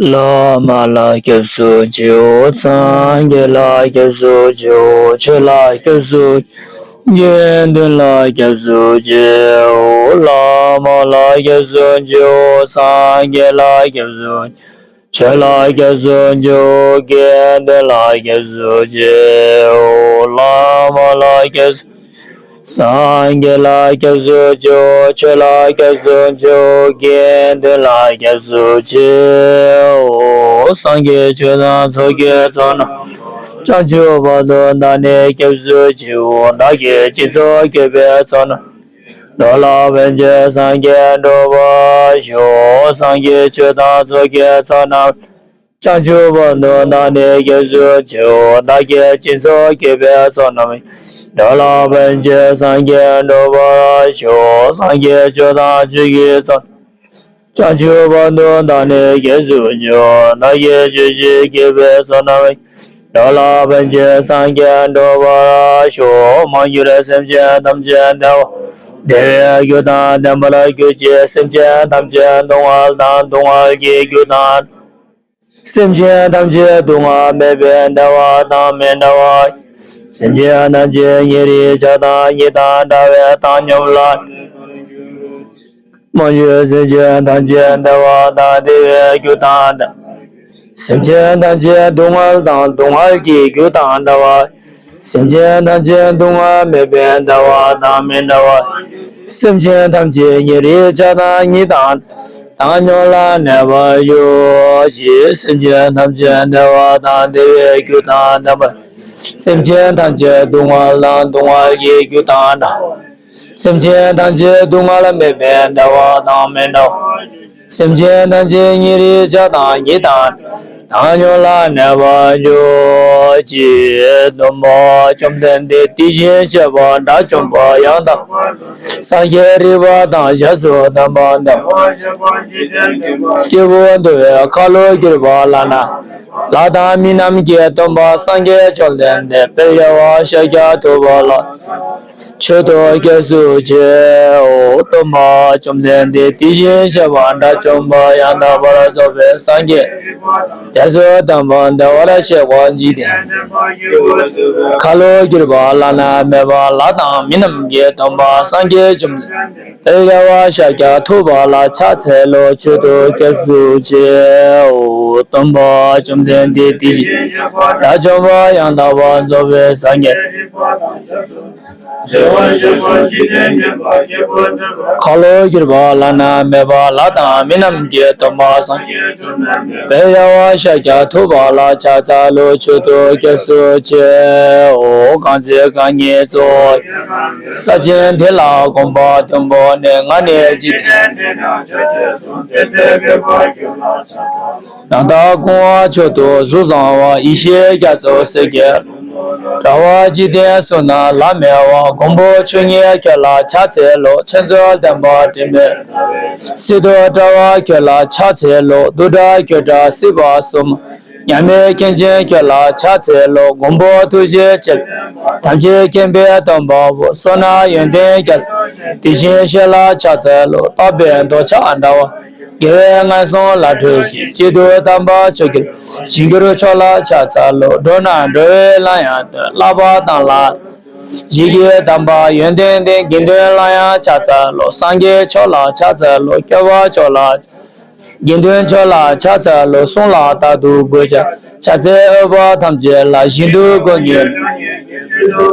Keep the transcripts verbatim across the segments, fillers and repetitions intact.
བླ་མ་ལ་སྐྱབས་སུ་མཆིའོ། སངས་རྒྱས་ལ་སྐྱབས་སུ་མཆིའོ། ཆོས་ལ་སྐྱབས་སུ། དགེ་འདུན་ལ་སྐྱབས་སུ་མཆིའོ། བླ་མ་ལ་སྐྱབས་སུ་མཆིའོ། སངས་རྒྱས་ལ་སྐྱབས་སུ། ཆོས་ལ་སྐྱབས་སུ་མཆིའོ། དགེ་འདུན་ལ་སྐྱབས་སུ་མཆིའོ། བླ་མ་ལ་སྐྱབས་སུ། སངས་རྒྱས་ལ་སྐྱབས་སུ་མཆིའོ། ཆོས་ལ་སྐྱབས་སུ་མཆིའོ། དགེ་འདུན་ལ་སྐྱབས་སུ་མཆིའོ། སངས་རྒྱས་ཆོས་དང་ཚོགས་ཀྱི་མཆོག་རྣམས། བྱང་ཆུབ་བར་དུ་བདག་ནི་སྐྱབས་སུ་མཆིའོ། བདག་གིས་སྦྱིན་སོགས་བགྱིས་པའི་ཚོགས་རྣམས། འགྲོ་ལ་ཕན་ཕྱིར་སངས་རྒྱས་འགྲུབ་པར་ཤོག། སངས་རྒྱས་ཆོས་དང་ཚོགས་ཀྱི་མཆོག་རྣམས། བྱང་ཆུབ་བར་དུ་བདག་ནི་སྐྱབས་སུ་མཆིའོ། བདག་གིས་སྦྱིན་སོགས་བགྱིས་པའི་ཚོགས་རྣམས། འགྲོ་ལ་ཕན་ཕྱིར་སངས་རྒྱས་འགྲུབ་པར་ཤོག། སངས་རྒྱས་ཆོས་དང་ཆོས་ཀྱི་མཆོག། བྱང་ཆུབ་བར་དུ་བདག་ནི་སྐྱབས་སུ་མཆིའོ། བདག་གིས་ཆོས་བཞི་བགྱིས་པའི་ཚོགས་རྣམས། འགྲོ་ལ་ཕན་ཕྱིར་སངས་རྒྱས་འགྲུབ་པར་ཤོག། མ་གྱུར་སེམས་ཅན་ཐམས་ཅད་བདེ་བ། བདེ་བའི་རྒྱུ་དང་ལྡན་པར་གྱུར་ཅིག། སེམས་ཅན་ཐམས་ཅད་སྡུག་བསྔལ་དང་སྡུག་བསྔལ་གྱི་རྒྱུ་དང་། སེམས་ཅན་ཐམས་ཅད་སྡུག་བསྔལ་མེད་པའི་བདེ་བ་དང་མི་འདྲ་བ། སེམས་ཅན་ཐམས་ཅད་ཉེ་རིང་ཆགས་སྡང་གཉིས་དང་འདྲ་བའི་བཏང་སྙོམས་ལ། མ་གྱུར་སེམས་ཅན་ཐམས་ཅད་བདེ་བ་དང་བདེ་བའི་རྒྱུ་དང་འདྲ། སེམས་ཅན་ཐམས་ཅད་སྡུག་བསྔལ་དང་སྡུག་བསྔལ་གྱི་རྒྱུ་དང་འདྲ་བ། སེམས་ཅན་ཐམས་ཅད་སྡུག་བསྔལ་མེད་པའི་བདེ་བ་དང་མི་འདྲ་བ། སེམས་ཅན་ཐམས་ཅད་ཉེ་རིང་ཆགས་སྡང་གཉིས་དང་། བཏང་སྙོམས་ལ་གནས་པར་གྱུར་ཅིག། སེམས་ཅན་ཐམས་ཅད་བདེ་བ་དང་བདེ་བའི་རྒྱུ་དང་ལྡན་པར། སེམས་ཅན་ཐམས་ཅད་སྡུག་བསྔལ་དང་སྡུག་བསྔལ་གྱི་རྒྱུ་དང་འདྲ། སེམས་ཅན་ཐམས་ཅད་སྡུག་བསྔལ་མེད་པའི་བདེ་བ་དང་མི་འདྲ་བ། སེམས་ཅན་ཐམས་ཅད་ཉེ་རིང་ཆགས་སྡང་གཉིས་དང་། བཏང་སྙོམས་ལ་གནས་པར་གྱུར་ཅིག། སྟོན་པ་བཅོམ་ལྡན་འདས་དེ་བཞིན་གཤེགས་པ་དགྲ་བཅོམ་པ་ཡང་དག་པར་རྫོགས་པའི་སངས་རྒྱས་རིག་པ་དང་ཞབས་སུ་ལྡན་པ་འདི། སྐྱེས་བུ་འདུལ་བའི་ཁ་ལོ་བསྒྱུར་བ་ལག་ན། ལྷ་དང་མི་རྣམས་ཀྱི་སྟོན་པ་སངས་རྒྱས་བཅོམ་ལྡན་འདས་དཔལ་རྒྱལ་བ་ཤཱཀྱ་ཐུབ་པ་ལ། མཆོད་དོ་སྐྱབས་སུ་མཆིའོ། སྟོན་པ་བཅོམ་ལྡན་འདས་དེ་བཞིན་གཤེགས་པ་དགྲ་བཅོམ་པ་ཡང་དག་པར་རྫོགས་པའི་སངས་རྒྱས། རྒྱ་མཚོ་དམ་པ་བདེ་བར་གཤེགས་པ་འཇིག་རྟེན། ཁ་ལོ་བསྒྱུར་བ་བླ་ན་མེད་པ་ལྷ་དང་མི་རྣམས་ཀྱི་སྟོན་པ་སངས་རྒྱས་བཅོམ་ལྡན་འདས་དཔལ་རྒྱལ་བ་ཤཱཀྱ་ཐུབ་པ་ལ་ཕྱག་འཚལ་ལོ། མཆོད་དོ་སྐྱབས་སུ་མཆིའོ། སྟོན་པ་བཅོམ་ལྡན་འདས་དེ་བཞིན་གཤེགས་པ་དགྲ་བཅོམ་པ་ཡང་དག་པར་རྫོགས་པའི་སངས་རྒྱས། ཁ་ལོ་བསྒྱུར་བ་བླ་ན་མེད་པ་ལྷ་དང་མི་རྣམས་ཀྱི་སྟོན་པ་སངས་རྒྱས། དཔལ་རྒྱལ་བ་ཤཱཀྱ་ཐུབ་པ་ལ་ཕྱག་འཚལ་ལོ། མཆོད་དོ་སྐྱབས་སུ་མཆིའོ། གང་ཚེ་རྐང་གཉིས་གཙོ་བོ། ས་ཆེན་འདི་ལ་གོམ་པ་བདུན་པོ་ནི། ང་ནི་འཇིག་རྟེན་འདི་ན་ཆོས་ཅན་གསུམ། དེ་ཚེ་འཕགས་པ་ཁྱོད་ལ་ཕྱག་འཚལ། ནམ་མཁའ་ཀུན་དབང་མཆོག་ཏུ་གཟུགས་བཟང་བ། ཡེ་ཤེས་རྒྱ་མཚོ་སེང་གེ། དྲ་བ་འཇིག་རྟེན་གསུམ་ན་ལྷ་མི་བ། མགོན་པོ་མཆོག་བརྙེས་ཁྱོད་ལ་ཕྱག་འཚལ་ལོ། ཕྱག་མཛོད་ལྡན་པ་དྲི་མེད། སྲིད་མཚོ་དྲ་བ་ཁྱོད་ལ་ཕྱག་འཚལ་ལོ། རྡུལ་ཕྲ་ཁྱོད་འདྲ་སྲིད་པ་གསུམ། མཉམ་མེད་མཁན་ཆེན་ཁྱོད་ལ་ཕྱག་འཚལ་ལོ། མགོན་པོ་ཐུགས་རྗེ་ཆེ། ཐམས་ཅད་མཁྱེན་པའི་སྟོན་པ་པོ། བསོད་ནམས་ཡོན་ཏན་རྒྱ། དེ་བཞིན་གཤེགས་ལ་ཕྱག་འཚལ་ལོ། རྟག་པའི་འདོད་ཆགས་དྲ་བ། དགེ་བའི་ངན་སོང་ལས་གྲོལ་ཞིང་། གཅིག་ཏུ་དམ་པ་མཆོག་གི། ཞིང་གྱུར་མཆོག་ལ་ཕྱག་འཚལ་ལོ། འགྲོ་རྣམས་འགྲོ་བའི་ལམ་ཡང་སྟོན། བསླབ་པ་དང་ལམ། ཡི་གེ་དམ་པ་ཡོན་ཏན་ལྡན། དགེ་འདུན་ལ་ཡང་ཕྱག་འཚལ་ལོ། སངས་རྒྱས་མཆོག་ལ་ཕྱག་འཚལ་ལོ། སྐྱོབ་པ་མཆོག་ལ། དགེ་འདུན་མཆོག་ལ་ཕྱག་འཚལ་ལོ། གསུང་ལ་རྟག་ཏུ་གུས་ཕྱག་ཕྱག་འཚལ་འོས་པ་ཐམས་ཅད་ལ། ཞིང་དུ་སྒོ་གཉིས།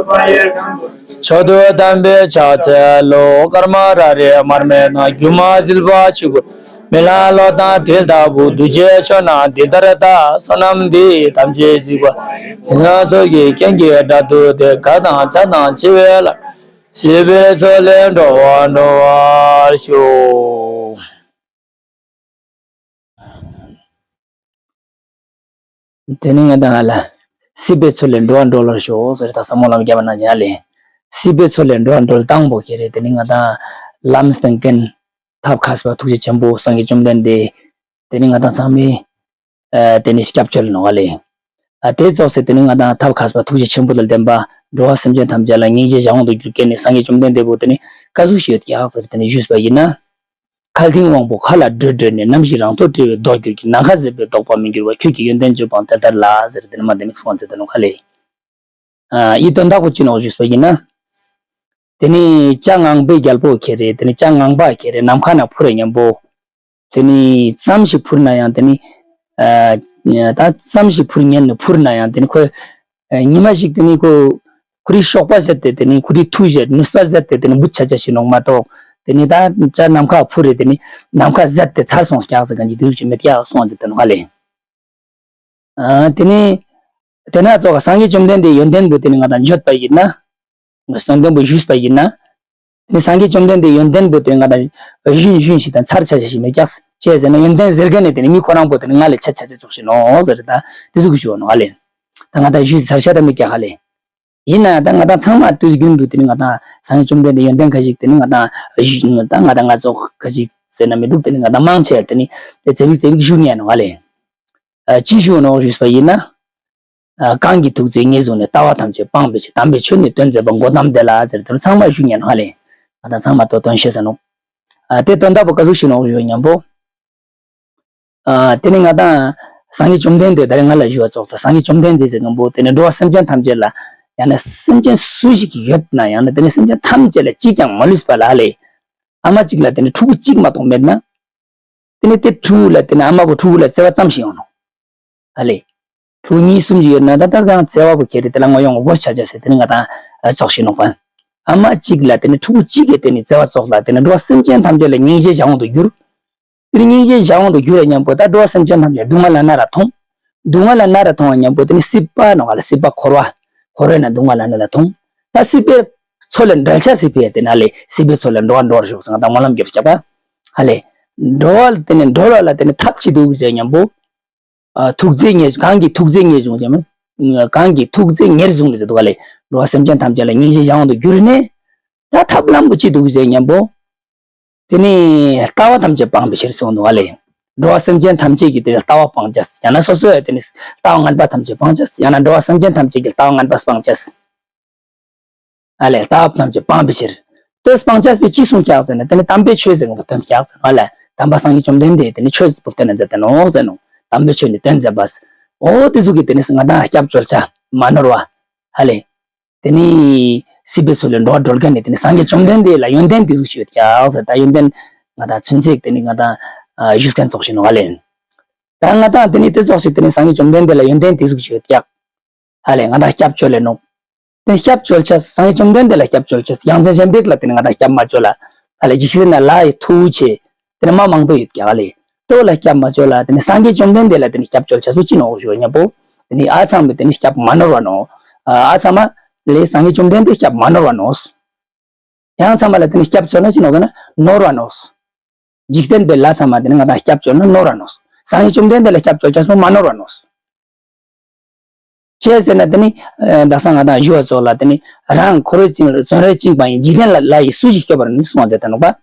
མཆོག་ཏུ་དམ་པའི་ཕྱག་འཚལ་ལོ། སྐར་མ་ར་རི་མར་མེ་དང་། སྒྱུ་མ་ཟིལ་པ་ཆུ་བུར། རྨི་ལམ་གློག་དང་དྲིལ་ལྟ་བུ། གདུལ་བྱའི་ཆོས་རྣམས་འདི་ལྟར་བལྟ། བསོད་ནམས་འདི་ཡིས་ཐམས་ཅད་གཟིགས་པ། ཡི་དྭགས་ཚོགས་ཀྱི་སྤྱན་གྱིས་བདག་ཐུབ་སྟེ། གང་དང་བྱ་དང་བྱིས་པའི་ལྷ། སྲིད་པའི་མཚོ་ལས་འགྲོ་བ་སྒྲོལ་བར་ཤོག། དེ་ནས་ང་དང་ལ། སྲིད་པའི་མཚོ་ལས་འགྲོ་བ་སྒྲོལ་བར་ཤོག་ཟེར་ད་ས་མོ་ལམ་རྒྱབ་པ་ན་ཡ་ལེ། སྲིད་པའི་མཚོ་ལས་འགྲོ་བ་སྒྲོལ། དང་པོ་ཁྱེད་རེད། དེ་ནས་ང་དང་ལམ་སྟོན་མཁན། ཐབས་མཁས་པ་ཐུགས་རྗེ་ཆེན་པོ་སངས་རྒྱས་བཅོམ་ལྡན་འདས། དེ་ནས་ང་དང་ཚང་མས། ཨ། དེ་ནས་སྐྱབས་བཅོལ་ནོ་ག་ལེ། ཨ། དེ་རྫོགས་ཚེ་དེ་ནས་ང་དང་ཐབས་མཁས་པ་ཐུགས་རྗེ་ཆེན་པོ་དང་ལྡན་པ། འགྲོ་བ་སེམས་ཅན་ཐམས་ཅད་ལ་སྙིང་རྗེ་བྱ་འོང་དུ་འགྱུར་མཁན་ནི་སངས་རྒྱས་བཅོམ་ལྡན་འདས་པོ་དེ་ནས་བཀའ་ཟུར་ཞིག་ཡོད་ཀྱག་ཟེར་དེ་ནས་ཞུས་པ་ཡིན་ན། མཁའ་ལྡིང་དབང་པོ་མཁའ་ལ་བགྲོད་བགྲོད་ནས། ནམ་ཞིག་རང་ཐོག་བྲལ་བའི་མདོ་གྱུར་གྱི། ནམ་མཁའ་ཟད་པའི་དོགས་པ་མི་འགྱུར་བ། ཁྱོད་ཀྱི་ཡོན་ཏན་བརྗོད་པའང་དེ་ལྟར་ལགས། ཟེར་དེ་ནི་མ་དེ་མིག་སོང་ཚེ་དེ་ནོ་ག་ལེ། ཨ་ཡི་དོན་དག་པོ་ཅི་ནོ་ཞུས་པ་ཡིན་ན། དེ་ནི་བྱ་ངང་པའི་རྒྱལ་པོ་ཁྱེད་རེད། དེ་ནི་བྱ་ངང་པ་ཁྱེད་རེད། ནམ་མཁའ་ན་འཕུར་རེ་མཉམ་པོ། དེ་ནི་ཙམ་ཞིག་འཕུར་ན་ཡང་དེ་ནི། ཨ་ད་ཙམ་ཞིག་འཕུར་ཉན་ནས་འཕུར་ན་ཡང་དེ་ནི་ཁོས། ཨ་ཉི་མ་ཞིག་དེ་ནི་ཁོ། ཁོ་རའི་གཤོག་པ་བཞད་དེ་དེ་ནི་ཁོ་རའི་མཐུ་བཞད་ནུས་པ་བཞད་དེ་དེ་ནི་འབུད་ཆ་ཆ་ཞིག་ནོག་མ་གཏོགས། དེ་ནི་ད་བྱ་ནམ་མཁའ་འཕུར་རེ་དེ་ནི་ནམ་མཁའ་ཟད་དེ་ཚར་སོང་སྐྱག་ཟེར་ག་འཇིག་དུས་ཀྱི་མེད་ཀྱག་སོང་ཟེར་དེ་ནོ་ག་ལེ། ཨ་དེ་ནི། དེ་ན་ཙོག་ག་སངས་རྒྱས་བཅོམ་ལྡན་འདས་ཡོན་ཏན་པོ་དེ་ནི་ང་དང་བརྗོད་པ་ཡིན་ན། ང་སངས་རྒྱས་པོ་ཞུས་པ་ཡིན་ན། དེ་ནི་སངས་རྒྱས་བཅོམ་ལྡན་འདས་ཡོན་ཏན་པོ་དེ་ང་དང་ཞུན་ཞུན་ཞིག་དང་ཚར་ཆ་ཆ་ཞིག་མེད་ཀྱག་ཅེས་ཟེར་ན། ཡོན་ཏན་ཟེར་ག་ནས་དེ་ནི་མི་ཁོ་རང་པོ་དེ་ནི་ང་ལས་ཆ་ཆ་ཆ་ཙོག་ཞིག་ནོ་ཟེར། ད་དེ་ཟུག་གི་ཞུ་བ་ནོ་ག་ལེ། ད་ང་དང་ཞུས་ཚར་ཤ་ད་མེད་ཀྱག་ག་ལེ། ཡིན་ན་ཡང་ད་ང་དང་ཚང་མ་དུས་རྒྱུན་དུ་དེ་ནི་ང་དང་སངས་རྒྱས་བཅོམ་ལྡན་འདས་ཡོན་ཏན་ཁ་ཞིག་དེ་ནི་ང་དང་ཞུ་ད་ང་དང་ང་ཙོག་ཁ་ཞིག་ཟེར་ན་མི་འདུག་དེ་ནི་ང་དང་མང་ཆེ་དེ་ནི་དེ་ཙེ་བིག་ཙེ་བིག་ཞུ་ཉན་ནོ་ག་ལེ། ཨ་ཅི་ཞུ་ནོ་ཞུས་པ་ཡིན་ན། ཨ་གང་གིས་ཐུགས་བརྩེ་ཉེར་བཟུང་ནས། ལྟ་བ་ཐམས་ཅད་སྤང་བའི་ཕྱིར། དམ་པའི་ཆོས་ནི་སྟོན་མཛད་པ། མགོ་བསྡམས་དེ་ལ་ཟེར་དེ་ཚང་མ་ཞུ་ཉན་ནོ་ག་ལེ། ང་དང་ཚང་མ་དོ་དོན་ཤེས་ས་ནོ། ཨ་དེ་དོན་དག་པོ་ག་ཟུག་ཞིག་ནོ་ཞུ་ཉམ་པོ། ཨ་དེ་ནི་ང་དང་སངས་རྒྱས་བཅོམ་ལྡན་འདས་ད་རེས་ང་ལ་ཞུ་བ་ཙོག་ད་སངས་རྒྱས་བཅོམ་ལྡན་འདས་ཟེར་མཁན་པོ་དེ་ནི་འགྲོ་བ་སེམས་ཅན་ཐམས་ཅད་ལ། ཡང་ན་སེམས་ཅན་སུ་ཞིག་ཡོད་ན་ཡང་ན་དེ་ནི་སེམས་ཅན་ཐམས་ཅད་ལ་གཅིག་ཀྱང་མ་ལུས་པ་ལ་ལེ། ཨ་མ་གཅིག་ལ་དེ་ནི་ཕྲུ་གུ་གཅིག་མ་གཏོགས་མེད་ན། དེ་ནི་དེ་ཕྲུ་གུ་ལ་དེ་ནི་ཨ་མ་བོ་ཕྲུ་གུ་ལ་བརྩེ་བ་ཙམ་ཞིག་ཡོང་ནོ། ཨ་ལེ། ཕྲུ་གུ་གཉིས་གསུམ་ཞིག་ཡོད་ན་ད་ད་གང་བརྩེ་བ་བོ་ཁྱེར་རེ་དེ་ལ་ངོ་ཡོང་སྒོར་ཆ་ཆ་ཟེར་དེ་ནི་ང་དང་ཨ་ཙོག་ཞིག་ནོག་པ། ཨ་མ་གཅིག་ལ་དེ་ནི་ཕྲུ་གུ་གཅིག་གི་དེ་ནི་བརྩེ་བ་ཙོག་ལ་དེ་ནི་འགྲོ་བ་སེམས་ཅན་ཐམས་ཅད་ལ་སྙིང་རྗེ་བྱ་འོང་དུ་འགྱུར། དེ་ནི་སྙིང་རྗེ་བྱ་འོང་དུ་འགྱུར་ཡ་མཉམ་པོ་ད་འགྲོ་བ་སེམས་ཅན་ཐམས་ཅད་སྡུག་བསྔལ་ལ་ན་ར་ཐོང་། སྡུག་བསྔལ་ལ་ན་ར་ཐོང་བ་མཉམ་པོ་དེ་ནི་སྲིད་པ་ནོ་ག་ལ་སྲིད་པ་འཁོར་བ། འཁོར་བའི་ནང་སྡུག་བསྔལ་ལ་ན་ར་ཐོང་། ད་སྲིད་པའི་མཚོ་ལས་བསྒྲལ་ཆ་སྲིད་པའི་དེ་ན་ལས་སྲིད་པའི་མཚོ་ལས་འགྲོ་བ་འགྲོ་བར་ཤོག་ཟེར་ང་དང་སྨོན་ལམ་རྒྱབ་བྱ་བ། ཧ་ལས། འགྲོ་བ་དེ་ནི་འགྲོ་བ་ལ་དེ་ནི་ཐབས་ཅི་འདུག་ཟེར་མཉམ་པོ། ཨ་ཐུགས་བརྩེ་ཉེར་གང་གིས་ཐུགས་བརྩེ་ཉེར་བཟུང་ཟེར་མ། གང་གིས་ཐུགས་བརྩེ་ཉེར་བཟུང་ནས་ཟེར་འདུག་ག་ལས། འགྲོ་བ་སེམས་ཅན་ཐམས་ཅད་ལ་སྙིང་རྗེ་བྱ་འོང་དུ་གྱུར་ནས། ད་ཐབས་ལམ་པོ་ཅི་འདུག་ཟེར་མཉམ་པོ། དེ་ནི་ལྟ་བ་ཐམས་ཅད་སྤང་བའི་ཕྱིར་གསུངས་འདུག་ག་ལས། འགྲོ་བ་སེམས་ཅན་ཐམས་ཅད་ཀྱི་དེ་ལྟ་བ་སྤང་བྱ། ཡང་ན་སོ་སོའི་དེ་ནི་ལྟ་བ་ངན་པ་ཐམས་ཅད་སྤང་བྱ། ཡང་ན་འགྲོ་བ་སེམས་ཅན་ཐམས་ཅད་ཀྱི་ལྟ་བ་ངན་པ་སྤང་བྱ། ཨ་ལས་ལྟ་བ་ཐམས་ཅད་སྤང་བའི་ཕྱིར། དེ་སྤང་བྱ་བའི་ཅི་གསུངས་ཤག་ཟེར་ན་དེ་ནི་དམ་པའི་ཆོས་ཟེར་མཁན་པོ་སྟོན་ཤག་ཟེར་ཨ་ལས། དམ་པ་སངས་རྒྱས་བཅོམ་ལྡན་འདས་དེ་ནི་ཆོས་པོ་སྟོན་ན་མཛད་དེ་ནོ་ཟེར་ནོ། དམ་པའི་ཆོས་ནི་སྟོན་མཛད་པ། འོ་དེ་ཟུག་གི་དེ་ནི་ང་དང་སྐྱབས་བཅོལ་བྱ་མ་ནོར་བ། ཨ་ལས། དེ་ནི་སྲིད་པའི་མཚོ་ལས་འགྲོ་བ་སྒྲོལ་མཁན་ནི་དེ་ནི་སངས་རྒྱས་བཅོམ་ལྡན་འདས་ལ་ཡོན་ཏན་དེ་ཟུག་ཞིག་ཡོད་ཀྱག་ཟེར། ད་ཡོན་ཏན་ང་དང་ཚུན་ཚད་དེ་ནི་ང་དང་ཨ་ཞུ་མཁན་ཙོག་ཞིག་ནོ་ག་ལས། ད་ང་དང་དེ་ནི་དེ་ཙོག་ཞིག་དེ་ནི་སངས་རྒྱས་བཅོམ་ལྡན་འདས་ལ་ཡོན་ཏན་དེ་ཟུག་ཞིག་ཡོད་ཀྱག་ཨ་ལས་ང་དང་སྐྱབས་བཅོལ་ལེ་ནོ། དེ་སྐྱབས་བཅོལ་ཆ་སངས་རྒྱས་བཅོམ་ལྡན་འདས་ལ་སྐྱབས་བཅོལ་ཆ་ཡང་ཅན་གཞན་པའི་ལ་དེ་ནི་ང་དང་སྐྱབས་མ་བཅོལ་ལ། ཨ་ལས་འཇིགས་སེལ་ན་ལྷ་ཡི་ཐུ་བོ་ཆེ། དེ་ནི་མ་མང་པོ་ཡོད་ཀྱག་ཨ་ལས། དེ་ལ་སྐྱབས་མ་བཅོལ་ལ་དེ་ནི་སངས་རྒྱས་བཅོམ་ལྡན་འདས་ལ་དེ་ནི་སྐྱབས་བཅོལ་ཆ་སུ་ཅི་ནོ་ཞུ་བ་མཉམ་པོ། དེ་ནི་ཨ་ཚང་མི་དེ་ནི་སྐྱབས་མ་ནོར་བ་ནོ། ཨ་ཚང་མ་ལས་སངས་རྒྱས་བཅོམ་ལྡན་འདས་སྐྱབས་མ་ནོར་བ་ནོ། ཡང་ཚང་མ་ལ་དེ་ནི་སྐྱབས་བཅོལ་ན་ཅི་ནོག་ཟེར་ན་ནོར་བ་ནོག་འཇིག་རྟེན་པའི་ལྷ་ཚང་མ་དེ་ནི་ང་དང་སྐྱབས་བཅོལ་ན་ནོར་བ་ནོག་སངས་རྒྱས་བཅོམ་ལྡན་འདས་ལ་སྐྱབས་བཅོལ་ཆ་སོང་མ་ནོར་བ་ནོག་ཅི་ཟེར་ན་དེ་ནི་ཨ་ད་སང་ང་དང་ཞུ་བ་ཙོགས་ལ་དེ་ནི་རང་འཁོར་བའི་རྩིང་ལ་བཙོན་རས་བཅིངས་པ་ཡིན། འཇིག་རྟེན་ལ་ལ་ཡི་སུ་ཞིག་སྐྱོབ་པར་ནུས་གསུང་བ་མཛད་དེ་ནོག་པ།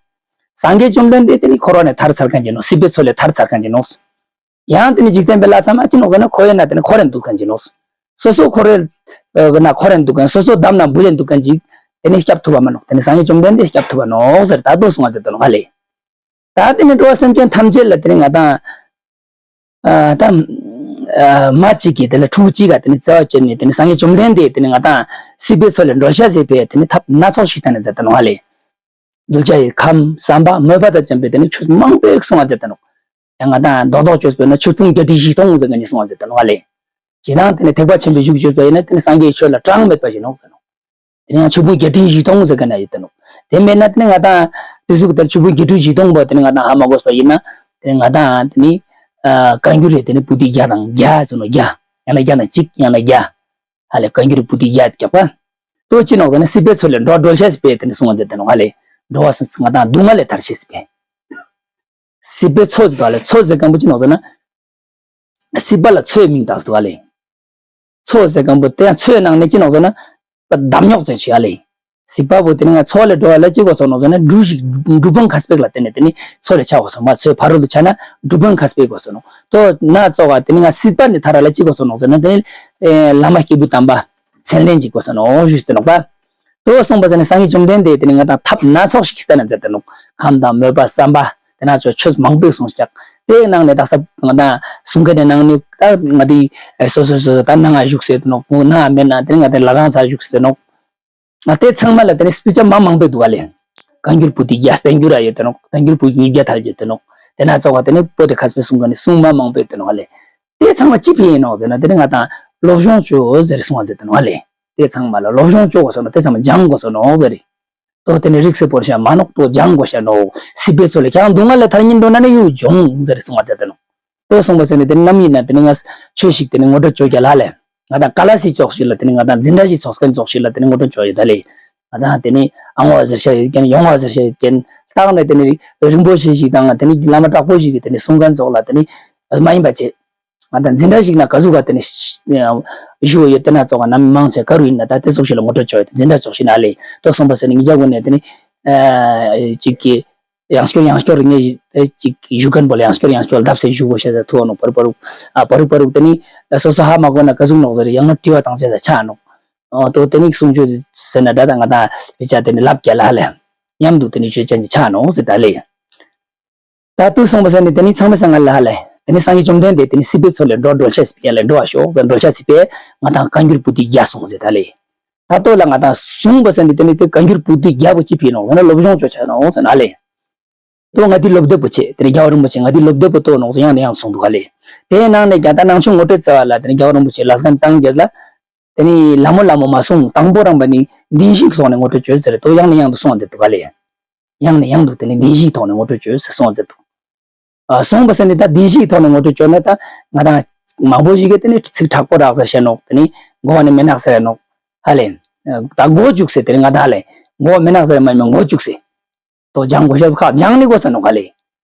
སངས་རྒྱས་བཅོམ་ལྡན་འདས་དེ་ནི་འཁོར་བ་ནས་ཐར་ཚར་མཁན་གྱི་ནོག་སྲིད་པའི་མཚོ་ལས་ཐར་ཚར་མཁན་གྱི་ནོག་ཡང་དེ་ནི་འཇིག་རྟེན་པའི་ལྷ་ཚང་མ་ཅི་ནོག་ཟེར་ན་འཁོར་བའི་ནང་དེ་ནི་འཁོར་རེ་འདུག་མཁན་གྱི་ནོག་སོ་སོ་འཁོར་བའི་ནང་འཁོར་རེ་འདུག་མཁན། སོ་སོ་འདམ་ནང་འབུད་རེ་འདུག་མཁན་ཅིག་དེ་ནི་སྐྱབས་ཐུབ་པ་མ་ནོག་དེ་ནི་སངས་རྒྱས་བཅོམ་ལྡན་འདས་སྐྱབས་ཐུབ་པ་ནོག་ཟེར་ད་དོ་གསུང་བ་མཛད་དེ་ནོག་ཧ་ལས། ད་དེ་ནི་འགྲོ་བ་སེམས་ཅན་ཐམས་ཅད་ལ་དེ་ནི་ང་དང་ཨ་ད་ཨ་མ་གཅིག་གིས་དེ་ལ་ཕྲུ་གུ་གཅིག་ག་དེ་ནི་བརྩེ་བ་བྱས་ནས་དེ་ནི་སངས་རྒྱས་བཅོམ་ལྡན་འདས་དེ་ནི་ང་དང་སྲིད་པའི་མཚོ་ལས་འགྲོལ་བྱ་ཟེར་བའི་དེ་ནི་ཐབས་སྣ་ཚོགས་ཤིག་བསྟན་ནས་མཛད་དེ་ནོག་ཧ་ལས། གདུལ་བྱ་ཡི་ཁམས་བསམ་པ་མོས་པ་དང་ལྡན་པའི་དེ་ནི་ཆོས་མང་པོ་གསུང་བ་མཛད་དེ་ནོག་ཡང་ང་དང་རྡོག་རྡོག་བཅོས་པས་ན་ཆོས་ཕུང་བརྒྱད་ཁྲི་བཞི་སྟོང་ཟེར་ག་ནི་གསུང་བ་མཛད་དེ་ནོག་ལེ། ཇི་ལྟར་དེ་ནི་ཐེག་པ་ཆེན་པོའི་གཞུང་བཅོས་པ་ཡིན་ན་དེ་ནི་སངས་རྒྱས་ཀྱི་ཆོས་ལ་གྲངས་མེད་པ་ཞིག་ནོག་ཟེར་ནོག་དེ་ནི་ཡང་ཆོས་ཕུང་བརྒྱད་ཁྲི་བཞི་སྟོང་ཟེར་ག་ན་ཡོད་དེ་ནོག་དེ་མེད་ན་དེ་ནི་ང་དང་དེ་ཟུག་དེར་ཆོས་ཕུང་བརྒྱད་ཁྲི་བཞི་སྟོང་པོ་དེ་ནི་ང་དང་ཧ་མ་གོ་བ་ཡིན་ན་དེ་ནི་ང་དང་དེ་ནི་བཀའ་འགྱུར་རེ་དེ་ནི་པོ་ཏི་བརྒྱ་དང་བརྒྱ་ཟེར་ནོག་བརྒྱ། ཡང་ན་བརྒྱ་དང་གཅིག་ཡང་ན་བརྒྱ། ཧ་ལས་བཀའ་འགྱུར་པོ་ཏི་བརྒྱ་བརྒྱ་པ། དོ་ཅི་ནོག་ཟེར་ན་སྲིད་པའི་མཚོ་ལས་འགྲོ་བ་སྒྲོལ་བྱ་ཟེར་བའི་དེ་ནི་གསུང་བ་མཛད་དེ་ནོག་ཧ་ལས། འགྲོ་བ་སེམས་ང་དང་སྡུག་བསྔལ་ལས་ཐར་བྱེད་ཟེར་བའི། སྲིད་པའི་མཚོ་ཟེར་དོ་ཧ་ལས་མཚོ་ཟེར་མཁན་པོ་ཅི་ནོག་ཟེར་ན། སྲིད་པ་ལ་མཚོའི་མིང་བཏགས་སོ་ཨ་ལེ། མཚོ་ཟེར་མཁན་པོ་དེ་ཡང་མཚོའི་ནང་ནས་ཅི་ནོག་ཟེར་ན། འདམ་རྙོག་ཙམ་ཞིག་ཨ་ལེ། སྲིད་པ་པོ་དེ་ནི་ང་མཚོ་ལས་འགྲོ་བ་ལ་ཅི་དགོས་སོ་ནོག་ཟེར་ན་འབྲུ་ཞིག་འབྲུ་སྤུན་ཁ་སྤེག་ལ་བརྟེན་ནས་དེ་ནི་མཚོ་ལས་ཆགས་དགོས་སོ་མ་མཚོའི་ཕ་རོལ་ཏུ་ཆ་ན་འབྲུ་སྤུན་ཁ་སྤེག་དགོས་སོ་ནོག་དོ་ན་ཙོག་ག་དེ་ནི་ང་སྲིད་པ་ནི་ཐར་ལ་ཅི་དགོས་སོ་ནོག་ཟེར་ན་དེ་ནི་བླ་མ་སྐྱེས་བུ་དམ་པ་མཚན་ལྡན་ཅིག་དགོས་སོ་ནོག་ཞུས་ཏེ་ནོག་པ། དོ་གསུངས་པ་ཟེར་ནས་སངས་རྒྱས་བཅོམ་ལྡན་འདས་དེ་ནི་ང་དང་ཐབས་སྣ་ཚོགས་ཤིག་བསྟན་ན་མཛད་དེ་ནོག་ཁམས་དང་མོས་པ་བསམ་པ། དེ་ན་ཚོ་ཆོས་མང་པོ་གསུངས་ཀྱག་དེའི་ནང་ནས་དག་ས་ང་དང་གསུང་མཁན་ནི་ནང་ནས་ད་ང་དེ་སོ་སོ་སོ་སོ་ད་ནང་ང་བཞུགས་ཟེར་དུ་ནོག་ནང་ང་མེད་ན་དེ་ནི་ང་དེ་ལ་གང་ཚ་བཞུགས་ཟེར་ནོག་ང་དེ་ཚང་མ་ལ་དེ་ནི་སྤུས་ཚད་མ་མང་པོ་འདུག་ག་ལེ། བཀའ་འགྱུར་པོ་ཏི་བརྒྱ་བསྟན་འགྱུར་ར་ཡོད་དེ་ནོག་བསྟན་འགྱུར་པོ་ཏི་ཉིས་བརྒྱ་ཐལ་ཡོད་དེ་ནོག་དེ་ན་ཚོ་ག་དེ་ནི་པོ་ཏི་ཁ་སྤེ་གསུང་མཁན་ནི་གསུང་མ་མང་པོ་ཡོད་དེ་ནོག་ག་ལེ། དེ་ཚང་མ་ཅི་ཕི་ཡིན་ནོག་ཟེར་ན་དེ་ནི་ང་དང་སློབ་སྦྱོང་བྱོས་ཟེར་གསུང་བ་ཟེར་དེ་ནོག་ག་ལེ། དེ་ཚང་མ་ལ་སློབ་སྦྱོང་བྱོས་དགོས་སོ་ནོག་དེ་ཚང་མ་སྦྱང་དགོས་སོ་ནོག་ཟེར། ཏོ་དེ་ནི་རིགས་སུ་བོར་ཤ་མ་ནོག་ཏོ་སྦྱང་དགོས་ཤ་ནོག་སྲིད་པའི་ཚོ་ལས་ཀྱང་སྡུག་བསྔལ་ལས་ཐར་སྙིང་འདོད་ན་ནི་ཡུལ་སྦྱོང་ཟེར་གསུང་བ་ཟེར་དེ་ནོག་ཏོ་གསུངས་པ་ཟེར་ནི་དེ་ནམ་ཡིན་ན་དེ་ནི་ང་ཆོས་ཤིག་དེ་ནི་ངོ་སྤྲོད་བྱོས་རྒྱ་ལ་ལས། ང་དང་ཀ་ལ་སི་ཙོགས་ཤིག་ལ་དེ་ནི་ང་དང་འཛིན་གྲྭ་ཞིག་ཚོགས་མཁན་ཙོགས་ཤིག་ལ་དེ་ནི་ངོ་སྤྲོད་བྱོས་ཡོད་ད་ལེ། ང་དང་དེ་ནི་ཨང་བ་ཟེར་ཤ་ཡོད་ཀྱན་ཡོང་བ་ཟེར་ཤ་ཡོད་ཀྱན་བཏང་ནས་དེ་ནི་རིན་པོ་ཆེ་ཞིག་དང་དེ་ནི་བླ་མ་དྲག་པོ་ཞིག་གི་དེ་ནི་གསུང་མཁན་ཙོགས་ལ་དེ་ནི་མ་ཡིན་པ་བྱེད། ང་དང་འཛིན་གྲྭ་ཞིག་ན་ག་ཟུག་ག་དེ་ནི་ཞུ་ཡོད་དེ་ན་ཙོགས་ནམ་མང་ཆེ་ག་རུ་ཡིན་ན་ད་དེ་ཙོགས་ཤིག་ལ་ངོ་སྤྲོད་བྱོས་ཡོད་འཛིན་གྲྭ་ཙོགས་ཤིག་ན་ལེ་ཏོ་གསུངས་པ་ཟེར་ནི་ངེད་ཅག་གུན་ནས་དེ་ནི་ཅིག་གི་ཡང་སྐྱོར་ཡང་སྐྱོར་ངས་ཅིག་ཞུ་མཁན་པོ་ལ་ཡང་སྐྱོར་ཡང་སྐྱོར་ལྡབ་སེ་ཞུ་དགོས་ཤེས་ཟེར་ཐུག་ནོག་པར་པར་རུ། ཨ་པར་རུ་པར་རུ་དེ་ནི་སོ་སོ་ཧ་མ་གོ་ན་ག་ཟུག་ནོག་ཟེར་ཡང་ན་དྲི་བ་དང་བཅས་ས་ཆ་ནོག་ཨོ་ཏོ་དེ་ནི་གསུང་ཆོས་ཟེར་ན་ད་ད་ང་དང་བེ་ཆ་དེ་ནི་ལབ་རྒྱ་ལ་ཧ་ལེ། མཉམ་དུ་དེ་ནི་ཆོས་ཅན་གྱི་ཆ་ནོག་ཟེར་ད་ལེ། ད་དུ་གསུངས་པ་ཟེར་ནི་དེ་ནི་ཚང་མ་ས་ང་ལ་ཧ་ལེ། དེ་ནི་སངས་རྒྱས་བཅོམ་ལྡན་འདས་དེ་ནི་སྲིད་པའི་ཚོ་ལས་འགྲོ་སྒྲོལ་ཆས་སི་པའི་ལས་འགྲོ་བ་ཤོག་ཟེར་འགྲོལ་ཆས་སི་པའི་ང་དང་བཀའ་འགྱུར་པོ་ཏི་བརྒྱ་གསུངས་ཟེར་ད་ལེ། ད་ལྟོ་ལ་ང་དང་གསུངས་པ་ཟེར་ནི་དེ་ནི་དེ་བཀའ་འགྱུར་པོ་ཏི་བརྒྱ་པོ་ཅི་ཕི་ནོག་ཟེར་ན་སློབ་སྦྱོང་བྱོས་ཆ་ནོག་ཟེར་ན་ལེ། ཏོ་ང་དེ་སློབ་དེབ་པོ་ཆེ་དེ་ནི་རྒྱལ་བ་རིན་པོ་ཆེ་ང་དེ་སློབ་དེབ་པོ་ཏོ་ནོག་ཟེར་ཡང་ནས་ཡང་གསུངས་འདུག་ག་ལེ། དེའི་ནང་ནས་རྒྱ་ད་ནང་ཆོས་ངོ་སྤྲོད་བྱ་བ་ལ་དེ་ནི་རྒྱལ་བ་རིན་པོ་ཆེ་ལ་སྐན་བཏང་རྒྱ་ལ། དེ་ནི་ལ་མོ་ལ་མོ་མ་གསུངས་དང་པོ་རང་པ་ནི་བདེན་བཞིའི་ཐོག་ནས་ངོ་སྤྲོད་བྱོས་ཟེར་ཏོ་ཡང་ནས་ཡང་དུ་གསུངས་ཟེར་འདུག་ག་ལེ། ཡང་ནས་ཡང་དུ་དེ་ནི་བདེན་བཞིའི་ཐོག་ནས་ངོ་སྤྲོད་བྱོས་ཟེར་གསུངས་ཟེར་འདུག་ཨ་གསུངས་པ་ཟེར་ནི་ད་བདེན་བཞིའི་ཐོག་ནས་ངོ་སྤྲོད་བྱོས་ན་ད་ང་དང་མང་པོ་ཞིག་གིས་དེ་ནི་ཚིག་དྲག་པོ་རག་ཟེར་བཤད་ནོག་དེ་ནི་མགོ་བ་ནི་མི་ནག་ཟེར་ནོག་ཧ་ལེ། ད་མགོ་བཅུག་ཟེར་དེ་ནི་ང་དང་ཧ་ལེ། མགོ་བ་མི་ནག་ཟེར་མ་མི་མགོ་བཅུག་ཟེར། ཏོ་སྦྱང་དགོས་ཤ་ཁག་སྦྱང་ནི་དགོས་ས་ནོག་ག་ལེ།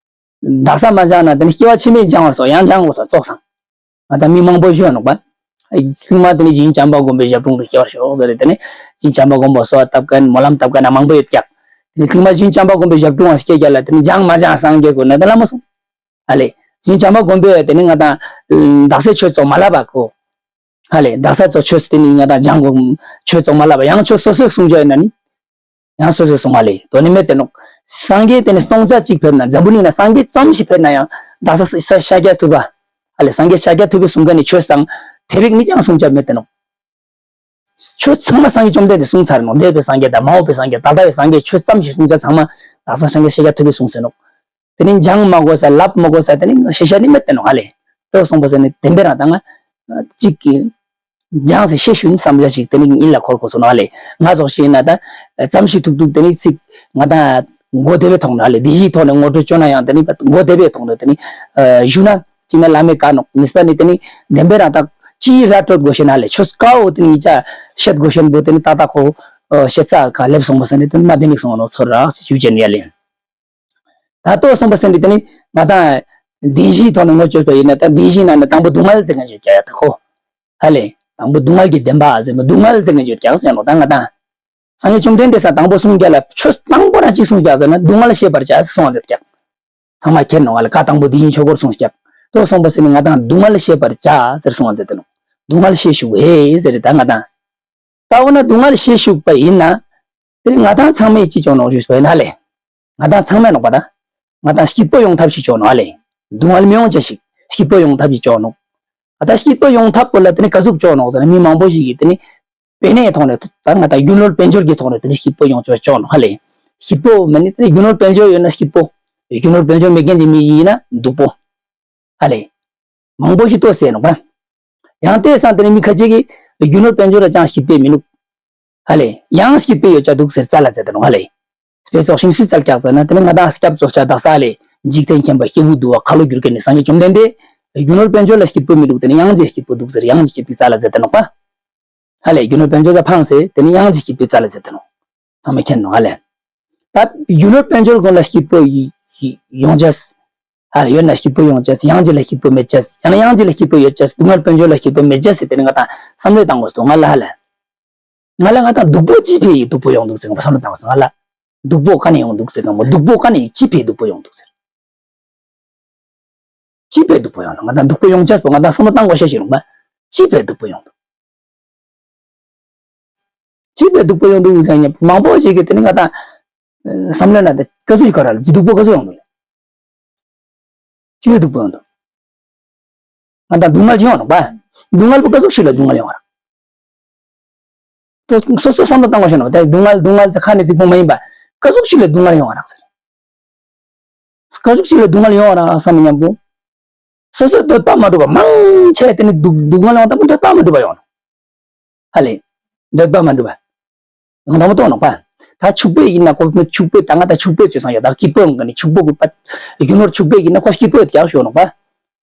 དག་ས་མ་སྦྱང་ན་དེ་ནི་སྐྱེ་བ་ཕྱི་མའི་སྦྱང་བར་སོགས་ཡང་སྦྱང་དགོས་ས་ཙོགས་སང་། ང་དང་མི་མང་པོ་ཞུ་ནོག་པ། སྟིང་མ་དེ་ནི་ཞིང་བྱམས་པ་མགོན་པོའི་ཞབས་དྲུང་དུ་སྐྱེ་བར་ཤོག་ཟེར་རེ་དེ་ནི་ཞིང་བྱམས་པ་མགོན་པོ་གསོལ་བ་བཏབ་མཁན་སྨོན་ལམ་བཏབ་མཁན་མང་པོ་ཡོད་ཀྱག་དེ་ནི་སྟིང་མ་ཞིང་བྱམས་པ་མགོན་པོའི་ཞབས་དྲུང་བ་སྐྱེ་རྒྱ་ལ་དེ་ནི་སྦྱང་མ་སྦྱང་སངས་རྒྱས་དགོས་ན་དེ་ལ་མོ་སོང་། ཨ་ལེ། ཞིང་བྱམས་པ་མགོན་པོས་དེ་ནི་ང་དང་དག་ས་ཆོས་ཚོགས་མ་ལབ་པ་ཁོ། ཧ་ལེ། དག་ས་ཚོ་ཆོས་དེ་ནི་ང་དང་སྦྱང་དགོས། ཆོས་ཚོགས་མ་ལབ་པ་ཡང་ཆོས་སོ་སོས་གསུང་ཆོས་ཡིན་ན་ནི། ཡང་སོ་སོས་གསུང་བ་ལེ། དོ་ནི་མེད་དེ་ནོག་སངས་རྒྱས་དེ་ནི་སྟོང་རྩ་གཅིག་ཕེབས་ན་འཛམ་བུ་གླིང་ན་སངས་རྒྱས་ཙམ་ཞིག་ཕེབས་ན་ཡང་དག་ས་ཤཱཀྱ་ཐུབ་པ། ཧ་ལེ་སངས་རྒྱས་ཤཱཀྱ་ཐུབ་པའི་གསུང་མཁན་ནི་ཆོས་སང་དེ་བིག་ནི་ཅང་གསུང་ཆ་མེད་དེ་ནོག་ཆོས་ཚང་མ་སངས་རྒྱས་བཅོམ་ལྡན་འདས་གསུངས་ཚར་ནོག་འདས་པའི་སངས་རྒྱས་དང་མ་འོངས་པའི་སངས་རྒྱས་ད་ལྟ་བའི་སངས་རྒྱས་ཆོས་ཙམ་ཞིག་གསུང་ཆ་ཚང་མ་དག་ས་སངས་རྒྱས་ཤཱཀྱ་ཐུབ་པས་གསུངས་ཟེར་ནོག་དེ་ནི་སྦྱང་མ་དགོས་ས་ལབ་མ་དགོས་ས་དེ་ནི་ཤེས་བྱ་ནི་མེད་དེ་ནོག་ཧ་ལེ། དེ་གསུངས་པ་ཟེར་ནི་བདེན་པའི་རང་ད་ང་གཅིག་གི་སྦྱང་ཟེར་ཤེས་ཞུ་ནི་བསམ་བྱ་ཞིག་དེ་ནི་ཡིན་ལ་འཁོར་དགོས་སོ་ནོག་ཧ་ལེ། ང་ཚོགས་ཤིག་ཡིན་ན་ད་ཙམ་ཞིག་ཐུག་ཐུག་དེ་ནི་ཚིག་ང་ད་མགོ་བདེ་བའི་ཐོག་ནས་ཧ་ལེ་བདེ་གཤེགས་ཐོག་ནས་ངོ་སྤྲོད་བཅོ་ན་ཡང་དེ་ནི་མགོ་བདེ་བའི་ཐོག་ནས་དེ་ནི་ཞུ་ན། ཅིག་ན་བླ་མའི་བཀའ་ནོག་ངེས་པ་ནི་དེ་ནི་བདེན་པའི་རང་དག་ཅིའི་ར་སྤྲོད་དགོས་ཤེ་ན་ལེ་ཆོས་དཀའ་བོ་དེ་ནི་ཅ་བཤད་དགོས་ཤེ་ན་བོ་དེ་ནི་ཏག་ཏག་ཁོ་བཤད་ས་ག་ལེབ་སོང་བ་ས་ནི་དེ་ནི་མ་བདེ་མིག་སོང་ནོ་ཚོར་ར་ཞུ་བྱེད་ནི་ཡ་ལེ། ད་ལྟོ་སོང་བ་ས་ནི་དེ་ནི་ང་དང་བདེན་བཞིའི་ཐོག་ནས་ངོ་སྤྲོད་པ་ཡིན་ན་ད་བདེན་བཞིའི་ནང་ནས་དང་པོ་སྡུག་བསྔལ་ཟེར་མཁན་ཞིག་ཀྱ་ཡ་ད་ཁོ། ཧ་ལེ། དང་པོ་སྡུག་བསྔལ་གྱི་བདེན་པ་ཟེར་མ་སྡུག་བསྔལ་ཟེར་མཁན་ཞིག་ཀྱ་ཟེར་ནོ་ད་ང་དང་། སངས་རྒྱས་བཅོམ་ལྡན་འདས་ས་དང་པོ་གསུང་རྒྱ་ལ་ཆོས་དང་པོ་རང་ཅིག་གསུང་རྒྱ་ཟེར་ན་སྡུག་བསྔལ་ཤེས་པར་བྱ་ཟེར་གསུངས་ཟེར་ཀྱ། ཚང་མ་ཁྱེར་ནོ་ང་ལ་བཀའ་དང་པོ་དེ་བཞིན་ཆོས་འཁོར་གསུངས་ཀྱག་ཏོ་སོང་པ་ཟེར་ནི་ང་དང་སྡུག་བསྔལ་ཤེས་པར་བྱ་ཟེར་གསུངས་པ་ཟེར་ཏེ་ནོ། སྡུག་བསྔལ་ཤེས་ཤུག་ཧེ་ཟེར་ད་ང་དང་། ད་འོ་ན་སྡུག་བསྔལ་ཤེས་ཤུག་པ་ཡིན་ན། དེ་ནི་ང་དང་ཚང་མས་ཅི་ཅོ་ནོག་ཞུས་པ་ཡིན་ན་ལེ། ང་དང་ཚང་མས་ནོག་པ་ད། ང་དང་སྐྱིད་པོ་ཡོང་ཐབས་ཤིག་ཅོ་ནོག་ཨ་ལེ། སྡུག་བསྔལ་མི་ཡོང་ཅེས་ཤིག་སྐྱིད་པོ་ཡོང་ཐབས་ཤིག་ཅོ་ནོག་ཨ་ད་སྐྱིད་པོ་ཡོང་ཐབས་པོ་ལ་དེ་ནི་ག་ཟུག་ཅོ་ནོག་ཟེར་ན་མི་མང་པོ་ཞིག་གིས་དེ་ནི། དཔེ་ནས་ཐོག་ནས་ད་ང་དང་རྒྱུ་ནོར་དཔལ་འབྱོར་གྱི་ཐོག་ནས་དེ་ནི་སྐྱིད་པོ་ཡོང་ཆོག་ཆོག་ནོ་ཧ་ལེ། སྐྱིད་པོ་མེད་ནི་དེ་ནི་རྒྱུ་ནོར་དཔལ་འབྱོར་ཡོད་ན་སྐྱིད་པོ། རྒྱུ་ནོར་དཔལ་འབྱོར་མེད་མཁན་གྱི་མི་ཡིན་ན་སྡུག་པོ། ཧ་ལེ། མང་པོ་ཞིག་ལྟོས་ཟེར་ནོ་པ། ཡང་ལྟས་སང་དེ་ནི་མི་ཁ་ཅིག་གིས་རྒྱུ་ནོར་དཔལ་འབྱོར་ལ་ཅང་སྐྱིད་པོ་མི་ནུག་ཧ་ལེ། ཡང་སྐྱིད་པོ་ཡོད་ཅག་འདུག་ཟེར་རྩ་ལ་ཟེར་ཏེ་ནོ་ཧ་ལེ། དཔེ་ཚོགས་ཤིང་སུས་རྩལ་ཀྱག་ཟེར་ན་དེ་ནི་ང་དང་སྐྱབས་གཙོ་ཆ་དག་ས་ལེ། འཇིག་རྟེན་མཁྱེན་པ་སྐྱེས་བུ་འདུལ་བ་ཁ་ལོ་བསྒྱུར་མཁན་ནི་སངས་རྒྱས་བཅོམ་ལྡན་འདས། རྒྱུ་ནོར་དཔལ་འབྱོར་ལ་སྐྱིད་པོ་མི་འདུག་དེ་ནི་གཡང་རྗེ་སྐྱིད་པོ་འདུག་ཟེར་གཡང་རྗེ་སྐྱིད་པོའི་རྩ་ལ་ཟེར་ཏེ་ནོ་པ། ཧ་ལེ་རྒྱུ་ནོར་དཔལ་འབྱོར་ལ་ཕངས་སེ་དེ་ནི་གཡང་རྗེ་སྐྱིད་པོའི་རྩ་ལ་ཟེར་ཏེ་ནོ། ཚང་མས་མཁྱེན་ནོ་ཧ་ལེ། ད་རྒྱུ་ནོར་དཔལ་འབྱོར་ཀུན་ལ་སྐྱིད་པོ་ཡི་ཡི་ཡོང་ཅེས། ཧ་ལེ་ཡོད་ན་སྐྱིད་པོ་ཡོང་ཅེས་གཡང་རྗེ་ལ་སྐྱིད་པོ་མེད་ཅེས་ཡང་ན་གཡང་རྗེ་ལ་སྐྱིད་པོ་ཡོད་ཅེས་སྡུག་བསྔལ་དཔལ་འབྱོར་ལ་སྐྱིད་པོ་མེད་ཅེས་ཟེར་དེ་ནི་ང་དང་བསམ་བློ་བཏང་དགོས་སོ་ང་ལ་ཧ་ལེ། ང་ལ་ང་དང་སྡུག་པོ་ཅི་ཕི་ཡི་སྡུག་པོ་ཡོང་འདུག་ཟེར་ང་བསམ་བློ་བཏང་དགོས་སོ་ང་ལ། སྡུག་པོ་ག་ནས་ཡོང་འདུག་ཟེར་གང་མོ་སྡུག་པོ་ག་ནས་ཅི་ཕི་སྡུག་པོ་ཡོང་འདུག་ཟེར། ཅི་ཕི་སྡུག་པོ་ཡོང་ན་ང་དང་སྡུག་པོ་ཡོང་ཅེས་པོ་ང་དང་བསམ་བློ་བཏང་དགོས་ཤེས་ཤིག་རུང་པ། ཅི་ཕི་སྡུག་པོ་ཡོང་འདུག་ཅི་ཕི་སྡུག་པོ་ཡོང་འདུག་ཟེར་ཉེ་མང་པོ་ཞིག་གིས་དེ་ནི་ང་དང་། བསམ་བློ་ན་དེ་ཀ་ཟུག་ཞིག་ག་ར་ལ་ཅི་སྡུག་པོ་ཀ་ཟུག་ཡོང་འདུག་ལེ། ཅི་ལ་སྡུག་པོ་ཡོང་དུ། ང་དང་སྡུག་བསྔལ་ཡོང་རོགས་པ། སྡུག་བསྔལ་པོ་ག་ཟུག་ཞིག་ལ་སྡུག་བསྔལ་ཡོང་ར། ཏོ་སོ་སོ་བསམ་བློ་བཏང་བ་ཤེས་ནོ། ད་སྡུག་བསྔལ་སྡུག་བསྔལ་ཚེ་ཁ་ནས་གཟིགས་པོ་མ་ཡིན་པ། ག་ཟུག་ཞིག་ལ་སྡུག་བསྔལ་ཡོང་ར་ཟེར། ག་ཟུག་ཞིག་ལ་སྡུག་བསྔལ་ཡོང་ར་བསམ་མི་ཉམ་པོ། སོ་སོའི་འདོད་པ་མ་འགྲུབ་པ་མང་ཆེ་དེ་ནི་སྡུག་སྡུག་བསྔལ་ཡོང་དང་པོ་འདོད་པ་མ་འགྲུབ་པ་ཡོང་ནོ། ཧ་ལེ། འདོད་པ་མ་འགྲུབ་པ། ཡང་དང་པོ་ལྟོས་ནོ་པ། ད་ཕྱུག་པོ་ཡིན་ན་ཁོ་ཕྱུག་པོ་ད་ང་ད་ཕྱུག་པོ་བཅོས་སང་ཡོད་ད་སྐྱིད་པོ་ཡོང་གི་ནི་ཕྱུག་པོ་གི་པ། རྒྱུ་ནོར་ཕྱུག་པོ་ཡིན་ན་ཁོ་སྐྱིད་པོ་ཡོད་ཀྱག་ཞོ་ནོ་པ།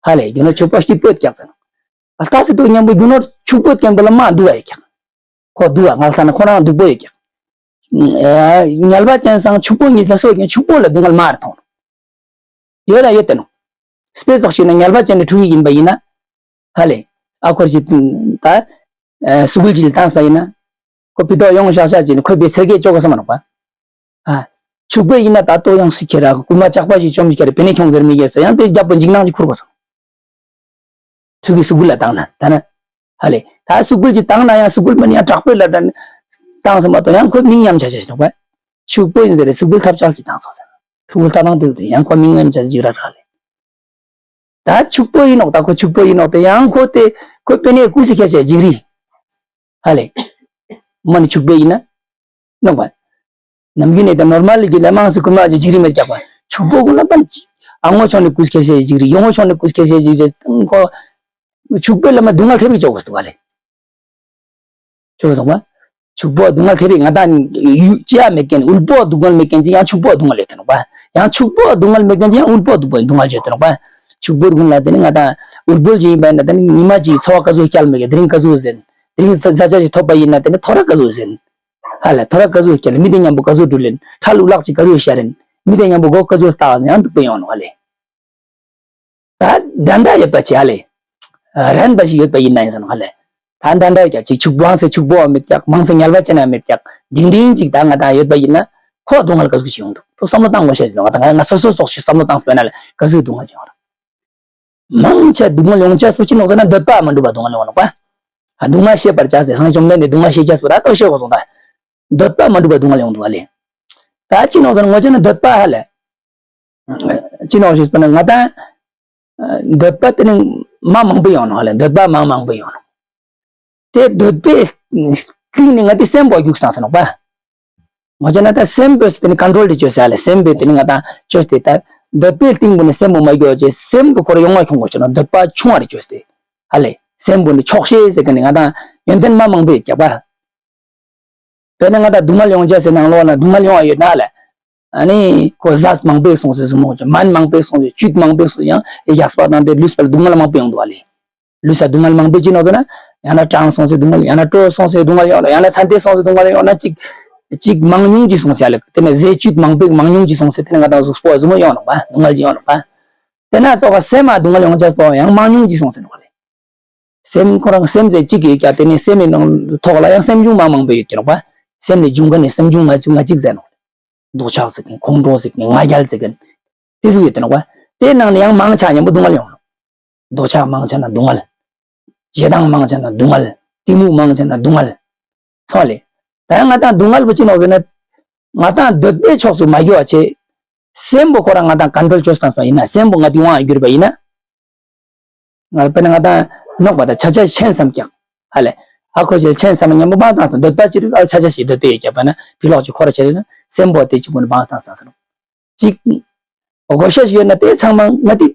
ཧ་ལེ་རྒྱུ་ནོར་ཕྱུག་པོ་སྐྱིད་པོ་ཡོད་ཀྱག་ཟེར་ནོ། ལྟ་སི་ཏོ་མཉམ་པོ་རྒྱུ་ནོར་ཕྱུག་པོ་སྐྱེན་པོ་ལ་མ་འདུག་བ་ཡོད་ཀྱག་ཁོ་འདུག་བ་ང་ལྟ་ན་ཁོ་རང་འདུག་པོ་ཡོད་ཀྱག་ཉལ་བ་ཅན་སང་ཕྱུག་པོ་གཉིས་ལ་སོ་ཡིན་ཕྱུག་པོ་ལ་སྡུག་བསྔལ་མ་རེ་མཐོང་ནོ། ཡོད་ལ་ཡོད་དེ་ནོ། དཔེ་ཙོགས་ཤིག་ན་ཉལ་བ་ཅན་ནི་ཕྲུ་གུ་ཡིན་པ་ཡིན་ན། ཧ་ལེ། ཨ་ཁོར་ཞིག་ད། སུ་གུལ་གྱིས་བཏང་སྤ་ཡིན་ན། ཁོ་ཕི་ཏོག་ཡོང་ཤག་ཤག་ཅིག་ནི་ཁོས་བེད་ཚེར་གས་ཅོག་ག་ས་མ་ནོག་པ། ཨ། ཕྱུག་པོ་ཡིན་ན་ད་ལྟོ་ཡང་སུ་ཁྱེར་ར་རྐུན་མ་ཇག་པ་ཞིག་བཅོམ་ཞིག་ཁྱེར་བེ་ནེ་ཁྱོང་ཟེར་མི་གེ་སོ་ཡང་དེ་རྒྱབ་པོ་འཇིགས་སྣང་ཅིག་ཁུར་གོ་སོང་། ཕྲུ་གུའི་སུ་གུལ་ལ་བཏང་ན་ད་ན། ཧ་ལེ། ད་སུ་གུལ་གྱིས་བཏང་ན་ཡང་སུ་གུལ་མིན་ཡང་དྲག་པོའི་ལ་དྲན། བཏང་ས་མ་གཏོགས་ཡང་ཁོས་མིང་ཉམས་ཆ་ཆ་ཞིག་ནོག་པ། ཕྱུག་པོ་ཡིན་ཟེར་རེ་སུ་གུལ་ཐབས་ཆག་ཅིག་བཏང་སོང་ཟེར། ཕྲུ་གུ་ལྟ་སྟངས་དེ་ཡང་ཁོ་མིང་ཉམས་ཆ་ཅིག་ར་ར་ལེ། ད་ཕྱུག་པོ་ཡིན་ནོག་ད་ཁོ་ཕྱུག་པོ་ཡིན་ནོག་དེ་ཡང་ཁོ་དེ་ཁོ་པེ་ནེ་ཀུ་སི་ཁྱེར་ཆ་ཇིག་རི། ཧ་ལེ། མ་ནི་ཕྱུག་པོ་ཡིན་ན། ནོག་པ། ནམ་རྒྱུན་ནས་ད་ནོར་མལ་གྱི་ལས་མང་སི་ཁུ་མ་ཅི་ཇིག་རི་མེད་ཀྱག་པ། ཕྱུག་པོ་ཀུ་ན་པ་ནི་ཨ་ངོ་ཆོག་ནི་ཀུ་སི་ཁྱེར་ཆ་ཇིག་རི་ཡོང་ངོ་ཆོག་ནི་ཀུ་སི་ཁྱེར་ཆ་ཇིག་རི་ཁོ། ཕྱུག་པོ་ལ་མ་སྡུག་བསྔལ་ཐེབས་ཀྱི་ཆོག་གོ་སི་ཏུ་ག་ལེ། ཆོག་སོང་བ། ཕྱུག་པོ་སྡུག་བསྔལ་ཐེབས་པས་ང་དང་ཡུ་ཅི་ཡ་མེད་མཁན་དབུལ་པོ་སྡུག་བསྔལ་མེད་མཁན་ཅིག་ཡང་ཕྱུག་པོ་སྡུག་བསྔལ་ཡོད་དེ་ནོག་པ། ཡང་ཕྱུག་པོ་སྡུག་བསྔལ་མེད་མཁན་ཅིག་ཡང་དབུལ་པོ་སྡུག་བསྔལ་སྡུག་བསྔལ་ཡོད་དེ་ནོག་པ། ཕྱུག་པོ་སྡུག་བསྔལ་དེ་ནི་ང་དང་དབུལ་པོ་ཅིག་ཡིན་པ་ཡིན་ན་དེ་ནི་ཉི་མ་ཅིག་འཚོ་བ་ག་ཚོད་སྐྱལ་མེད་མཁན་དེ་རིང་ག་ཚོད་ཟིན། དེ་རིང་ས་ས་ཆ་ཞིག་ཐོབ་པ་ཡིན་ན་དེ་ནི་ཐོ་ར་ག་ཚོད་ཟིན། ཧ་ལ་ཐོ་ར་ག་ཚོད་སྐྱལ་མི་དེ་མཉམ་པོ་ག་ཚོད་འགྲུལ་ལེན་ཁྲ་ལུག་ལག་ཅིག་ག་ཚོད་ཤ་རེན། མི་དེ་མཉམ་པོ་སྒོ་ག་ཚོད་ལྟ་བ་ཡང་སྡུག་པོ་ཡོང་ནོག་ཧ་ལེ། ད་འདྲ་འདྲ་ཡོད་པ་ཅི་ཧ་ལེ། རན་པ་ཞིག་ཡོད་པ་ཡིན་ན་ཡིན་ས་ནོ་ཧ་ལེ། ད་འདྲ་འདྲ་ཡོད་ཀྱག་ཅིག་ཕྱུག་པོའང་སེ་ཕྱུག་པོའང་མེད་ཀྱག་མང་སེ་ཉལ་བ་ཅན་ཡང་མེད་ཀྱག་འབྲིང་འབྲིང་ཅིག་ད་ང་དང་ཡོད་པ་ཡིན་ན་ཁོ་སྡུག་བསྔལ་ག་ཟུག་ཞིག་ཡོང་འདུག་ཁོ་བསམ་བློ་བཏང་དགོས་ཤེས་ཞིག་འདུག་ང་དང་ང་སོ་སོ་སོགས་ཤིག་བསམ་བློ་བཏང་སྤེལ་ན་ལ་ག་ཟུག་སྡུག་བསྔལ་ཡོང་ར། མང་ཆེ་སྡུག་བསྔལ་ཡོང་ཆེ་སུ་ཅི་ནོག་ཟེར་ན་འདོད་པ་མ་འགྲུབ་པ་སྡུག་བསྔལ་ཡོང་ནོག་པ། ཨ་སྡུག་བསྔལ་ཤེས་པར་བྱ་ཟེར་སངས་བཅོམ་ལྡན་འདས་སྡུག་བསྔལ་ཤེས་བྱ་སུ་ར་ཏོ་ཤེས་དགོས་སོང་ད། འདོད་པ་མ་འགྲུབ་པ་སྡུག་བསྔལ་ཡོང་འདུག་ཨ་ལེ། ད་ཅི་ནོག་ཟེར་ན་ངོ་ཆ་ན་འདོད་པ་ཧ་ལེ། ཅི་ནོག་ཞེས་པ་ན་ང་དང་། འདོད་པ་དེ་ནི་མ་མང་པོ་ཡོང་ནོག་ལེ་འདོད་པ་མང་མང་པོ་ཡོང་ནོག་དེ་འདོད་པའི་སྟེང་ནས་ང་དེ་སེམས་པོ་རྒྱུགས་བཏང་ཟེར་ནོག་པ། ངོ་ཆ་ན་ད་སེམས་པོས་དེ་ནི་ཀོན་ཊོལ་དེ་བཅོས་ཟེར་ཧ་ལེ་སེམས་པོས་དེ་ནི་ང་དང་བཅོས་ཏེ་ད་འདོད་པའི་སྟེང་པོ་ནི་སེམས་པོ་མ་རྒྱུགས་བྱས་སེམས་པོ་ཁོ་ར་ཡོང་བ་ཁྱོང་དགོས་ཆོག་ན་འདོད་པ་ཆུང་བ་རེ་བཅོས་ཏེ་ཧ་ལེ་སེམས་པོ་ནི་ཆོག་ཤེས་ཟེར་གི་ནི་ང་དང་ཡོན་ཏན་མ་མང་པོ་ཡོད་ཀྱག་པ། དཔེར་ན་ང་དང་སྡུག་བསྔལ་ཡོང་ཆ་ཟེར་ནང་ལོགས་ན་སྡུག་བསྔལ་ཡོང་བ་ཡོད་ན་ལ། ཨ་ནི་ཁོ་ཟས་མང་པོས་སོང་ཟེར་གཟུགས་མང་ཆ་སྨན་མང་པོས་སོང་ཟེར་བཅུད་མང་པོས་སོང་ཡང་ཡགས་པ་དང་དེ་ལུས་པར་སྡུག་བསྔལ་མང་པོ་ཡོང་འདུག་ཨ་ལེ། ལུས་ས་སྡུག་བསྔལ་མང་པོས་ཅི་ནོག་ཟེར་ན། ཡང་ན་གྲང་སོང་ཟེར་སྡུག་བསྔལ་ཡང་ན་དྲོ་སོང་ཟེར་སྡུག་བསྔལ་ཡོང་ལ་ཡང་ན་ཚན་ཏེ་སོང་ཟེར་སྡུག་བསྔལ་ཡོང་ན་གཅིག་གཅིག་མང་ཉུང་གིས་སོང་ཟེར་ཨ་ལེ་དེ་ནས་ཟས་བཅུད་མང་པོས་མང་ཉུང་གིས་སོང་ཟེར་དེ་ནས་ང་དང་གཟུགས་པོ་གཟུགས་མོ་ཡོང་ནོག་པ་སྡུག་བསྔལ་གྱི་ཡོང་ནོག་པ། དེ་ན་ཙོག་ག་སེམས་མ་སྡུག་བསྔལ་ཡོང་ཆ་པོ་ཡང་མང་ཉུང་གིས་སོང་ཟེར་ནོག་ཨ་ལེ། སེམས་ཁོ་རང་སེམས་ཟེར་གཅིག་ཡོད་ཀྱང་དེ་ནི་སེམས་ནི་ནང་ཐོག་ལ་ཡང་སེམས་བྱུང་མ་མང་པོ་ཡོད་ཀྱི་ནོག་པ། སེམས་ནི་བྱུང་ག་ནི་སེམས་བྱུང་ང་གཅིག་ང་གཅིག་ཟེར་ནོག་འདོད་ཆགས་ཟེར་མཁན་ཁོང་ཁྲོ་ཟེར་མཁན་ང་རྒྱལ་ཟེར་མཁན། དེ་ཚོ་ཡོད་དེ་ནོག་པ། དེ་ནང་ནས་ཡང་མང་ཆ་མཉམ་པོ་སྡུག་བསྔལ་ཡོང་ནོག་འདོད་ཆགས་མང་ཆ་ན་སྡུག་བསྔལ། ཞེ་སྡང་མང་ཆ་ན་སྡུག་བསྔལ། གཏི་མུག་མང་ཆ་ན་སྡུག་བསྔལ། སོང་ལེ། ད་ཡང་ང་དང་སྡུག་བསྔལ་པོ་ཅི་ནོག་ཟེར་ན། ང་དང་འདོད་པའི་ཕྱོགས་སུ་མ་གྱུར་བ་བྱས། སེམས་པོ་ཁོ་རང་ང་དང་ཀོན་ཊོལ་བཅོས་བཏང་སོང་ཡིན་ན་སེམས་པོ་ང་དེ་དབང་གྱུར་པ་ཡིན་ན། ང་དཔེར་ན་ང་དང་ནོག་པ་དང་ཆ་ཆ་ཆེན་བསམ་ཀྱང་། ཧ་ལེ། ཨ་ཁོ་ཆེ་ཆེན་བསམ་མཉམ་པོ་བང་བཏང་སོང་འདོད་པ་ཅི་རིགས་ཨ་ཆ་ཆ་ཞིག་འདོད་པའི་ཡོད་ཀྱང་པ་ན་ཕི་ལོག་ཅིག་ཁོ་ར་ཆེ་རེད་ན་སེམས་པོ་དེ་གཅིག་པུ་ནི་བང་བཏང་སོང་ཟེར་ནོག་གཅིག་བགོ་བཤའ་ཞིག་ཡོད་ན་དེ་ཚང་མ་ང་དེ་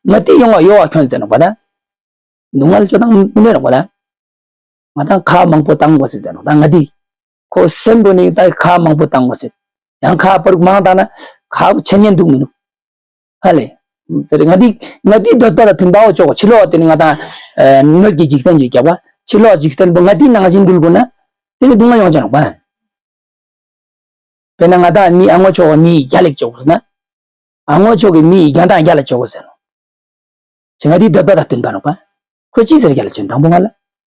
ང་དེ་ཡོང་བ་ཡོད་བ་ཁྱོད་ཟེར་ནོག་པ་ད། སྡུག་བསྔལ་ཅོ་དང་མི་ནུས་ནོག་པ་ད། ང་དང་ཁ་མང་པོ་བཏང་དགོས་ཟེར་ཟེར་ནོག་ད་ང་དེ། ཁོ་སེམས་པོ་ནི་ད་ཁ་མང་པོ་བཏང་དགོས་ཟེར། ཡང་ཁ་པར་མང་བཏང་ན་ཁ་བོ་ཆེན་ཉན་འདུག་མི་ནུག་ཧ་ལེ། ཟེར་ང་དེ་ང་དེ་འདོད་པ་དང་མཐུན་པའོ་ཅོག་ཕྱི་ལོགས་དེ་ནི་ང་དང་། སྣོད་ཀྱི་འཇིག་རྟེན་གྱི་རྒྱབ་པ། ཕྱི་ལོགས་འཇིག་རྟེན་པོ་ང་དེ་ནང་བཞིན་འགྲུལ་དགོས་ན། དེ་ནི་སྡུག་བསྔལ་ཡོང་ཆ་ནོག་པ། དཔེར་ན་ང་དང་མི་ཨ་ངོ་ཆོག་ག་མི་ཡི་རྒྱ་ལེགས་ཆོག་གོ་ཟེར་ན། ཨ་ངོ་ཆོག་གི་མི་ཡི་རྒྱ་དང་རྒྱ་ལ་ཆོག་གོ་ཟེར་ནོ། ཅི་ང་དེའི་འདོད་པ་དང་བསྟུན་པ་ནོག་པ། ཁོ་ཅི་ཟེར་རྒྱ་ལ་ཆུན་དང་པོ་ང་ལ།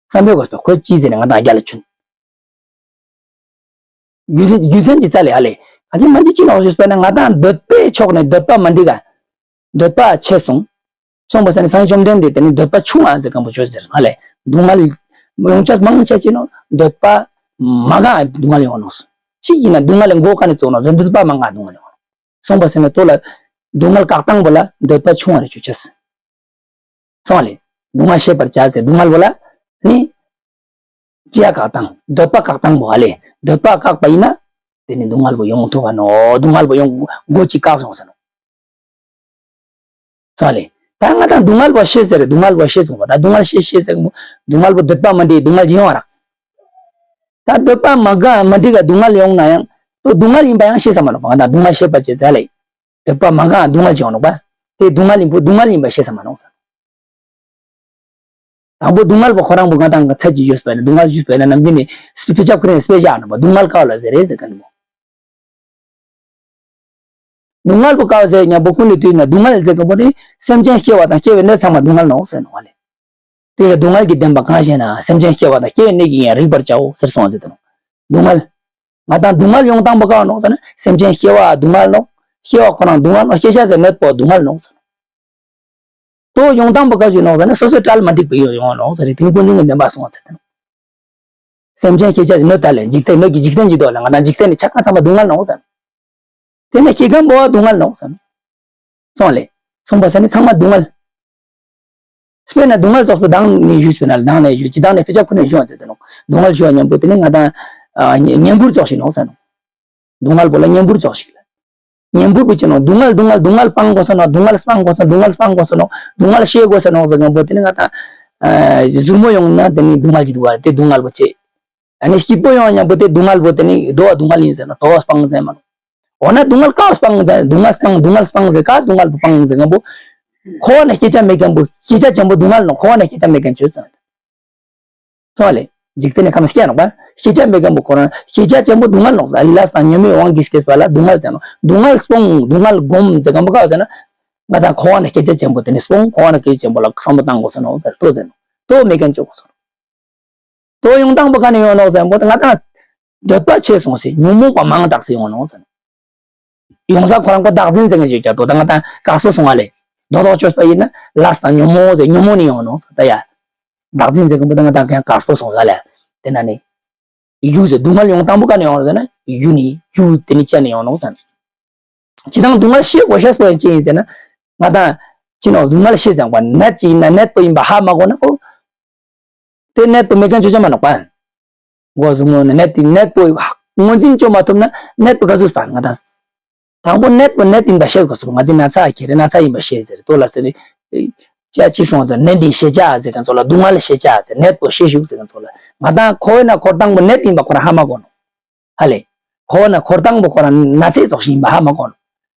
བསམ་པའི་སྒོ་ཟོ་ཁོ་ཅི་ཟེར་ནས་ང་དང་རྒྱ་ལ་ཆུན། རྒྱུ་མཚན་རྒྱུ་མཚན་གྱི་རྩ་ལས་ཨ་ལས། ག་ཅི་མ་ཅི་ཅི་ནོག་ཞེས་པ་ན་ང་དང་འདོད་པའི་ཕྱོགས་ནས་འདོད་པ་མ་འགྲིག་ག་འདོད་པ་ཆེ་སོང་། སོང་པ་ས་ནི་སངས་རྒྱས་བཅོམ་ལྡན་འདས་དེ་ནི་འདོད་པ་ཆུང་ཨ་ཟེར་གང་པོ་བརྗོད་ཟེར་ང་ལས། སྡུག་བསྔལ་ཡོང་ཆ་མང་ཆ་ཅི་ནོ་འདོད་པ་མ་གང་སྡུག་བསྔལ་ཡོང་ནོག་གཅིག་ཡིན་ན་སྡུག་བསྔལ་ལས་འགོ་ག་ནས་བཙུགས་ནོག་ཟེར་འདོད་པ་མ་གང་སྡུག་བསྔལ་ཡོང་ནོག་སོང་པ་ས་ནི་ལྟོ་ལ། སྡུག་བསྔལ་བཀག་སྟངས་པོ་ལ་འདོད་པ་ཆུང་བ་རེ་ཆུ་ཆེས། སོང་ལེ། སྡུག་བསྔལ་ཤེས་པར་བྱ་ཟེར་སྡུག་བསྔལ་པོ་ལ་ནི། ཅི་ཡ་བཀག་སྟངས། འདོད་པ་བཀག་སྟངས་པོ་ཧ་ལེ། འདོད་པ་བཀག་པ་ཡིན་ན། དེ་ནི་སྡུག་བསྔལ་པོ་ཡོང་ཐུབ་པ་ནོ། སྡུག་བསྔལ་པོ་ཡོང་སྒོ་ཅིག་བཀག་སོང་ཟེར་ནོ། སོང་ལེ། ད་ང་དང་སྡུག་བསྔལ་པོ་ཤེས་ཟེར་སྡུག་བསྔལ་པོ་ཤེས་སོང་པ། ད་སྡུག་བསྔལ་ཤེས་ཤེས་ཟེར་གོ། སྡུག་བསྔལ་པོ་འདོད་པ་མ་འགྲིག་སྡུག་བསྔལ་ཅི་ཡོང་བ་ར། ད་འདོད་པ་མ་འགག་མ་འགྲིག་ག་སྡུག་བསྔལ་ཡོང་ན་ཡང་། ད་སྡུག་བསྔལ་ཡིན་པ་ཡང་ཤེས་ས་མ་ནོ་པ། ང་དང་སྡུག་བསྔལ་ཤེས་པ་བྱེད་ཟེར་ལེ། འདོད་པ་མ་འགག་སྡུག་བསྔལ་ཅི་ཡོང་ནོ་པ། དེ་སྡུག་བསྔལ་ཡིན་པོ་སྡུག་བསྔལ་ཡིན་པ་ཤེས་ས་མ་ནོ་ཟེར། དང་པོ་སྡུག་བསྔལ་པོ་ཁོ་རང་པོ་ང་དང་ཚད་ཀྱི་ཡོད་པས་ན་སྡུག་བསྔལ་ཞུས་པས་ན་ནམ་རྒྱུན་ནས་སྤེ་ཆ་ཁུ་རེ་སྤེ་ཆ་ནང་པ་སྡུག་བསྔལ་དཀའ་བ་ལ་ཟེར་རེད་ཟེར་ག་ནི་མོ། སྡུག་བསྔལ་པོ་དཀའ་བ་ཟེར་ཉམ་པོ་ཀུན་ལས་དུས་ན་སྡུག་བསྔལ་ཟེར་ག་པོ་ནི་སེམས་ཅན་སྐྱེ་བ་དང་སྐྱེ་བའི་གནས་ཚང་མ་སྡུག་བསྔལ་ནོ་ཟེར་ནོ་བ་ལེ། དེ་ཡང་སྡུག་བསྔལ་གྱི་བདེན་པ་གང་ཞེ་ན་སེམས་ཅན་སྐྱེ་བ་དང་སྐྱེ་བའི་གནས་ཀྱི་ཡང་རིག་པར་བྱའོ་ཟེར་སོང་ཟེར་དོ། སྡུག་བསྔལ། ང་དང་སྡུག་བསྔལ་ཡོང་སྟངས་པོ་དཀའ་བ་ནོ་ཟེར་ན་སེམས་ཅན་སྐྱེ་བ་སྡུག་བསྔལ་ནོ། སྐྱེ་བ་ཁོ་རང་སྡུག་བསྔལ་ནོ། ཤེས་བྱ་ཟེར་གནོད་པོ་སྡུག་བསྔལ་ནོ་ཟེར། དོ་ཡོང་སྟངས་པོ་བཀའ་བརྒྱུད་ནོ་ཟེར་ན་སོ་སོའི་གྲལ་མ་འགྲིག་པའི་ཡོང་ཡོང་ནོ་ཟེར་རེད། དེ་ནི་ཀུན་འབྱུང་གི་བདེན་པ་སོང་བ་ཚེ་དང་། སེམས་ཅན་ཤེས་བྱ་ཟེར་གནོད་ལྟ་ལས་འཇིག་རྟེན་གནོད་ཀྱི་འཇིག་རྟེན་གྱི་དོ་ལ་ང་དང་འཇིག་རྟེན་ནི་ཆ་ཚང་ཚང་མ་སྡུག་བསྔལ་ནོ་ཟེར། དེ་ནི་ཤེས་མཁན་པོ་བ་སྡུག་བསྔལ་ནོ་ཟེར། སོང་ལེ། སོང་པ་ཟེར་ནི་ཚང་མ་སྡུག་བསྔལ། དཔེར་ན་སྡུག་བསྔལ་ཙོགས་པོ་དང་ནི་ཞུས་པས་ན་དང་ནས་ཞུ་ཅི་དང་ནས་དཔེ་ཆ་ཁུ་ནས་ཞུ་བ་ཚེ་དང་ནོ། སྡུག་བསྔལ་ཞུ་བ་མཉམ་པོ་དེ་ནི་ང་དང་། ཉེ་འབུར་ཙོགས་ཤིག་ནོ་ཟེར་ནོ། སྡུག་བསྔལ་པོ་ལ་གཉེན་འབུར་ཙོགས་ཤིག་ལ། གཉེན་འབུར་པོ་ཅི་ནོ་སྡུག་བསྔལ་སྡུག་བསྔལ་སྡུག་བསྔལ་སྤང་དགོས་ས་ནོ། སྡུག་བསྔལ་སྤང་དགོས་ས་སྡུག་བསྔལ་སྤང་དགོས་ས་ནོ། སྡུག་བསྔལ་ཤེས་དགོས་ས་ནོ་ཟེར་མཁན་པོ་དེ་ནི་ང་དང་། ཟུར་མོ་ཡོང་ན་དེ་ནི་སྡུག་བསྔལ་གྱི་འདུག་བ་དེ་སྡུག་བསྔལ་པོ་ཆེ། ཨ་ནི་སྐྱིད་པོ་ཡོང་མཉམ་པོ་དེ་སྡུག་བསྔལ་པོ་དེ་ནི་དོ་བ་སྡུག་བསྔལ་ཡིན་ཟེར་ན་དོ་བ་སྤང་ཟེར་མ་ནོ། འོ་ན་སྡུག་བསྔལ་ཀ་བ་སྤང་ཟེར་སྡུག་བསྔལ་སྤང་སྡུག་བསྔལ་སྤང་ཟེར་ཀ་སྡུག་བསྔལ་པོ་སྤང་ཟེར་མཁན་པོ། ཁོ་བ་ན་ཤེས་བྱ་མེད་མཁན་པོ་ཤེས་བྱ་ཅན་པོ་སྡུག་བསྔལ་ནོ། ཁོ་བ་ན་ཤེས་བྱ་མེད་མཁན་ཆོས་ཟེར། སོང་ལེ། འཇིག་རྟེན་ནི་ཁམས་སྐྱེ་ནོག་པ། ཤེས་བྱ་མེད་མཁན་པོ་ཁོ་རང་ཤེས་བྱ་ཅན་པོ་སྡུག་བསྔལ་ནོག་ཟེར། ལས་དང་ཉོན་མོངས་དབང་གིས་སྐྱེས་པ་ལ་སྡུག་བསྔལ་ཟེར་ནོག་སྡུག་བསྔལ་སྤོང་སྡུག་བསྔལ་སྒོམ་ཟེར་མཁན་པོ་ག་བ་ཟེར་ན། ང་དང་ཁོ་བ་ན་ཤེས་བྱ་ཅན་པོ་དེ་ནི་སྤོང་ཁོ་བ་ན་ཤེས་བྱ་ཅན་པོ་ལ་བསམ་བློ་བཏང་དགོས་ཟེར་ནོག་ཟེར་དོ་ཟེར་ནོག་དོ་མེད་མཁན་ཆོས་གོ་ཟེར་ནོག་དོ་ཡོང་སྟངས་པོ་ག་ནས་ཡོང་ནོག་ཟེར་མཁན་པོ་དེ་ང་དང་འདོད་པ་ཆེ་སོང་སེ་ཉོན་མོངས་པ་མང་དྲགས་སེ་ཡོང་ནོག་ཟེར་ནོག་ཡོང་ས་ཁོ་རང་ཁོ་བདག་འཛིན་ཟེར་མཁན་ཞིག་ཀྱང་དོ་ད་ང་དང་དཀགས་པོ་སོང་བ་ལས། རྡོག་རྡོག་བཅོས་པ་ཡིན་ན་ལས་དང་ཉོན་མོངས་ཟེར་ཉོན་མོངས་ནས་ཡོང་ནོག་ཟེར་ད་ཡ། བདག་འཛིན་ཟེར་མཁན་པོ་ད་ང་དང་ཀྱང་དཀགས་པོ་སོང་ས་ལས། དེ་ན་ནི། ཡུལ་ཟེར་སྡུག་བསྔལ་ཡོང་སྟངས་པོ་ག་ནས་ཡོང་ཟེར་ན་ཡུལ་ནི་ཡུལ་དེ་ནི་ཅི་ནས་ཡོང་ནོག་ཟེར་ན། ཇི་ལྟར་སྡུག་བསྔལ་ཤེས་དགོས་ཤེས་པོ་ཅི་ཡིན་ཟེར་ན། ང་དང་། ཅི་ནོག་སྡུག་བསྔལ་ཤེས་ཙང་པ་ནད་ཅི་ཡིན་ན་ནད་པོ་ཡིན་པ་ཧ་མ་གོ་ན་ཁོ། དེ་ནད་པོ་མེད་མཁན་ཆོས་ཅན་མ་ནོག་པ། མགོ་གཟུགས་མོ་ནི་ནད་དེ་ནད་པོ་ངོས་འཛིན་བྱེད་མ་ཐུབ་ན་ནད་པོ་ག་ཟུག་པ་ང་དང་། དང་པོ་ནད་པོ་ནད་ཡིན་པ་ཤེས་དགོས་སོ། ང་དེ་ན་ཚ་ཁྱེར་ན་ཚ་ཡིན་པ་ཤེས་ཟེར་དོ་ལ་ཟེར་ནི། ཅ་ཅི་སོང་ཟེར་ནད་འདི་ཤེས་བྱ་ཟེར་མཁན་ཚོ་ལ་སྡུག་བསྔལ་ཤེས་བྱ་ཟེར་ནད་པོ་ཤེས་ཤུགས་ཟེར་མཁན་ཚོ་ལ་ང་དང་ཁོ་ན་འཁོར་སྟངས་པོ་ནད་ཡིན་པ་ཁོ་རང་ཧ་མ་གོ་ནོག་ཧ་ལེ། ཁོ་ན་འཁོར་སྟངས་པོ་ཁོ་རང་ན་ཚ་ཙོགས་ཤིག་ཡིན་པ་ཧ་མ་གོ་ནོག་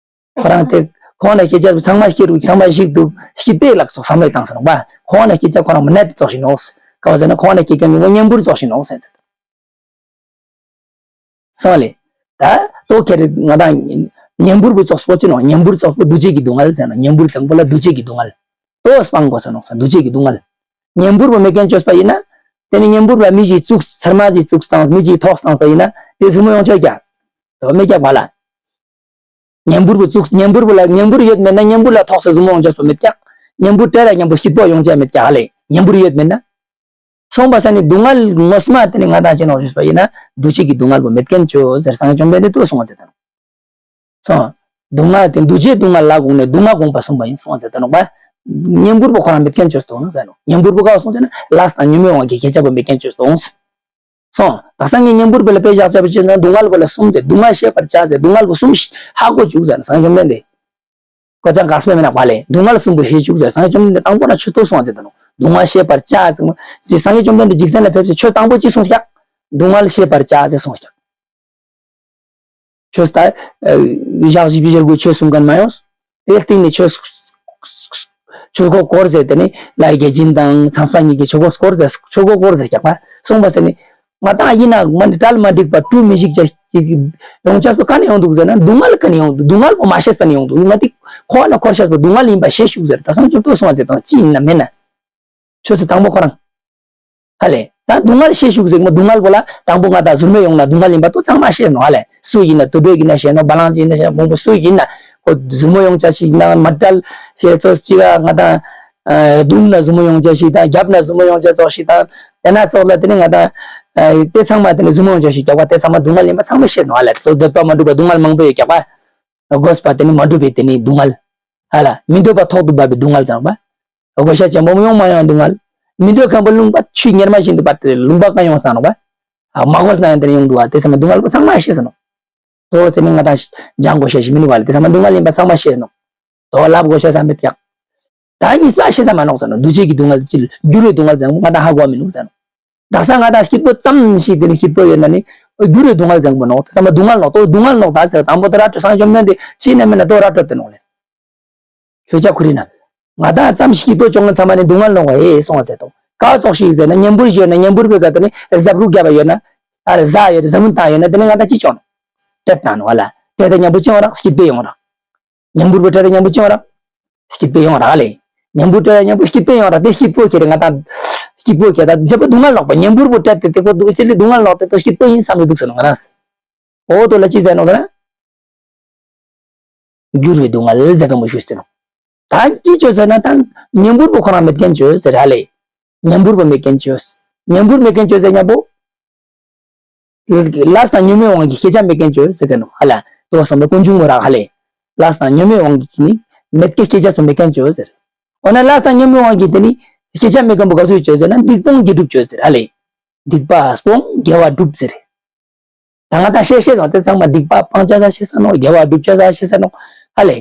ཁོ་རང་དེ་ཁོ་ན་སྐད་ཆ་ཚང་མ་ཤེས་རུ་ཚང་མ་ཤེས་འདུག་ཤེས་པས་ལགས་སོ་བསམ་བློ་བཏང་ས་ནོག་པ། ཁོ་ན་སྐད་ཆ་ཁོ་རང་མ་ནད་ཙོགས་ཤིག་ནོག་ག་བ་ཟེར་ན་ཁོ་ན་སྐད་ཆ་ངོ་གཉེན་པོར་ཙོགས་ཤིག་ནོག་ཟེར། སོང་ལེ། ད་ལྟོ་ཁྱེར་ང་དང་གཉེན་པོར་བུ་ཙོགས་པོ་ཅི་ནོག་གཉེན་པོར་ཙོགས་པོ་འདུ་བྱེད་ཀྱི་སྡུག་བསྔལ་ཟེར་ན་གཉེན་པོར་དང་པོ་ལ་འདུ་བྱེད་ཀྱི་སྡུག་བསྔལ། ལྟོ་སྤང་དགོས་ས་ནོག་ས་འདུ་བྱེད་ཀྱི་སྡུག་བསྔལ། གཉེན་པོར་བུ་མེད་མཁན་བཅོས་པ་ཡིན་ན། དེ་ནི་གཉེན་པོར་བུ་ལ་མི་ཞིག་བཙུགས་ཚར་མ་ཞིག་བཙུགས་བཏང་མི་ཞིག་ཐོག་བཏང་པ་ཡིན་ན་དེ་ཟུར་མོ་ཡོང་ཆོག་ཀྱང་། དོ་མེད་ཀྱག་པ་ལ། གཉེན་པོར་བུ་བཙུགས་གཉེན་པོར་བུ་ལ་གཉེན་པོར་ཡོད་མེད་ན་གཉེན་པོར་ལ་ཐོག་ས་ཟུར་མོ་ཡོང་ཆོག་པ་མེད་ཀྱག་གཉེན་པོར་བྲལ་ལ་གཉེན་པོ་སྐྱིད་པོ་ཡོང་ཆོག་མེད་ཀྱག་ཧ་ལེ་གཉེན་པོར་ཡོད་མེད་ན། སོང་པ་ས་ནི་སྡུག་བསྔལ་ངོ་མ་དེ་ནི་ང་དང་ཅི་ནོག་ཞུས་པ་ཡིན་ན་འདུ་བྱེད་ཀྱི་སྡུག་བསྔལ་པོ་མེད་མཁན་བཅོས་ཟེར་སངས་རྒྱས་བཅོམ་ལྡན་འདས་ལྟོས་གསུངས་པ་ཟེར་དང་། སོང་། སྡུག་བསྔལ་དེ་འདུ་བྱེད་སྡུག་བསྔལ་ལ་དགོངས་ནས་སྡུག་བསྔལ་དགོངས་པ་གསུངས་པ་ཡིན་གསུངས་པ་ཟེར་དང་ནོག་པ། གཉེན་པོར་པོ་ཁོ་རང་མེད་མཁན་བཅོས་གཏོང་ཟེར་ནོག་གཉེན་པོར་པོ་ག་བ་གསུངས་ཟེར་ན་ལས་དང་ཉོན་མོངས་དབང་གིས་གེགས་བྱས་པ་མེད་མཁན་བཅོས་གཏོང་། སོང་། དག་ས་ངས་གཉེན་པོར་པོ་ལ་དཔེ་བཞག་བྱས་པ་བྱས་ན་སྡུག་བསྔལ་པོ་ལ་གསུམ་ཟེར་སྡུག་བསྔལ་ཤེས་པར་བྱ་ཟེར་སྡུག་བསྔལ་པོ་གསུམ་ཧ་གོ་བཅུག་ཟེར་ན་སངས་རྒྱས་བཅོམ་ལྡན་འདས། ཀོ་ཅང་ག་སྤེ་མེ་ན་བ་ལེ། སྡུག་བསྔལ་གསུམ་པོ་ཤེས་བཅུག་ཟེར། སངས་རྒྱས་བཅོམ་ལྡན་འདས་དང་པོ་ན་ཆོས་ལྟོས་གསུངས་ཟེར་དང་། སྡུག་བསྔལ་ཤེས་པར་བྱ་ཟེར། ཟེར་སངས་རྒྱས་བཅོམ་ལྡན་འདས་འཇིག་རྟེན་ལ་ཕེབས་སེ་ཆོས་དང་པོ་ཅི་གསུངས་ཤག་སྡུག་བསྔལ་ཤེས་པར་བྱ་ཟེར་གསུངས་ཤག་ཆོས་ལྟ། ཞག་བཞི་བཅུ་ཞེ་དགུའི་ཆོས་གསུང་མཁན་མ་ཡོང་། དེའི་སྟེང་ནས་ཆོས། ཆོས་གོ་སྐོར་ཟེར་དེ་ནི་ལྷ་ཡི་དགེ་སྦྱིན་དང་ཚངས་པ་གཉིས་ཀྱི་ཆོས་གོ་སྐོར་ཟེར་ཆོས་གོ་སྐོར་ཟེར་རྒྱག་པ་གསུངས་པ་ཟེར་ནི། ང་དང་ཡིན་ན་མ་ནི་གྲལ་མ་འགྲིག་པ་གྲུ་མི་ཞིག་ཅག་ཅིག་ཡོང་ཆགས་པ་ག་ནས་ཡོང་འདུག་ཟེར་ན་སྡུག་བསྔལ་ག་ནས་ཡོང་འདུག་སྡུག་བསྔལ་པོ་མ་ཤེས་པ་ནས་ཡོང་འདུག་ང་དེ་ཁོ་ན་འཁོར་ཤེས་པ་སྡུག་བསྔལ་ཡིན་པ་ཤེས་ཤུགས་ཟེར་ད་སང་ཆོས་ལྟོས་གསུངས་ཟེར་དང་ཅི་ཡིན་ན་མེད་ན། ཆོས་སུ་དང་པོ་ཁོ་རང་། ཧ་ལེ། ད་སྡུག་བསྔལ་ཤེས་ཤུགས་ཟེར་མོ་སྡུག་བསྔལ་པོ་ལ་དང་པོ་ང་དང་ཟུར་མོ་ཡོང་ན་སྡུག་བསྔལ་ཡིན་པ་ཏོ་ཚང་མ་ཤེས་ནོ་ཧ་ལེ། སུ་ཡིན་ན་དུད་འགྲོ་ཡིན་ན་ཤེས་ནོ་བ་ལང་ཅི་ཡིན་ན་ཤེས་ནོ་བོང་བུ་སུ་ཡིན་ན་ཁོ་ཟུར་མོ་ཡོང་ཆ་ཞིག་ཡིན་ན་མ་བྲལ་ཤེས་ཚོ་ཅི་ག་ང་དང་། རྡུང་ན་ཟུར་མོ་ཡོང་ཆ་ཞིག་དང་རྒྱབ་ན་ཟུར་མོ་ཡོང་ཆ་ཙོགས་ཤིག་དང་དེ་ན་ཙོགས་ལ་དེ་ནི་ང་དང་། དེ་ཚང་མ་དེ་ནི་ཟུར་མོ་ཡོང་ཆ་ཞིག་རྒྱག་པ་དེ་ཚང་མ་སྡུག་བསྔལ་ཡིན་པ་ཚང་མ་ཤེས་ནོ་ཧ་ལེ། སོ་འདོད་པ་མ་འགྲུབ་པ་སྡུག་བསྔལ་མང་པོ་ཡོད་རྒྱག་པ། དགོས་པ་དེ་ནི་མ་འགྲུབ་པའི་དེ་ནི་སྡུག་བསྔལ། ཧ་ལ་མི་འདོད་པ་ཐོག་ཏུ་བབས་པའི་སྡུག་བསྔལ་ཙམ་པ། དགོས་ཤ་ཆེན་པོ་ཡོང་མ་ཡོང་སྡུག་བསྔལ། མི་འདོད་མཁན་པོ་ལུང་པ་ཆུའི་གཉེར་མ་བཞིན་དུ་བབས་ཏེ་ལུང་པ་གང་ཡོང་སྟངས་ནོག་པ། མ་གོ་སྟངས་ཡང་དེ་ནས་ཡོང་འདུག་བ། དེ་ཚང་མ་སྡུག་བསྔལ་པོ་ཚང་མ་ཤེས་ས་ནོག་དོ་དེ་ནི་ང་དང་སྦྱང་དགོས་ཤ་ཞིག་མི་འདུག་བ་ལ། དེ་ཚང་མ་སྡུག་བསྔལ་ཡིན་པ་ཚང་མ་ཤེས་ས་ནོག་དོ་ལབ་དགོས་ཤ་ཚང་མེད་ཀྱང་། ད་གཉིས་པ་ཤེས་ས་མ་ནོག་ཟེར་ནོག་འདུ་བྱེད་ཀྱི་སྡུག་བསྔལ་ཅི་འགྱུར་བའི་སྡུག་བསྔལ་ཟེར་ང་དང་ཧ་གོ་མི་འདུག་ཟེར་ནོག་དག་ས་ང་དང་སྐྱིད་པོ་ཙམ་ཞིག་དེ་ནི་སྐྱིད་པོ་ཡོད་ན་ནི་འགྱུར་བའི་སྡུག་བསྔལ་ཟེར་གོ་ནོག་དེ་ཚང་མ་སྡུག་བསྔལ་ནོག་དོ་སྡུག་བསྔལ་ནོག་ད་ཟེར་དང་པོ་དེ་ར་སྤྲོད་སངས་རྒྱས་བཅོམ་ལྡན་འདས་ཅི་ནས་མིན་ན་དོ་ར་སྤྲོད་དེ་ནོག་ལེ། ཁྱོད་ཅག་ཁུ་རི་ན། ང་དང་ཙམ་ཞིག་སྐྱིད་པོ་བྱུང་ན་ཚང་མ་ནི་སྡུག་བསྔལ་ནོག་ཧེ་སོང་བ་ཟེར་དོ། ཀ་ཙོག་ཞིག་ཟེར་ན་ཉམས་འབུར་ཞིག་ཡོད་ན་ཉམས་འབུར་པའི་ག་དེ་ནི་གཟབ་རུག་བརྒྱབ་པ་ཡོད་ན། ཨ་རེ་ཟ་ཡོད་རེ་ཟ་མུན་བཏང་ཡོད་ན་དེ་ནི་ང་དང་ཅི་བྱོས་ནོག་སྤྲད་བཏང་ནོག་ཧ་ལ། སྤྲད་དེ་ཉམས་པོ་ཅི་ཡོང་རག་སྐྱིད་པོ་ཡོང་རག་ཉམས་འབུར་པོ་སྤྲད་དེ་ཉམས་པོ་ཅི་ཡོང་རག་སྐྱིད་པོ་ཡོང་རག་ལེ། ཉམས་འབུར་སྤྲད་དེ་ཉམས་པོ་སྐྱིད་པོ་ཡོང་རག་དེ་སྐྱིད་པོ་ཁྱེར་ཏེ་ང་དང་། སྐྱིད་པོ་ཁྱེར་ད་ཇ་པོ་སྡུག་བསྔལ་ལོག་པ་ཉམས་འབུར་པོ་སྤྲད་དེ་དེ་ཁོ་སྡུག་ཅི་ལི་སྡུག་བསྔལ་ལོག་དེ་དོ་སྐྱིད་པོ་ཡིན་བསམ་རེ་འདུག་ཟེར་ནོག་ང་དང་། འོ་དོ་ལ་ཅི་ཟེར་ནོག་ཟེར་ན། འགྱུར་བའི་སྡུག་བསྔལ་ཟེར་ག་མོ་ཞུས་ཟེར་ནོག་ད་ཅི་བྱོས་ཟེར་ན་ད་ཉམས་འབུར་པོ་ཁོ་རང་མེད་མཁན་བྱོས་ཟེར་ཧ་ལེ། ཉམས་འབུར་པོ་མེད་མཁན་བྱོས། ཉམས་འབུར་མེད་མཁན་བྱོས་ཟེར་ཉམ་པོ། ལས་དང་ཉོན་མོངས་དབང་གིས་ཤེས་བྱ་མེད་མཁན་བྱོས་ཟེར་ག་ནོག་ཧ་ལེ། དོ་བསམ་པའི་ཀུན་འབྱུང་མོ་རག་ཧ་ལེ། ལས་དང་ཉོན་མོངས་དབང་གིས་ནི་མེད་མཁན་ཤེས་བྱ་སོ་མེད་མཁན་བྱོས་ཟེར། འོ་ན་ལས་དང་ཉོན་མོངས་དབང་གིས་དེ་ནི་ཤེས་བྱ་མེད་མཁན་པོ་ག་ཚོད་བྱོས་ཟེར་ན་སྡིག་སྤོང་དགེ་སྒྲུབ་བྱོས་ཟེར་ཧ་ལེ། སྡིག་པ་སྤོང་དགེ་བ་སྒྲུབ་ཟེར། ད་ང་དང་ཤེས་ཤེས་སོང་དེ་ཚང་མ་སྡིག་པ་སྤང་བྱ་ས་ཤེས་ས་ནོག་དགེ་བ་སྒྲུབ་བྱ་ས་ཤེས་ས་ནོག་ཧ་ལེ།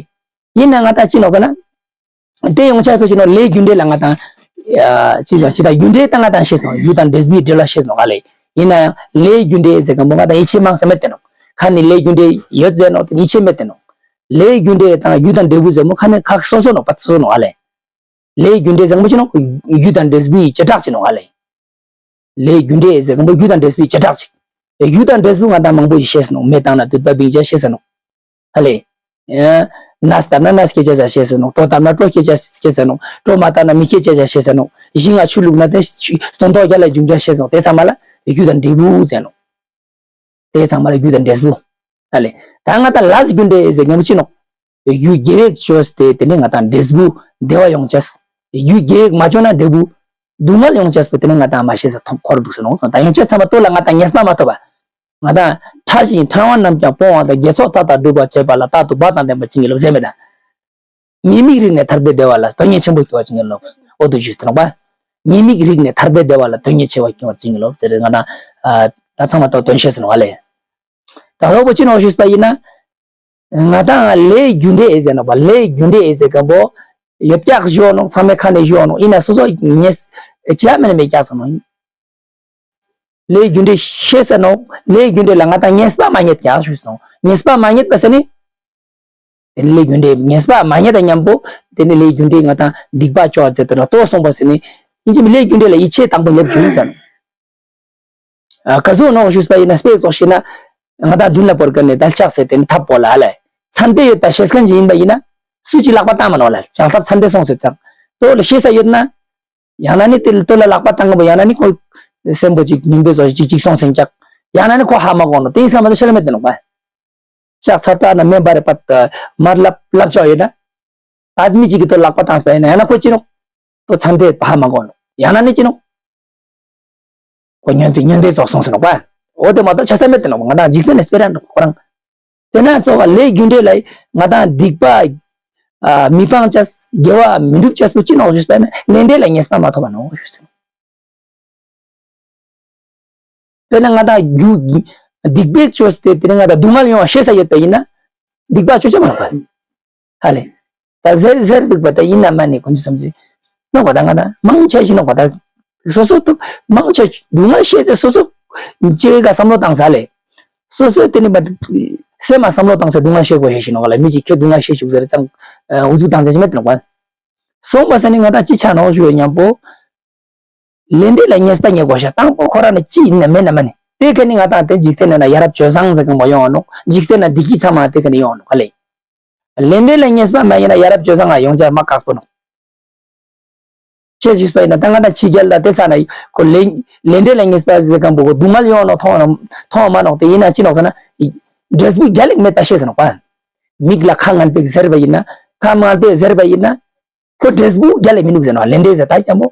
ཡིན་ན་ང་དང་ཅི་ནོག་ཟེར་ན། དེ་ཡོང་ཆ་ཁོ་ཅི་ནོག་ལས་རྒྱུ་འབྲས་ལ་ང་དང་། ཅི་ཟེར་ཅི་ད་རྒྱུ་འབྲས་ད་ང་དང་ཤེས་ནོག་རྒྱུ་དང་འབྲས་བུའི་འབྲེལ་བ་ཤེས་ནོག་ཧ་ལེ། ཡིན་ན་ཡང་ལས་རྒྱུ་འབྲས་ཟེར་གམ་པོ་ང་དང་ཡིད་ཆེས་མང་ས་མེད་དེ་ནོག་ཁ་ནི་ལས་རྒྱུ་འབྲས་ཡོད་ཟེར་ནོག་དེ་ཡིད་ཆེས་མེད་དེ་ནོག་ལས་རྒྱུ་འབྲས་དང་རྒྱུ་དང་འབྲས་བུ་ཟེར་མོ་ཁ་ནི་ཁ་སོ་སོ་ནོག་པ་སོ་སོ་ནོག་ཧ་ལེ། ལས་རྒྱུ་འབྲས་ཟེར་གམ་པོ་ཅི་ནོག་རྒྱུ་དང་འབྲས་བུའི་བྱེ་བྲག་ཅིག་ནོག་ཧ་ལེ། ལས་རྒྱུ་འབྲས་ཟེར་གམ་པོ་རྒྱུ་དང་འབྲས་བུའི་བྱེ་བྲག་ཅིག་རྒྱུ་དང་འབྲས་བུ་ང་དང་མང་པོ་ཞིག་ཤེས་ནོག་མེ་བཏང་ན་དུད་པ་བིང་བྱ་ཤེས་ནོག་ཧ་ལེ། ཨ། ནས་བཏབ་ན་ནས་སྐྱེ་བྱ་ཤེས་ནོག་གྲོ་བཏབ་ན་གྲོ་སྐྱེ་བྱ་ཤེས་ནོག་གྲོ་མ་བཏབ་ན་མི་སྐྱེ་བྱ་ཤེས་ནོག་ཞིང་ང་ཆུ་བླུགས་ན་དེ་ཆུ་སྟོན་ཐོག་རྒྱ་ལ་འབྱུང་བྱ་ཤེས་ནོག་དེ་ཚང་མ་ལ་རྒྱུ་དང་འབྲས་བུ་ཟེར་ནོག་དེ་ཚང་མ་ལ་རྒྱུ་དང་འབྲས་བུ། ཧ་ལེ། ད་ང་དང་ལས་རྒྱུ་འབྲས་ཟེར་གམ་པོ་ཅི་ནོག་རྒྱུ་དགེ་བ་བཅོས་ཏེ་དེ་ནི་ང་དང་འབྲས་བུ་བདེ་བ་ཡོང་ཅེས། རྒྱུ་དགེ་བ་མ་བཅོས་ན་འབྲས་བུ་སྡུག་བསྔལ་ཡོང་ཅེས་པོ་དེ་ནི་ང་དང་མ་ཤེས་ས་ཐོག་འཁོར་འདུག་ཟེར་ནོག་ད་ཡོང་ཅེས་ཚང་མ་ལྟོ་ལ་ང་དང་ཉེས་པ་མ་ཐོབ་པ། ང་དང་ཕྲ་ཞིང་ཕྲ་བ་རྣམས་ཀྱང་སྤོང་བ་དང་། དགེ་ཚོགས་མཐའ་དག་སྒྲུབ་པར་བྱེད་པ་ལ། རྟག་ཏུ་འབད་དང་ལྡན་པར་བྱིན་གྱིས་རློབས་ཟེར་མེད་ད། ཉེས་དམིགས་རིག་ནས་ཐར་པའི་བདེ་བ་ལ། དོན་གཉེར་ཆེན་པོ་སྐྱེ་བར་བྱིན་གྱིས་རློབས། འོ་དུ་ཞུས་ཏེ་ནོག་པ། ཉེས་དམིགས་རིག་ནས་ཐར་པའི་བདེ་བ་ལ། དོན་གཉེར་ཆེ་བ་སྐྱེ་བར་བྱིན་གྱིས་རློབས་ཟེར་ང་དང་། ད་ཚང་མ་ལྟོ་དོན་ཤེས་ཟེར་ནོག་ཧ་ལེ། ད་ལྟ་བོ་ཅི་ནོག་ཞུས་པ་ཡིན་ན། ང་དང་ལས་རྒྱུ་འབྲས་ཨེ་ཟེར་ནོག་པ། ལས་རྒྱུ་འབྲས་ཨེ་ཟེར་གམ་པོ། ཡོད་ཀྱག་ཞུ་ནོག་ཚང་མའི་ཁ་ནས་ཞུ་ནོག་ཡིན་ན་སོ་སོ་ངས་ཅི་ཡ་མེད་ན་མེད་ཀྱག་སོང་ནོག་ལས་རྒྱུ་འབྲས་ཤེས་ས་ནོག་ལས་རྒྱུ་འབྲས་ལ་ང་དང་ཉེས་པ་མ་རྙེད་ཀྱག་ཞུས་སོང་། ཉེས་པ་མ་རྙེད་པ་ཟེར་ནི། དེ་ལས་རྒྱུ་འབྲས་ཉེས་པ་མ་རྙེད་དང་མཉམ་པོ། དེ་ནི་ལས་རྒྱུ་འབྲས་ང་དང་སྡིག་པ་བཅོ་བ་ཟེར་དེ་ལ་ལྟོ་སོང་པ་ཟེར་ནི། ཡིན་གཅིག་མིན་ལས་རྒྱུ་འབྲས་ལ་ཡིད་ཆེས་དང་པོ་ལེབ་བྱུང་ཟེར། ཨ། ག་ཟུག་ནོག་ཞུས་པ་ཡིན་ན་དཔེ་ཙོགས་ཤིག་ན། ང་དང་མདུན་ལ་བོར་ག་ནས་དལ་ལྕག་ཟེར་དེ་ནི་ཐབ་པོ་ལ་ལས། ཚན་ཏེ་ཡོད་པ་ཤེས་མཁན་ཅིག་ཡིན་པ་ཡིན་ན། སུ་ཅིག་ལག་པ་བཏང་མ་ནོག་ལ། ལྕགས་ཐབ་ཚན་ཏེ་སོང་ཟེར་ཙང་། ལྟོ་ལ་ཤེས་ས་ཡོད་ན། ཡང་ན་ནི་དེ་ལྟོ་ལ་ལག་པ་བཏང་གི་པོ་ཡང་ན་ནི་ཁོ། སེམས་པོ་ཅིག་ཉུང་པའི་བཟོ་ཅིག་ཅིག་སོང་ཟེར་ཀྱག་ཡང་ན་ནི་ཁོ་ཧ་མ་གོ་ནོག་དེ་ཡིན་ས་མ་གཏོགས་ཤེས་ས་མེད་དེ་ནོག་པ། ལྕགས་ཚ་ལྟ་ན་མེ་འབར་རེ་པད་མར་ལབ་ལབ་ཆོག་ཡོད་ན། ད་མི་གཅིག་གིས་ལྟོ་ལག་པ་བཏང་སྤེ་ན་ཡང་ན་ཁོ་ཅི་ནོག་ལྟོ་ཚན་ཏེ་ཧ་མ་གོ་ནོག་ཡང་ན་ནི་ཅི་ནོག་ཁོ་ཉོན་པའི་ཉོན་པའི་རྫོགས་སོང་ཟེར་ནོག་པ། འོ་དེ་མ་གཏོགས་ཆ་ས་མེད་དེ་ནོག་ང་དང་འཇིག་རྟེན་ནས་སྤེ་ར་ནོག་ཁོ་རང་། དེ་ན་གཙོ་བ་ལས་རྒྱུ་འབྲས་ལ་ང་དང་སྡིག་པ། ཨ། མི་སྤང་བྱས་དགེ་བ་མི་འགྲུབ་བྱས་པོ་ཅི་ནོག་ཞུས་པ་ན་ལས་འབྲས་ལ་ཉེས་པ་མ་ཐོབ་པ་ནོག་ཞུས་ཟེར། དཔེར་ན་ང་དང་རྒྱུ། སྡིག་པ་བཅོས་ཏེ་དེ་ནི་ང་དང་སྡུག་བསྔལ་ཡོང་བ་ཤེས་ས་ཡོད་པ་ཡིན་ན། སྡིག་པ་བཅོ་ཆ་མ་ནོག་པ། ཧ་ལེ། ད་ཟེར་ཟེར་འདུག་པ་ད་ཡིན་ན་མ་ནི་ཀུན་གྱི་བསམ་ཚུལ། ནོག་པ་ད་ང་དང་མང་ཆེ་ཞིག་ནོག་པ་ད། སོ་སོ་ཐུག་མང་ཆེ་སྡུག་བསྔལ་ཤེས་ཚེ་སོ་སོ། ཅེ་ག་བསམ་བློ་བཏང་ས་ལེ། སོ་སོ་དེ་ནི་མ། སེམས་མ་བསམ་བློ་བཏང་ས་སྡུག་བསྔལ་ཤེས་དགོས་ཤེས་ཞིག་ནོག་ལ། མི་གཅིག་ཁྱོད་སྡུག་བསྔལ་ཤེས་བཅུག་ཟེར་ཙང་། ཨུ་ཚུགས་བཏང་ཚེ་ཞིག་མེད་དེ་ནོག་པ། སོང་པ་ས་ནི་ང་དང་ཅི་ཆ་ནོག་ཞུ་ཡོད་མཉམ་པོ། ལས་འབྲས་ལ་ཉེས་པ་རྙེད་དགོས་ཤ་དང་པོ་ཁོ་རང་ནི་ཅི་ཡིན་ན་མེད་ན་མ་ནི་དེ་ཁ་ནི་ང་དང་དེ་འཇིག་རྟེན་ན་ཡ་རབས་སྤྱོད་བཟང་ཟེར་གི་མོ་ཡོང་ནོག་འཇིག་རྟེན་ན་བདེ་སྐྱིད་ཚང་མ་དེ་ཁ་ནི་ཡོང་ནོག་ཧ་ལེ། ལས་འབྲས་ལ་ཉེས་པ་མ་ཡིན་ན་ཡ་རབས་སྤྱོད་བཟང་ང་ཡོང་ཆ་མ་ཁག་པོ་ནོག་ཅེས་ཞུས་པ་ཡིན་ན་ད་ང་དང་ཕྱི་རྒྱལ་ལ་དེ་ས་ན་ཁོ་ལས་ལས་འབྲས་ལ་ཉེས་པ་ཟེར་གི་མོ་ཁོ་སྡུག་བསྔལ་ཡོང་ནོག་མཐོང་ནོག་མཐོང་མ་ནོག་དེ་ཡིན་ན་ཅི་ནོག་ཟེར་ན། འབྲས་བུ་རྒྱལ་ལ་མེད་པ་ཤེས་ཟེར་ནོག་པ། མིག་ལ་ཁ་ངན་པས་གཟིར་བ་ཡིན་ན། ཁ་ངན་པས་གཟིར་བ་ཡིན་ན། ཁོ་འབྲས་བུ་རྒྱལ་ལ་མི་ནུག་ཟེར་ནོག་ལས་འབྲས་ཟེར་ད་ཀྱང་མོ།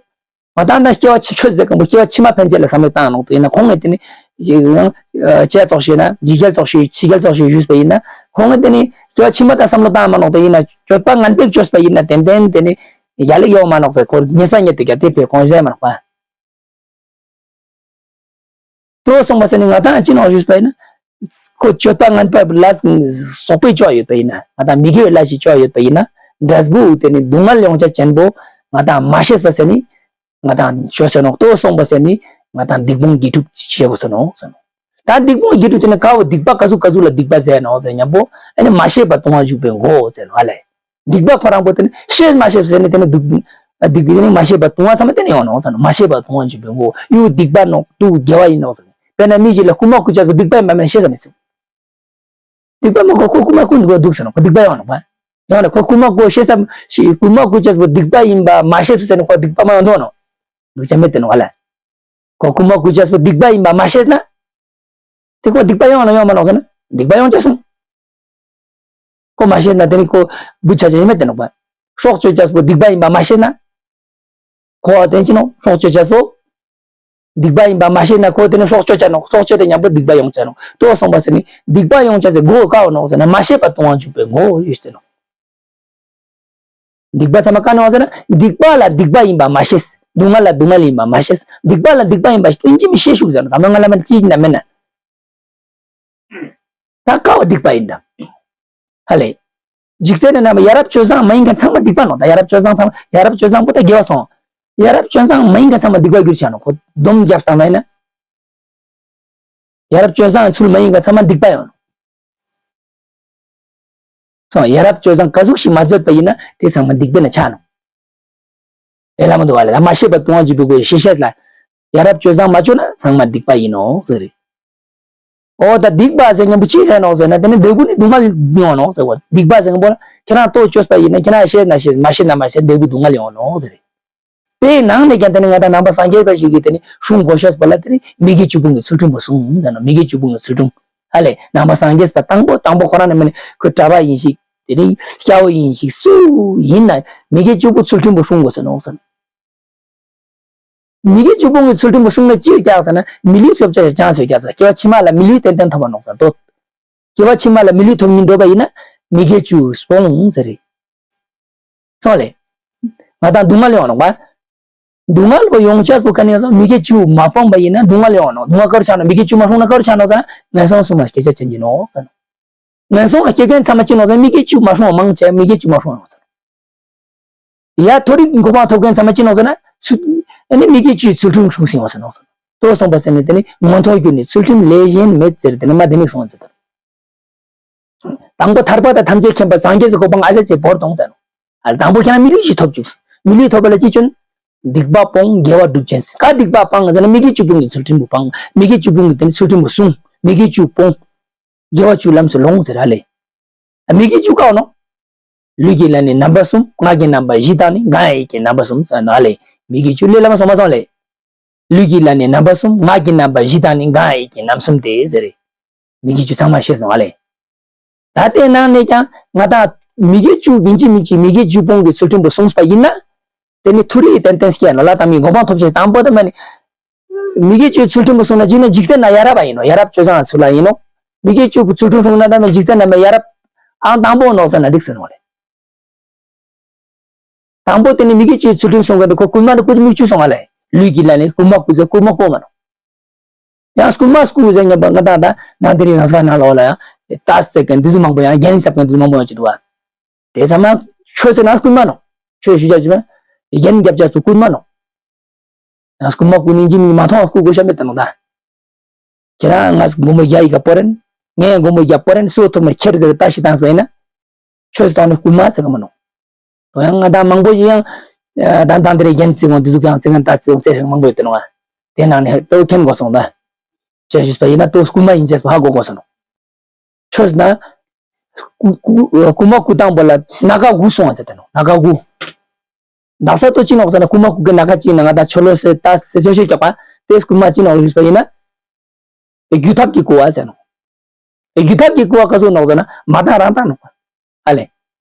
ང་དང་ད་སྐྱེ་བ་ཕྱི་ཆོད་ཟེར་གི་མོ་སྐྱེ་བ་ཕྱི་མ་ཕན་ཆད་ལ་བསམ་བློ་བཏང་ནོག་དེ་ཡིན་ན་ཁོང་ངས་དེ་ནི། ཅིག་ཡང་ཅེས་ཚོགས་ཤེས་ན་ཇི་རྒྱལ་ཚོགས་ཤེས་ཕྱི་རྒྱལ་ཚོགས་ཤེས་ཞུས་པ་ཡིན་ན་ཁོང་གི་དེ་ནི་སྐྱེ་བ་ཕྱི་མ་ད་བསམ་བློ་བཏང་མ་ནོག་དེ་ཡིན་ན་སྤྱོད་པ་ངན་པས་བཅོས་པ་ཡིན་ན་ཏན་ཏན་དེ་ནི་ཡ་ལེགས་ཡོང་མ་ནོག་ཟེར་ཁོ་ངེས་པ་ཉིད་དུ་རྒྱ་དེ་བས་གོང་ཟེར་མ་ནོག་པ། གཙོ་བོ་གསུངས་པ་ཟེར་ནི་ང་དང་ཅི་ནོག་ཞུས་པ་ཡིན་ན། ཁོ་སྤྱོད་པ་ངན་པ་ལ་སོགས་པའི་སྤྱོད་ཡོད་པ་ཡིན་ན་ང་དང་མི་དགེ་བའི་ལས་ཤིག་སྤྱོད་ཡོད་པ་ཡིན་ན་འབྲས་བུ་དེ་ནི་སྡུག་བསྔལ་ཡོང་ཆ་ཅན་པོ་ང་དང་མ་ཤེས་པ་ཟེར་ནི་ང་དང་ཆོས་ཟེར་ནོག་གཙོ་བོ་གསུངས་པ་ཟེར་ནི་ང་དང་སྡིག་སྤོང་དགེ་སྒྲུབ་བྱེད་དགོས་ཟེར་ནོག་ཟེར་ནོག་ད་སྡིག་སྤོང་དགེ་སྒྲུབ་བྱེད་ན་ག་བོ་སྡིག་པ་ག་ཟུག་ག་ཟུག་ལ་སྡིག་པ་ཟེར་ནོག་ཟེར་ཉམ་པོ་ཨ་ནི་མ་ཤེས་པ་ལྟུང་བ་འཇུག་པའི་མགོ་ཟེར་ནོག་ཨ་ལས། སྡིག་པ་ཁོ་རང་པོ་དེ་ནི་ཤེས་མ་ཤེས་ཟེར་ནི་དེ་ནི་སྡིག་སྡིག་པ་དེ་ནི་མ་ཤེས་པ་ལྟུང་བ་ཚང་མ་དེ་ནི་ཡོང་ནོག་ཟེར་ནོག་མ་ཤེས་པ་ལྟུང་བ་འཇུག་པའི་མགོ་ཡུ་སྡིག་པ་ནོག་སྡུག་དགེ་བ་ཡིན་ནོག་ཟེར་ནོག་དཔེར་ན་མི་ཞིག་ལ་རྐུན་མ་རྐུ་ཅེས་པོ་སྡིག་པ་ཡིན་པ་མེད་ཤེས་ས་མི་ཚུགས། སྡིག་པ་མ་གོ་ཁོ་རྐུན་མ་རྐུ་འདུག་ག་འདུག་ཟེར་ནོག་ཁོ་སྡིག་པ་ཡོང་ནོག་པ། ཡོང་ནོག་ཁོ་རྐུན་མ་རྐུ་ཤེས་ས་ཤི་རྐུན་མ་རྐུ་ཅེས་པོ་སྡིག་པ་ཡིན་པ་མ་ཤེས་ཟེར་ནི་ཁོ་སྡིག་པ་མ་ཡོང་འདུག་ནོག་འདུག་ཅེས་མེད་དེ་ནོག་ཨ་ལ། ཁོ་རྐུན་མ་རྐུ་ཅེས་པོ་སྡིག་པ་ཡིན་པ་མ་ཤེས་ན། དེ་ཁོ་སྡིག་པ་ཡོང་ནོག་ཡོང་མ་ནོག་ཟེར་ན་སྡིག་པ་ཡོང་ཅེས་སོང་། ཁོ་མ་ཤེས་ན་དེ་ནི་ཁོ་བུ་ཆ་ཅེས་མེད་དེ་ནོག་པ། སྲོག་གཅོད་ཅེས་པོ་སྡིག་པ་ཡིན་པ་མ་ཤེས་ན། ཁོ་བ་དེ་ཅི་ནོག་སྲོག་གཅོད་ཅེས་པོ། སྡིག་པ་ཡིན་པ་མ་ཤེས་ན་ཁོ་དེ་ནི་སྲོག་གཅོད་ཅེས་ནོག་སྲོག་གཅོད་དེ་ཉམ་པོ་སྡིག་པ་ཡོང་ཅེས་ནོག་ལྟོས་སོང་པ་ཟེར་ནི་སྡིག་པ་ཡོང་ཅེས་ཟེར་མགོ་བོ་ཀ་བ་ནོག་ཟེར་ན་མ་ཤེས་པ་ལྟུང་བ་འཇུག་པའི་མགོ་ཡོད་ཟེར་ནོག་སྡིག་པ་ཚང་མ་ཀ་ནོག་ཟེར་ན་སྡིག་པ་ལ་སྡིག་པ་ཡིན་པ་མ་ཤེས། སྡུག་བསྔལ་ལ་སྡུག་བསྔལ་ཡིན་པ་མ་ཤེས། སྡིག་པ་ལ་སྡིག་པ་ཡིན་པ་སྟོན་གྱི་མི་ཤེས་ཤུགས་ཟེར་ནོག་ད་མ་ང་ལ་མ་ཅི་ཡིན་ན་མེད་ན། ད་ཀ་བ་སྡིག་པ་ཡིན་ད། ཧ་ལས། འཇིག་རྟེན་ནི་རྣམ་པ་ཡ་རབས་སྤྱོད་བཟང་མ་ཡིན་མཁན་ཚང་མ་སྡིག་པ་ནོག་ད་ཡ་རབས་སྤྱོད་བཟང་ཚང་མ་ཡ་རབས་སྤྱོད་བཟང་པོ་ད་དགེ་བ་སོང་། ཡ་རབས་སྤྱོད་བཟང་མ་ཡིན་མཁན་ཚང་མ་སྡིག་པ་གྱུར་ཆ་ནོག་ཁོ་སྡོམ་རྒྱབ་སྟངས་མ་ཡིན་ན། ཡ་རབས་སྤྱོད་བཟང་ཚུལ་མ་ཡིན་མཁན་ཚང་མ་སྡིག་པ་ཡོང་། སོང་ཡ་རབས་སྤྱོད་བཟང་ག་ཟུག་ཞིག་མ་བཟོད་པ་ཡིན་ན་དེ་ཚང་མ་སྡིག་པ་ན་ཆ་ནོག་ཨེ་ལ་མ་འདུག་བ་ལ་ད་མ་ཤེས་པ་ལྟུང་བ་འཇུག་པའི་སྒོ་ཡི་ཤེས་བྱ་ལ། ཡ་རབས་སྤྱོད་བཟང་མ་བཅོས་ན་ཚང་མ་སྡིག་པ་ཡིན་ནོག་ཟེར་རེད། ཨོ་ད་སྡིག་པ་ཟེར་མཁན་པོ་ཅི་ཟེར་ནོག་ཟེར་ན་དེ་ནི་འབྲས་བུ་ནི་སྡུག་བསྔལ་ཡོང་ནོག་ཟེར་བ་སྡིག་པ་ཟེར་མཁན་པོ་ལ་ཁྱེད་རང་ལྟོས་བཅོས་པ་ཡིན་ན་ཁྱེད་རང་ཤེས་ན་ཤེས་མ་ཤེས་ན་མ་ཤེས་འབྲས་བུ་སྡུག་བསྔལ་ཡོང་ནོག་ཟེར་རེད། དེའི་ནང་ནས་ཀྱང་དེ་ནི་ང་དང་ནང་པ་སངས་རྒྱས་པ་ཞིག་གིས་དེ་ནི་སྲུང་དགོས་ཤེས་པ་ལ་དེ་ནི་མི་དགེ་བཅུ་སྤོང་གི་ཚུལ་ཁྲིམས་པོ་སྲུང་ཟེར་ནོག་མི་དགེ་བཅུ་སྤོང་གི་ཚུལ་ཁྲིམས་ཧ་ལས་ནང་པ་སངས་རྒྱས་པ་དང་པོ་དང་པོ་ཁོ་རང་ནི་མི་ནི་ཁོ་གྲྭ་པ་ཡིན་ཞིག་དེ་ནི་སྐྱ་བོ་ཡིན་ཞིག་སུ་ཡིན་ན་མི་དགེ་བཅུ་པོ་ཚུལ་ཁྲིམས་པོ་སྲུང་དགོས་ཟེར་ནོག་ཟེར་ནོག་མི་དགེ་བཅུ་སྤོང་གི་ཚུལ་ཁྲིམས་པོ་སྲུང་ན་ཅི་ཡོད་ཀྱག་ཟེར་ན་མི་ལུས་ཐོབ་ཆ་ཅང་ཟེར་ཀྱག་ཟེར་སྐྱེ་བ་ཕྱི་མ་ལ་མི་ལུས་ཏན་ཏན་ཐོབ་པ་ནོག་ཟེར་དོ། སྐྱེ་བ་ཕྱི་མ་ལ་མི་ལུས་ཐོབ་སྙིང་འདོད་པ་ཡིན་ན་མི་དགེ་བཅུ་སྤོང་ཟེར་རེད། སོང་ལེ། ང་དང་སྡུག་བསྔལ་ཡོང་ནོག་པ། སྡུག་བསྔལ་པོ་ཡོང་ཆ་སུ་ག་ནས་སོང་མི་དགེ་བཅུ་མ་སྤོང་པ་ཡིན་ན་སྡུག་བསྔལ་ཡོང་ནོག་སྡུག་བསྔལ་ག་རུ་ཆགས་ནོག་མི་དགེ་བཅུ་མ་སྲུང་ན་ག་རུ་ཆགས་ནོག་ཟེར་ན་ངན་སོང་གསུམ་མ་སྐྱེ་ཆ་ཅན་གྱི་ནོག་ཟེར་ནོག་ངན་སོང་ལ་སྐྱེ་མཁན་ཚང་མ་ཅི་ནོག་ཟེར་ན་མི་དགེ་བཅུ་མ་སྲུང་བ་མང་ཆེ་མི་དགེ་བཅུ་མ་སྲུང་བ་ཡོང་ཟེར། ཡ་མཐོ་རིས་གོ་འཕང་ཐོབ་མཁན་ཚང་མ་ཅི་ནོག་ཟེར་ན། ཚུལ། ཨ་ནི་མི་དགེ་བཅུའི་ཚུལ་ཁྲིམས་སྲུང་ཟིན་པ་ཟེར་ནོག་ཟེར། ལྟོས་སོང་པ་ཟེར་ནས་དེ་ནི་མངོན་མཐོ་གྱུར་ནས་ཚུལ་ཁྲིམས་ལས་གཞན་མེད་ཟེར་དེ་ནི་མ་དེ་མིག་སོང་ཟེར། དང་པོ་ཐར་པ་དང་ཐམས་ཅད་མཁྱེན་པ་སངས་རྒྱས་ཀྱི་གོ་འཕང་ཨ་ཅག་ཅེས་བོར་གཏོང་ཟེར་ནོག་ཨ་དང་པོ་ཁྱེད་རང་མི་ལུས་ཤིག་ཐོབ་བཅུག་མི་ལུས་ཐོབ་པ་ལ་ཅི་བྱུང་། སྡིག་པ་སྤོང་དགེ་བ་སྒྲུབ་ཅན་ཟེར། ག་སྡིག་པ་སྤང་ཟེར་ན་མི་དགེ་བཅུ་སྤོང་གི་ཚུལ་ཁྲིམས་པོ་སྤང་། མི་དགེ་བཅུ་སྤོང་གི་དེ་ནི་ཚུལ་ཁྲིམས་པོ་སྲུང་། མི་དགེ་བཅུ་སྤོང་། དགེ་བ་བཅུ་ལམ་སུ་ལོངས་ཟེར་ར་ལེ། ཨ་མི་དགེ་བཅུ་ཀ་བ་ནོག་ལུས་ཀྱི་ལས་ནི་རྣམ་པ་གསུམ། ངག་གི་རྣམ་པ་བཞི་དང་ནི། གང་ཡིན་ཡིད་ཀྱི་རྣམ་པ་གསུམ་ཟེར་ན་ལེ། མི་དགེ་བཅུ་ལས་ལ་མ་སོང་མ་སོང་ལེ། ལུས་ཀྱི་ལས་ནི་རྣམ་པ་གསུམ། ངག་གི་རྣམ་པ་བཞི་དང་ནི། གང་ཡིན་ཡིད་ཀྱི་རྣམ་གསུམ་སྟེ་ཟེར་རེ། མི་དགེ་བཅུ་ཚང་མ་ཤེས་སོང་ཨ་ལེ། ད་ལྟའི་ནང་ནས་ཀྱང་ང་དང་མི་དགེ་བཅུ་ཡིན་གཅིག་མིན་གཅིག་མི་དགེ་བཅུ་སྤོང་གི་ཚུལ་ཁྲིམས་པོ་སྲུངས་པ་ཡིན་ན། དེ་ནི་མཐོ་རིས་ཏན་ཏན་སྐྱེ་ནོག་ལ་དང་མིའི་གོ་འཕང་ཐོབ་ཆེད་དང་པོ་དེ་མ་ནི། མི་དགེ་བཅུའི་ཚུལ་ཁྲིམས་པོ་སྲུངས་ན་གཅིག་ན་འཇིག་རྟེན་ན་ཡ་རབས་པ་ཡིན་ནོག་ཡ་རབས་སྤྱོད་བཟང་ཚུལ་ལ་ཡིན་ནོག་མི་དགེ་བཅུ་པོ་ཚུལ་ཁྲིམས་སྲུངས་ན་ད་མི་འཇིག་རྟེན་ན་མི་ཡ་རབས་ཨང་དང་པོ་ནོག་ཟེར་ན་འགྲིག་ཟེར་ནོག་ལེ། དང་པོ་དེ་ནི་མི་དགེ་བཅུའི་ཚུལ་ཁྲིམས་སྲུང་གི་འདུག་ཁོ་རྐུན་མ་འདི་རྐུ་མིག་བཅུ་སོང་ང་ལེ། ལུས་ཀྱི་ལས་ནི་རྐུན་མ་རྐུ་ཟེར་རྐུན་མ་རྐུ་མ་ནོག་ཡང་རྐུན་མ་རྐུ་ཟེར་ཉམས་པ་ང་དང་ད་ནང་དེ་རིང་ང་ས་ནང་ལོག་ལ་ཡང་ལྟ་ཟེར་མཁན་འདི་ཚོ་མང་པོ་ཡང་རྒྱན་ཟབ་མཁན་འདི་ཚོ་མང་པོ་ཡང་ཅི་འདུག་བ། དེ་ཚང་མ་ཆོས་ཟེར་ན་རྐུན་མ་ནོག་ཆོས་ཞུ་བྱ་ཅི་མ་རྒྱན་རྒྱབ་བྱ་ཚོ་རྐུན་མ་ནོག་ཡང་རྐུན་མ་རྐུ་ནི་ཅི་མི་མ་མཐོང་རྐུ་དགོས་ཤ་མེད་ད་ནོག་ད། ཁྱེད་རང་ང་མགོན་པོ་རྒྱལ་ཡི་ག་པོ་རེན། ངས་མགོན་པོ་རྒྱལ་པོ་རེན་སུ་ཐུབ་མ་ཁྱེར་ཟེར་ལྟ་ཞིག་བཏང་སོང་ཡིན་ན། ཆོས་སུ་དོགས་ནས་རྐུན་མ་ཟེར་གི་མི་ནོག་དོ་ཡང་ང་དང་མང་པོ་ཞིག་ཡང་། ད་ལྟ་འདི་རེ་རྒྱན་བརྩི་གོང་འདི་ཟུག་ཀྱང་བརྩི་གོང་ད་བརྩི་གོང་བརྩི་ཞིག་མང་པོ་ཡོད་དེ་ནོག་དེ་ནང་ནས་ལྟ་བུ་མཁྱེན་དགོས་སོང་ད། ཅེས་ཞུས་པ་ཡིན་ན་ལྟོས་རྐུན་མ་ཡིན་ཅེས་པ་ཧ་གོ་དགོས་སོང་ནོག་ཆོས་ན། རྐུ་རྐུ་རྐུན་མ་རྐུ་སྟངས་པོ་ལ་སྣ་ཁ་དགུ་སོང་བ་ཟེར་དེ་ནོག་སྣ་ཁ་དགུ། དག་ས་ལྟོས་ཅི་ནོག་ཟེར་ན་རྐུན་མ་རྐུ་གི་སྣ་ཁ་ཅིག་ན་ང་དང་ཆོ་ལོ་ཟེར་ལྟ་ཟེར་ཆོས་ཤོད་ཀྱག་པ། དེ་རྐུན་མ་ཅི་ནོག་ཞུས་པ་ཡིན་ན། སྒྱུ་ཐབས་ཀྱི་རྐུ་བ་ཟེར་ནོག་སྒྱུ་ཐབས་ཀྱི་རྐུ་བ་ག་ཚོད་ནོག་ཟེར་ན་མ་བཏང་རང་བཏང་ནོག་པ། ཨ་ལེ།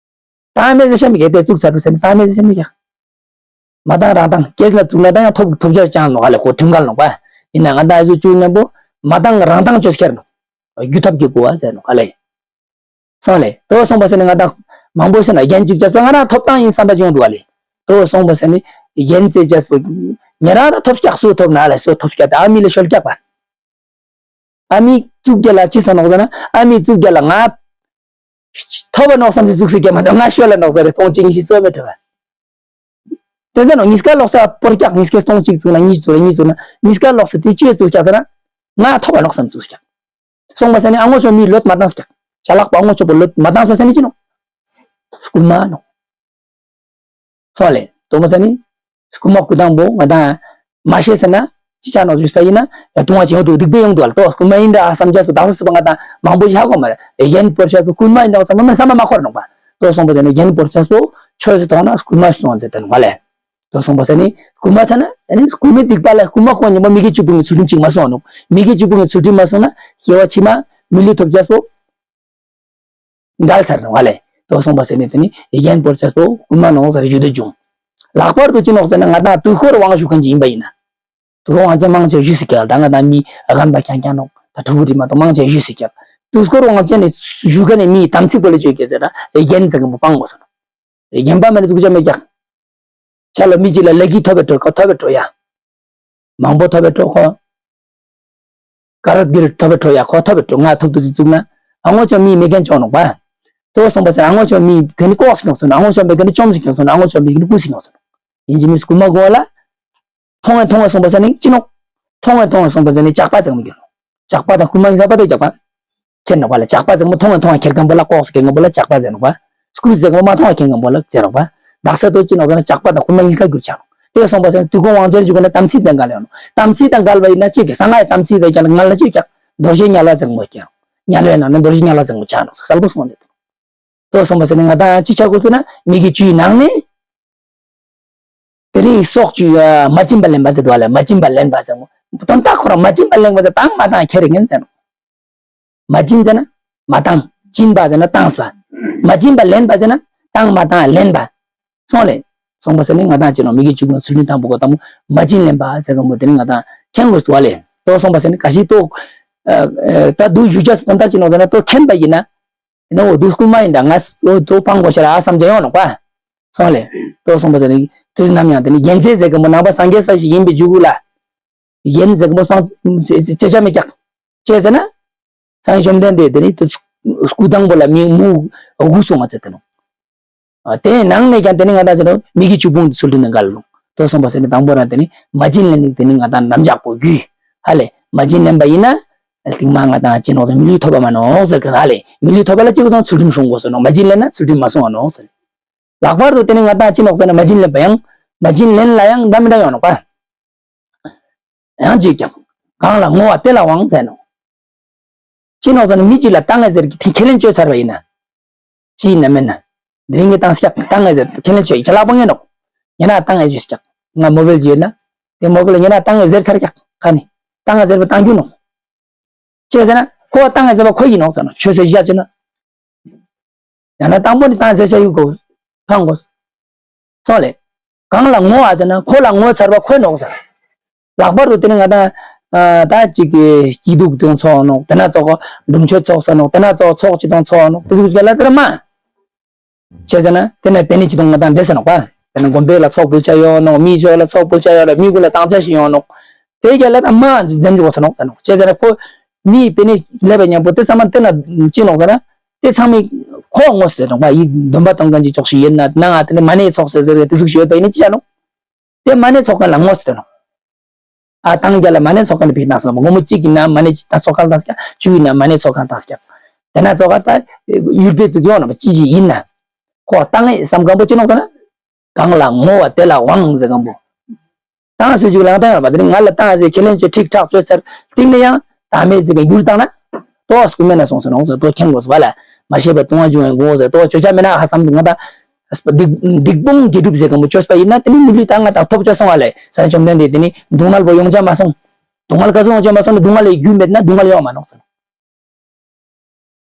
བཏང་མེད་ཟེར་ཤ་མི་གེ་དེ་བཙུགས་ཚར་རུ་ཟེར་ན་བཏང་མེད་ཟེར་ཤ་མི་གེ། མ་བཏང་རང་བཏང་ཀེས་ལ་བཙུགས་ན་ད་ཡང་ཐོབ་ཐོབ་ཆ་ཅང་ནོག་ཨ་ལེ་ཁོ་ཁྲིམས་འགལ་ནོག་པ། ཡིན་ན་ང་ད་ཨ་ཟུ་བཅུ་མཉམ་པོ། མ་བཏང་རང་བཏང་བཅོས་ཁྱེར་ནོ། རྒྱུ་ཐབས་ཀྱི་གོ་བ་ཟེར་ནོ་ཨ་ལེ། སོང་ལེ། དོ་སོང་པ་ཟེར་ནི་ང་དང་མང་པོ་ཟེར་ན་རྒྱན་གཅིག་བཅས་པ་ང་རང་ཐོབ་ཐང་ཡིན་བསམ་པ་བྱུང་འདུག་ཨ་ལེ། དོ་སོང་པ་ཟེར་ནི་རྒྱན་རྩེ་བཅས་པ་ཉེ་རང་ད་ཐོབ་སྐྱག་སུ་ཐོབ་ན་ལེ་སུ་ཐོབ་སྐྱག་ད་ཨ་མི་ལེ་ཤོལ་སྐྱག་པ། ཨ་མི་གཙུག་རྒྱ་ལ་ཅི་ས་ནོག་ཟེར་ན་ཨ་མི་གཙུག་རྒྱ་ལ་ང་ཐོབ་པ་ནོག་བསམ་སི་གཙུག་སི་རྒྱ་མ་དང་ང་ཤོལ་ལ་ནོག་ཟེར་རེ་སྟོང་གཅིག་ཉི་ཤི་རྩོད་མེད་གྲོལ་བ། དེ་ལྟ་ནོ་ཉིས་ཀ་ལོག་ས་པོར་ཀྱག་ཉིས་ཀ་སྟོང་གཅིག་བཙུགས་ན་གཉིས་བཙུགས་ན་གཉིས་བཙུགས་ན་ཉིས་ཀ་ལོག་ས་དེ་བཅུ་བཙུགས་ཀྱག་ཟེར་ན་ང་ཐོབ་པ་ནོག་བསམ་བཙུགས་ཀྱག་སོང་པ་ཟེར་ནི་ཨ་ངོ་ཆོ་མི་ལོད་མ་བཏང་ཀྱག་ཅ་ལག་པ་ཨ་ངོ་ཆོ་པོ་ལོད་མ་བཏང་སོ་ཟེར་ནི་ཅི་ནོ། རྐུན་མ་ནོ། སོང་ལེ། དོ་མ་ཟེར་ནི་རྐུན་མ་རྐུ་དང་པོ་ང་དང་མ་ཤེས་ཟེར་ན་ཅི་ཆ་ནོ་ཞུས་པ་ཡིན་ན་ཡ་དུང་བ་ཅན་དུ་སྡིག་པའི་ཡོང་དུ་བ་ལ་དོ་རྐུན་མ་ཡིན་འདྲ་བསམ་རྒྱ་སུ་དག་ས་སུ་པ་ང་དང་མང་པོ་ཡ་གོ་མ་རེ་རྒྱན་པོར་ཤ་སུ་རྐུན་མ་ཡིན་འདྲ་བསམ་ན་བསམ་པ་མ་འཁོར་ནོག་པ། དོ་སོང་པ་ཟེར་ནི་རྒྱན་པོར་ཤ་སུ་ཆོས་སུ་ཐོག་ན་རྐུན་མ་སོང་ཟེར་དེ་ནོ་ལེ། དོ་སོང་པ་ཟེར་ནི་རྐུན་མ་ཆ་ན་ཨ་ནི་རྐུན་མའི་སྡིག་པ་ལ་རྐུན་མ་ཁོང་ཉིན་མོ་མི་དགེ་བཅུ་སྤོང་གི་ཚུལ་ཁྲིམས་གཅིག་མ་སོང་ནོག་མི་དགེ་བཅུ་སྤོང་གི་ཚུལ་ཁྲིམས་མ་སོང་ན་སྐྱེ་བ་ཕྱི་མ་མི་ལུས་ཐོབ་རྒྱ་སུ་འགལ་ཚར་ནོག་ལེ། དོ་སོང་པ་ཟེར་ནི་དེ་ནི་རྒྱན་པོར་ཤ་སུ་རྐུན་མ་ནོག་ཟེར་ཞུ་དུ་བྱུང་། ལྷག་པར་དུ་ཅི་ནོག་ཟེར་ན་ང་དང་དུས་འཁོར་དབང་ཞུ་མཁན་ཅིག་ཡིན་པ་ཡིན་ན། དུས་འཁོར་དབང་ཅན་མང་ཆེ་ཞུ་སི་ཀྱག་ད་ང་དང་མི་ཨ་གན་པ་ཁྱང་ཁྱང་ནོག་ད་ཕྲུ་གུ་རི་མ་དོ་མང་ཆེ་ཞུ་སི་ཀྱག་དུས་འཁོར་དབང་ཅན་ནི་ཞུ་མཁན་ནི་མི་དམ་ཚིག་པོ་ལ་བཅོས་ཀྱི་ཟེར་ར་རྒྱན་ཟེར་གི་མོ་སྤང་དགོས་སོ་ནོ། རྒྱན་པ་མེད་ན་འཛུགས་བྱ་མེད་ཀྱག་ཆ་ལ་མི་གཅིག་ལ་ལེགས་ཀྱི་ཐོབ་པའི་འགྲོ་ཁོ་ཐོབ་པའི་འགྲོ་ཡ། མང་པོ་ཐོབ་པའི་འགྲོ་ཁོ། ག་ར་གིར་ཐོབ་པའི་འགྲོ་ཡ་ཁོ་ཐོབ་པའི་འགྲོ་ང་ཐོབ་ཏུ་ཅི་བཙུགས་ན། ཨ་ངོ་ཆོ་མི་མེད་མཁན་ཅོག་ནོག་པ། དོ་སོང་པ་ཟེར་ཨ་ངོ་ཆོ་མི་ག་ནི་ལྐོག་སུ་ཁྱོག་སོང་ཨ་ངོ་ཆོ་མི་ག་ནི་བཅོམ་སུ་ཁྱོག་སོང་ཨ་ངོ་ཆོ་མི་ག་ནི་རྐུ་སུ་ཁྱོག་སོང་། ཡིན་གཅིག་མིན་རྐུན་མ་དགོས་ལ། མཐོང་བས་མཐོང་བས་སོང་པ་ཟེར་ནི་ཅི་ནོག་མཐོང་བས་མཐོང་བས་སོང་པ་ཟེར་ནི་ཇག་པ་ཟེར་མི་གྱུར། ཇག་པ་དང་རྐུན་མ་ཡིན་ས་པ་དོ་ཇག་པ། ཁྱེར་ནོག་པ་ལ་ཇག་པ་ཟེར་མོ་མཐོང་བས་མཐོང་བས་ཁྱེར་མཁན་པོ་ལ་ལྐོག་སུ་ཁྱེར་མཁན་པོ་ལ་ཇག་པ་ཟེར་ནོག་པ། རྐུ་ཟེར་མོ་མ་མཐོང་བས་ཁྱེར་མཁན་པོ་ལ་ཟེར་ནོག་པ། དག་ས་དོ་ཅི་ནོག་ཟེར་ན་ཇག་པ་དང་རྐུན་མ་གཉིས་ཀ་གྱུར་ཆགས་ནོག་དེ་སོང་པ་ཟེར་ན་དུས་འཁོར་དབང་ཅན་ཞུ་དགོས་ན་དམ་ཚིག་དང་འགལ་ཡོང་ནོག་དམ་ཚིག་དང་འགལ་བ་ཡིན་ན་ཅི་གི་ས་ང་ཡི་དམ་ཚིག་དང་འགལ་ང་ལ་ཅི་ཀྱག་རྡོ་རྗེ་དམྱལ་བ་ཟེར་མོ་ཀྱག་དམྱལ་བའི་ནང་ན་རྡོ་རྗེ་དམྱལ་བ་ཟེར་མོ་ཆགས་ནོག་གསལ་པོ་སོང་ཟེར། དོ་སོང་པ་ཟེར་ན་ང་དང་ཅི་ཆགས་དགོས་ཟེར་ན་མི་དགེ་བཅུའི་ནང་ནས། དེ་རིང་སྲོག་གཅོད་མ་བྱིན་པ་ལེན་པ་ཟེར་དུ་བ་ལ་མ་བྱིན་པ་ལེན་པ་ཟེར་མོ། དོན་དག་ཁོ་རང་མ་བྱིན་པ་ལེན་པ་ཟེར་བཏང་མ་བཏང་ཁྱེར་ངན་ཟེར་ནོ། མ་བྱིན་ཟེར་ན་མ་བཏང་། བྱིན་པ་ཟེར་ན་བཏང་ཟེར་བ། མ་བྱིན་པ་ལེན་པ་ཟེར་ན་བཏང་མ་བཏང་ལེན་པ། སོང་ལེ། སོང་པ་ཟེར་ནི་ང་དང་ཅི་ནོ་མི་དགེ་བཅུ་སྤོང་ཚུལ་ཁྲིམས་དང་པོ་གོ་དང་པོ་མ་བྱིན་ལེན་པ་ཟེར་གོ་མོ་དེ་ནི་ང་དང་ཁྱེན་དགོས་སུ་བ་ལེ། དོ་སོང་པ་ཟེར་ནི་ག་ཤི་དོ། ད་དུ་ཞུ་ཅ་སོང་ད་ཅི་ནོ་ཟེར་ན་དོ་ཁྱེན་པ་ཡིན་ན། ཡིན་ན་འོ་དུ་སྐུ་མ་ཡིན་ད་ང་དོ་དོ་སྤང་དགོས་ཤ་ར་བསམ་ཅ་ཡོང་ནོག་པ། སོང་ལེ། དོ་སོང་པ་ཟེར་ནི་དུས་ནམ་ཡང་དེ་ནི་རྒྱན་ཆས་ཟེར་གོ་མོ་ནང་པ་སངས་རྒྱས་པ་ཞིག་ཡིན་པའི་འཇུག་གུ་ལ། རྒྱན་ཟེར་གོ་མོ་སྤང་ཅེ་ཅ་མི་ཀྱག་ཅེ་ཟེར་ན། སངས་རྒྱས་བཅོམ་ལྡན་འདས་དེ་ནི་དུ་སྐུ་དང་པོ་ལ་མི་མུ་དགུ་སོང་ང་ཚེ་དེ་ནོ། དེའི་ནང་ནས་ཀྱང་དེ་ནི་ང་དང་ཟེར་ནོ་མི་དགེ་བཅུ་སྤོང་དུ་ཚུལ་ཁྲིམས་དང་འགལ་ལོ། དོ་སོང་པ་ཟེར་ནི་དང་པོ་རང་དེ་ནི་མ་བྱིན་ལེན་ནི་དེ་ནི་ང་དང་ནམ་ཇག་པོ་རྒྱུས། ཧ་ལེ་མ་བྱིན་ལེན་པ་ཡིན་ན། ལྟིང་མ་ང་དང་ཅི་ནོག་ཟེར་མི་ལུས་ཐོབ་པ་མ་ནོག་ཟེར་གི་ཧ་ལེ་མི་ལུས་ཐོབ་པ་ལ་ཅི་གོ་སོང་ཚུལ་ཁྲིམས་སྲུང་དགོས་སོ་ནོ་མ་བྱིན་ལེན་ན་ཚུལ་ཁྲིམས་མ་སྲུང་བ་ནོག་ཟེར། ལྷག་པར་དུ་དེ་ནི་ང་དང་ཅི་ནོག་ཟེར་ན་མ་བྱིན་ལེན་པ་ཡང་། མ་བྱིན་ལེན་ལ་ཡང་འདྲ་མི་འདྲ་ཡོང་ནོག་པ། ཡང་གཅིག་ཀྱང་། གང་ལ་བསྔོ་བ་དེ་ལ་དབང་ཟེར་ནོ། ཅི་ནོག་ཟེར་ན་མི་གཅིག་ལ་ལྟ་ངན་ཟེར་གྱི་དེ་ཁས་ལེན་བཅོས་ཚར་བ་ཡིན་ན། ཅི་ཡིན་ན་མིན་ན། འདི་རིང་གི་བཏང་སྐྱག་ལྟ་ངན་ཟེར་ཁས་ལེན་བཅོས་ཡིན་ཆ་ལག་པོ་ངན་ནོག་ཉེ་ན་ལྟ་ངན་བཅོས་སྐྱག་ང་མོ་བེལ་ཅིག་ཡོད་ན། དེ་མོ་བེལ་ཉེ་ན་ལྟ་ངན་ཟེར་ཚར་སྐྱག་ཁ་ནི། ལྟ་ངན་ཟེར་བ་བཏང་རྒྱུ་ནོག་ཅི་ཟེར་ན་ཁོ་ལྟ་ངན་ཟེར་བ་ཁོ་ཡིན་ནོག་ཟེར་ནོ་ཆོས་ཟེར་བཞག་ཅི་ན། ཡང་ན་དང་པོ་ནི་བཏང་ཟེར་བྱ་ཡུལ་གོ། ཕང་གོ། སོང་ལེ། གང་ལ་བསྔོ་བ་ཟེར་ན་ཁོ་ལ་བསྔོ་ཚར་བ་ཁོ་ནོག་ཟེར། ལྷག་པར་དུ་དེ་ནི་ང་དང་། ད་ཅིག་གི་སྐྱིད་སྡུག་དོན་ཚོགས་ནོག་དེ་ན་ཚོགས་སྒྲུབ་མཆོད་ཚོགས་ས་ནོག་དེ་ན་ཚོགས་ཚོགས་ཅི་དང་ཚོགས་ནོག་དེ་ཟུག་ཅི་ལ་དེ་ལ་མ། བྱས་ཟེར་ན་དེ་ན་པེ་ནི་ཅི་དང་ང་དང་འདྲེ་ས་ནོག་པ། དེ་ན་དགོན་པའི་ལ་ཚོགས་འབུལ་ཆ་ཡོང་ནོག་མི་ཚོ་ལ་ཚོགས་འབུལ་ཆ་ཡོང་ནོག་མི་ཀུན་ལ་བཏང་ཆ་ཞིག་ཡོང་ནོག་དེ་རྒྱ་ལ་དང་མ་འཛེམ་འཇུག་ས་ནོག་ས་ནོག་བྱས་ཟེར་ན་ཁོ། མི་པེ་ནི་ལས་པ་མཉམ་པོ་དེ་ཚང་མ་དེ་ན་ཅི་ནོག་ཟེར་ན། དེ་ཚང་མས་ཁོ་ངོ་སུ་དེ་ནོག་པ་ཡིག་འདོན་པ་གཏོང་མཁན་གྱི་ཅོག་ཞིག་ཡོད་ན་ན་ང་དེ་ནི་མ་ཎི་ཚོགས་ཟེར་ཟེར་དེ་ཟུག་ཞིག་ཡོད་པ་ཡིན་ན་ཅི་བྱ་ནོག་དེ་མ་ཎི་ཚོགས་མཁན་ལ་ངོ་སུ་དེ་ནོག་ཨ་ཏང་རྒྱ་ལ་མ་ཎི་ཚོགས་མཁན་ལ་ཕིག་ན་སོང་ངོ་མོ་གཅིག་གི་ན་མ་ཎི་ད་ཚོགས་མཁན་ད་སྐྱ་བཅུ་ཡིན་ན་མ་ཎི་ཚོགས་མཁན་ད་སྐྱ་དེ་ན་ཚོགས་མཁན་ད་ཡུལ་པའི་དུ་ཡོང་ན་པ་ཅི་ཅི་ཡིན་ན་ཁོ་ཏང་ཨེ་བསམ་མཁན་པོ་ཅི་ནོག་ཟེར་ན་གང་ལ་བསྔོ་བ་དེ་ལ་དབང་ཟེར་མཁན་པོ། ཏང་སྤེ་ཅིག་ལང་ཏང་ཡོད་པ་དེ་ནི་ང་ལ་ཏང་ཟེར་ཁས་ལེན་བཅོས་ཁྲིག་ཁྲག་བཅོས་ཚར་སྟེང་ནས་ཡང་ད་མེད་ཟེར་གི་འགྱུར་བཏང་ན་ཏོ་སྐུ་མེད་ན་སོང་ཟེར་ནོག་ཟེར་ཏོ་ཁྱེན་དགོས་ཟེར་བ་ལ་མ་ཤེས་པ་ལྟུང་བ་འབྱུང་བའི་མགོ་ཟེར་ཏོ་བཅོས་ཆ་མེད་ན་ཧ་བསམ་ང་ད། སྡིག་སྡིག་སྤོང་དགེ་སྒྲུབ་ཟེར་གང་པོ་བཅོས་པ་ཡིན་ན་དེ་ནི་མི་ལུས་ད་ང་ད་ཐོབ་བཅོས་སོང་བ་ལས་ས་བཅོམ་ལྡན་འདས་དེ་ནི་སྡུག་བསྔལ་པོ་ཡོང་ཆ་མ་སོང་། སྡུག་བསྔལ་ག་ཚོད་ཡོང་ཆ་མ་སོང་ནི་སྡུག་བསྔལ་ལས་རྒྱུ་མེད་ན་སྡུག་བསྔལ་ཡོང་མ་ནོག་ཟེར།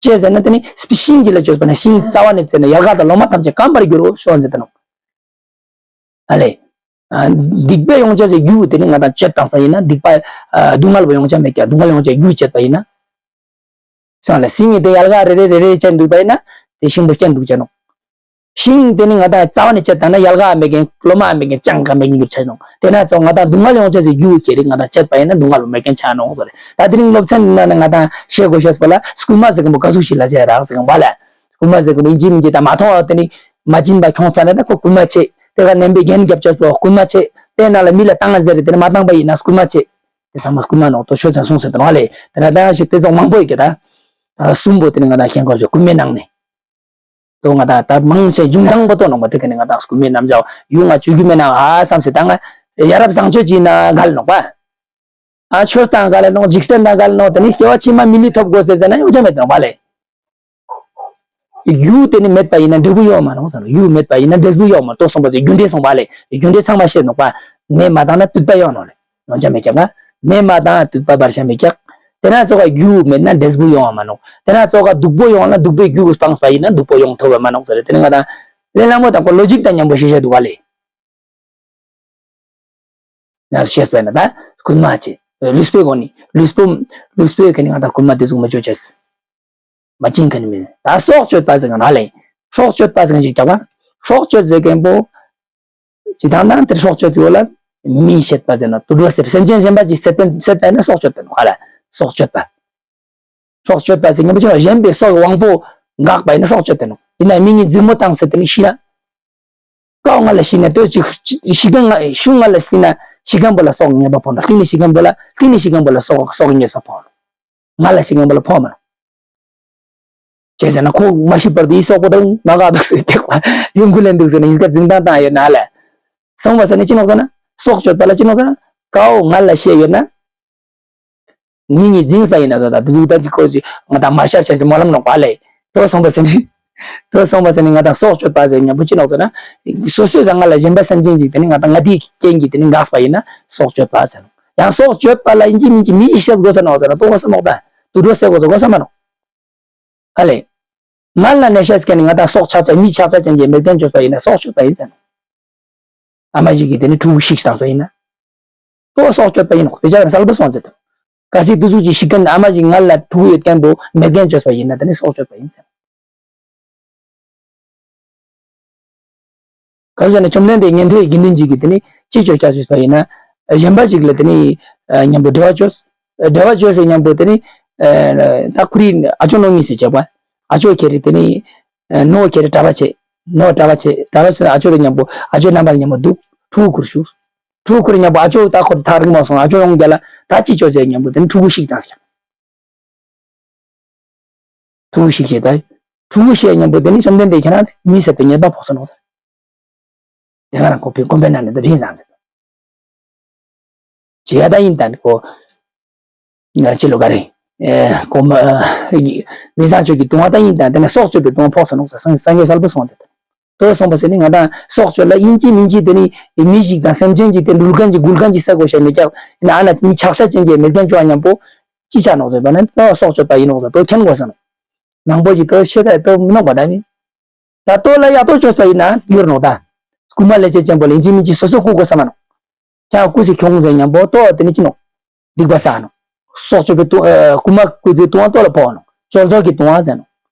ཅི་ཟེར་ན་དེ་ནི་སྤི་ཤིང་གཅིག་ལ་བཅོས་པ་ན་ཤིང་རྩ་བ་ནས་བཙལ་ན་ཡལ་ག་དང་ལོ་མ་ཐམས་ཅད་སྐམ་པར་འགྱུར་རོ་ཞོག་ཟེར་ཏེ་ནོག་ཨ་ལེ། ཨ། སྡིག་པ་ཡོང་བྱ་ཟེར་རྒྱུ་དེ་ནི་ང་དང་བཅད་བཏང་པ་ཡིན་ན། སྡིག་པ། ཨ། སྡུག་བསྔལ་པོ་ཡོང་བྱ་མེད་ཀྱག་སྡུག་བསྔལ་ཡོང་བྱ་རྒྱུ་བཅད་པ་ཡིན་ན། སོང་ལ་སིང་ངེ་དེ་ཡལ་ག་རེ་རེ་རེ་རེ་བཅད་འདུག་པ་ཡིན་ན། དེ་ཤིང་པོ་སྐྱེ་འདུག་བྱ་ནོ། ཤིང་དེ་ནི་ང་དང་རྩ་བ་ནས་བཅད་བཏང་ན་ཡལ་ག་མེད་མཁན། ལོ་མ་མེད་མཁན། ལྕང་ག་མེད་མཁན་གྱུར་ཆ་ནོ། དེ་ན་ཚོ་ང་དང་སྡུག་བསྔལ་ཡོང་བྱ་ཟེར་རྒྱུ་ཁྱེད་རིག་ང་དང་བཅད་པ་ཡིན་ན་སྡུག་བསྔལ་པོ་མེད་མཁན་ཆ་ནོ་ཟེར། ད་དེ་རིང་སློབ་ཚན་ནང་ནས་ང་དང་བཤད་དགོས་ཤེས་པོ་ལ་རྐུན་མ་ཟེར་མཁན་པོ་ག་ཟུག་ཞིག་ལ་ཟེར་རག་ཟེར་མཁན་པ་ལ། རྐུན་མ་ཟེར་མཁན་པོ་ཡིན་གཅིག་མིན་གཅིག་ད་མ་མཐོང་བ་དེ་ནི་མ་བྱིན་པ་ཁྱོངས་པ་ན་ད་ཁོ་རྐུན་མ་བྱེད། དེ་ག་ནན་པའི་རྒྱན་རྒྱབ་ཆོག་པོ་རྐུན་མ་བྱེད། དེ་ནང་ལ་མི་ལ་བཏང་ང་ཟེར་རེད། དེ་ནི་མ་བཏང་པ་ཡིན་ན་རྐུན་མ་བྱེད། དེ་ཚང་མ་རྐུན་མ་ནོ་ཏོ་ཆོས་ཚན་གསུངས་ཟེར་དང་བ་ལས། དེ་ན་ད་ཞིག་དེ་ཚོ་མང་པོ་ཡོད་ཀྱི་ད། ཨ། གསུམ་པོ་དེ་ནི་ང་དང་ཤེས་དགོས་ཆོག་རྐུན་མའི་ནང་ནས། ཏོ་ང་དང་ད་མང་ཆེ་འབྱུང་ཐང་པོ་ཏོ་ནོ་མ་དེ་ག་ནི་ང་དང་རྐུན་མའི་རྣམ་གཞག་ཡུལ་ང་བཅོས་རྒྱུ་མེད་ན་ཨ་བསམ་སེ་ད་ང་ཡ་རབས་བཟང་སྤྱོད་ཅིག་ན་འགལ་ནོག་པ། ཨ། ཆོས་དང་འགལ་ནོག་འཇིག་རྟེན་དང་འགལ་ནོག་དེ་ནི་སྐྱེ་བ་ཕྱི་མ་མི་མི་ཐོབ་དགོས་ཟེར་ཟེར་ན་ཡོང་ཆ་མེད་ནོག་པ་ལས། ཡུལ་དེ་ནི་མེད་པ་ཡིན་ན་འབྲས་བུ་ཡོང་མ་ནོག་ཟེར་ནོ། ཡུལ་མེད་པ་ཡིན་ན་འབྲས་བུ་ཡོང་མ་ཏོ་སོང་པ་ཟེར་རྒྱུ་འབྲས་སོང་པ་ལས། རྒྱུ་འབྲས་ཚང་མ་ཤེས་ནོག་པ། མེ་མ་བཏང་ན་དུད་པ་ཡོང་ནོག་ལས། ཡོང་ཆ་མེད་ཀྱག་པ། མེ་མ་བཏང་ན་དུད་པ་འབར་ཆ་མེད་ཀྱག་དེ་ན་ཙོག་ག་རྒྱུ་མེད་ན་འབྲས་བུ་ཡོང་བ་མ་ནོག་དེ་ན་ཙོག་ག་སྡུག་པོ་ཡོང་ལ་སྡུག་པའི་རྒྱུ་སྤངས་པ་ཡིན་ན་སྡུག་པོ་ཡོང་ཐུབ་པ་མ་ནོག་ཟེར་རེད། དེ་ནི་ང་དང་ལས་སླ་མོ་དང་ཁོ་ལོ་ཇིག་དང་མཉམ་པོ་ཤེས་བྱ་འདུག་ག་ལས། ན་ཤེས་པ་ཡིན་ན་ད་རྐུན་མ་བྱེད། ལུས་པོའི་སྒོ་ནས་ལུས་པོ་ལུས་པོའི་ག་ནི་ང་དང་རྐུན་མ་དེ་ཟུག་མ་བཅོས་བྱས། མ་བྱིན་མཁན་མིན། ད་སྲོག་གཅོད་པ་ཟེར་མཁན་ར་ལས། སྲོག་གཅོད་པ་ཟེར་མཁན་ཅིག་ཀྱག་པ། སྲོག་གཅོད་ཟེར་མཁན་པོ། ཇི་ལྟར་ན་དེར་སྲོག་གཅོད་ཡོད་ལ། མི་བྱེད་པ་ཟེར་ན་དུད་འགྲོ་ཟེར་སེམས་ཅན་གཞན་པ་ཅིག་བསད་པ་བསད་པ་ཡིན་ན་སྲོག་གཅོད་དེ་ནོ་ཧ་ལ། སྲོག་གཅོད་པ། སྲོག་གཅོད་པ་ཟེར་མཁན་པོ་ཅིག་གཞན་པའི་སྲོག་གི་དབང་པོ་འགག་པ་ཡིན་ན་སྲོག་གཅོད་དེ་ནོ། ཡིན་ན་མི་ཉིད་འཛིང་མོ་བཏང་ཟེར་དེ་ནི་ཤི་ན། ཀའོ་ང་ལ་ཤི་ན་ལྟོས་ཅིག་ཤི་གན་ང་ཤུ་ང་ལ་ཤི་ན་ཤི་གན་པོ་ལ་སྲོག་ངེས་པ་ཕོག་ན་གཏིང་ནས་ཤི་གན་པོ་ལ་གཏིང་ནས་ཤི་གན་པོ་ལ་སྲོག་སྲོག་ངེས་པ་ཕོག་ན། ང་ལ་ཤི་གན་པོ་ལ་ཕོག་མ་ན། བྱས་ཟེར་ན་ཁོ་མ་ཤི་བར་དུ་ཡི་སྲོག་པོ་དང་མ་འགག་འདུག་ཟེར་ཐེག་པ་ཡོང་ཁུ་ལེན་འདུག་ཟེར་ན་ཡིན་སྐད་འཛིང་སྟངས་བཏང་ཡོད་ན་ལ། སོང་བ་ཟེར་ན་ཅི་ནོག་ཟེར་ན་སྲོག་གཅོད་པ་ལ་ཅི་ནོག་ཟེར་ན་ཀའོ་ང་ལ་ཤི་ཡོད་ན། མི་ཉིད་འཛིངས་པ་ཡིན་ན་ཟོ་ད་དེ་ཟུག་ད་ཅི་ཁོ་ཅི་ང་དང་མ་ཤར་ཤར་ཞིག་སྨོན་ལམ་ནོག་པ་ལས། དོ་སོང་པ་ཟེར་ནི། དོ་སོང་པ་ཟེར་ནི་ང་དང་སྲོག་གཅོད་པ་ཟེར་མཉམ་པོ་ཅི་ནོག་ཟེར་ན། སོ་སོའི་ས་ང་ལ་གཞན་པ་སེམས་ཅན་ཅིག་དེ་ནི་ང་དང་ང་དེའི་རྐྱེན་གྱིས་དེ་ནི་འགགས་པ་ཡིན་ན་སྲོག་གཅོད་པ་ཟེར་ནོག་ཡང་སྲོག་གཅོད་པ་ལ་ཡིན་གཅིག་མིན་གཅིག་མི་ཡིས་བཤད་དགོས་ས་ནོག་ཟེར་ན་དོ་དགོས་ས་མོག་ད། དུད་འགྲོ་བསད་དགོས་ས་དགོས་ས་མ་ནོག་ཧ་ལས། ང་ལ་ནད་ཤ་སྐྱེ་ནི་ང་དང་སྲོག་ཆགས་ཆགས་མི་ཆགས་ཆགས་ཅན་གྱི་མེ་སྐྱོན་བཅོས་པ་ཡིན་ན་སྲོག་གཅོད་པ་ཡིན་ཟེར་ནོག་ཨ་མ་ཞིག་གིས་དེ་ནི་ཕྲུ་གུ་ཤིག་བཏང་སོ་ཡིན་ན། ཏོ་སྲོག་གཅོད་པ་ཡིན་ནོག་དཔེ་ཆ་ལ་གསལ་པོ་སོང་ཚེ་དང་། གལ་སྲིད་དུ་ཟུག་ཅིག་ཤི་མཁན་ཨ་མ་ཞིག་ང་ལ་ཕྲུ་གུ་ཡོད་མཁན་པོ་མེད་མཁན་བཅོས་པ་ཡིན་ན་དེ་ནི་སྲོག་གཅོད་པ་ཡིན་ཟེར། ག་ཟེར་ན་བཅོམ་ལྡན་འདས་ཉན་ཐོས་དགེ་འདུན་ཅིག་གིས་དེ་ནི་ཅི་བཅོས་བཅའ་བཅོས་པ་ཡིན་ན། གཞན་པ་ཞིག་ལ་དེ་ནི་མཉམ་པོ་འབྲེལ་བ་བཅོས། འབྲེལ་བ་བཅོས་ཟེར་མཉམ་པོ་དེ་ནི། ད་ཁོ་རའི་ཨ་ཅོ་ནོ་གཉིས་སུ་བྱས་པ། ཨ་ཅོ་ཁྱེད་རེ་དེ་ནི། ནོ་ཁྱེད་རེ་གྲྭ་པ་བྱས། ནོ་གྲྭ་པ་བྱས་གྲྭ་པ་བྱས་ཨ་ཅོ་དང་མཉམ་པོ་ཨ་ཅོ་རྣམ་པ་ལ་མཉམ་པོ་འདུག་ཕྲུ་གུ་ཁུར་ཞུགས། ཕྲུ་གུ་ཁུར་མཉམ་པོ་ཨ་ཅོ་ད་ཁོ་ཐག་རིང་མ་སོང་ཨ་ཅོ་ཡོང་རྒྱ་ལ་ད་ཅི་ཅོ་ཟེར་མཉམ་པོ་དེ་ནི་ཕྲུ་གུ་ཤིག་བཏང་ཟེར། ཕྲུ་གུ་ཤིག་བྱས་ད། ཕྲུ་གུ་ཤིག་མཉམ་པོ་དེ་ནི་བཅོམ་ལྡན་འདས་ཁྱེད་རང་མི་ཟེར་བའི་ཉེས་པ་ཕོག་སོང་ནོ་ཟེར། དེ་ག་རང་ཁོ་བོས་དགོན་པའི་ནང་ནས་ད་ཕིན་བཟང་ཟེར། བྱེད་ཡ་ད་ཡིན་ད་ནི་ཁོ། ང་ཅི་ལོ་ག་རེ། ཨེ་ཁོ་མ། མི་བཟང་སྤྱོད་ཀྱི་ལྟུང་བ་ད་ཡིན་ད་དེ་ནི་སྲོག་གཅོད་པའི་ལྟུང་བ་ཕོག་སོང་ནོ་ཟེར་སངས་སངས་རྒྱས་གསལ་པོ་སོང་ཟེར། དོ་སོང་པ་ཟེར་ནི་ང་དང་སྲོག་གཅོད་ལ་ཡིན་གཅིག་མིན་གཅིག་དེ་ནི་མི་ཞིག་དང་སེམས་ཅན་གཅིག་དེ་འགྲུལ་མཁན་གཅིག་འགུལ་མཁན་གཅིག་ཟེར་དགོས་ཤེས་མེད་ཀྱང་ཡིན་ན་ཨ་ན་མི་ཆགས་ཤ་ཅན་གྱི་མེད་མཁན་བཅོ་བ་མཉམ་པོ་ཅི་ཆགས་ནོག་ཟེར་བ་ནི་དོ་སྲོག་གཅོད་པ་ཡིན་ནོག་ཟེར་དོ་མཁྱེན་དགོས་ཟེར་ནོ། མང་པོ་ཞིག་དོ་ཤེས་ད་དོ་མི་ནོག་པ་ད་ནི། ད་ལྟོ་ལ་ཡག་ཏོ་བཅོས་པ་ཡིན་ན་འགྱུར་ནོག་ད། རྐུན་མ་ལས་བྱེད་ཅན་པོ་ལ་ཡིན་གཅིག་མིན་གཅིག་སོ་སོ་རྐུ་དགོས་ས་མ་ནོག་ཁྱང་རྐུ་སི་ཁྱོང་ཟེར་མཉམ་པོ་ལྟོ་དེ་ནི་ཅི་ནོག་སྡིག་པ་བསགས་ནོག་སྲོག་གཅོད་པའི་ལྟུང་ཨ་རྐུན་མ་རྐུ་པའི་ལྟུང་བ་ལྟོ་ལ་ཕོག་ནོག་བཅོལ་རྫོགས་ཀྱི་ལྟུང་བ་ཟེར་ནོག་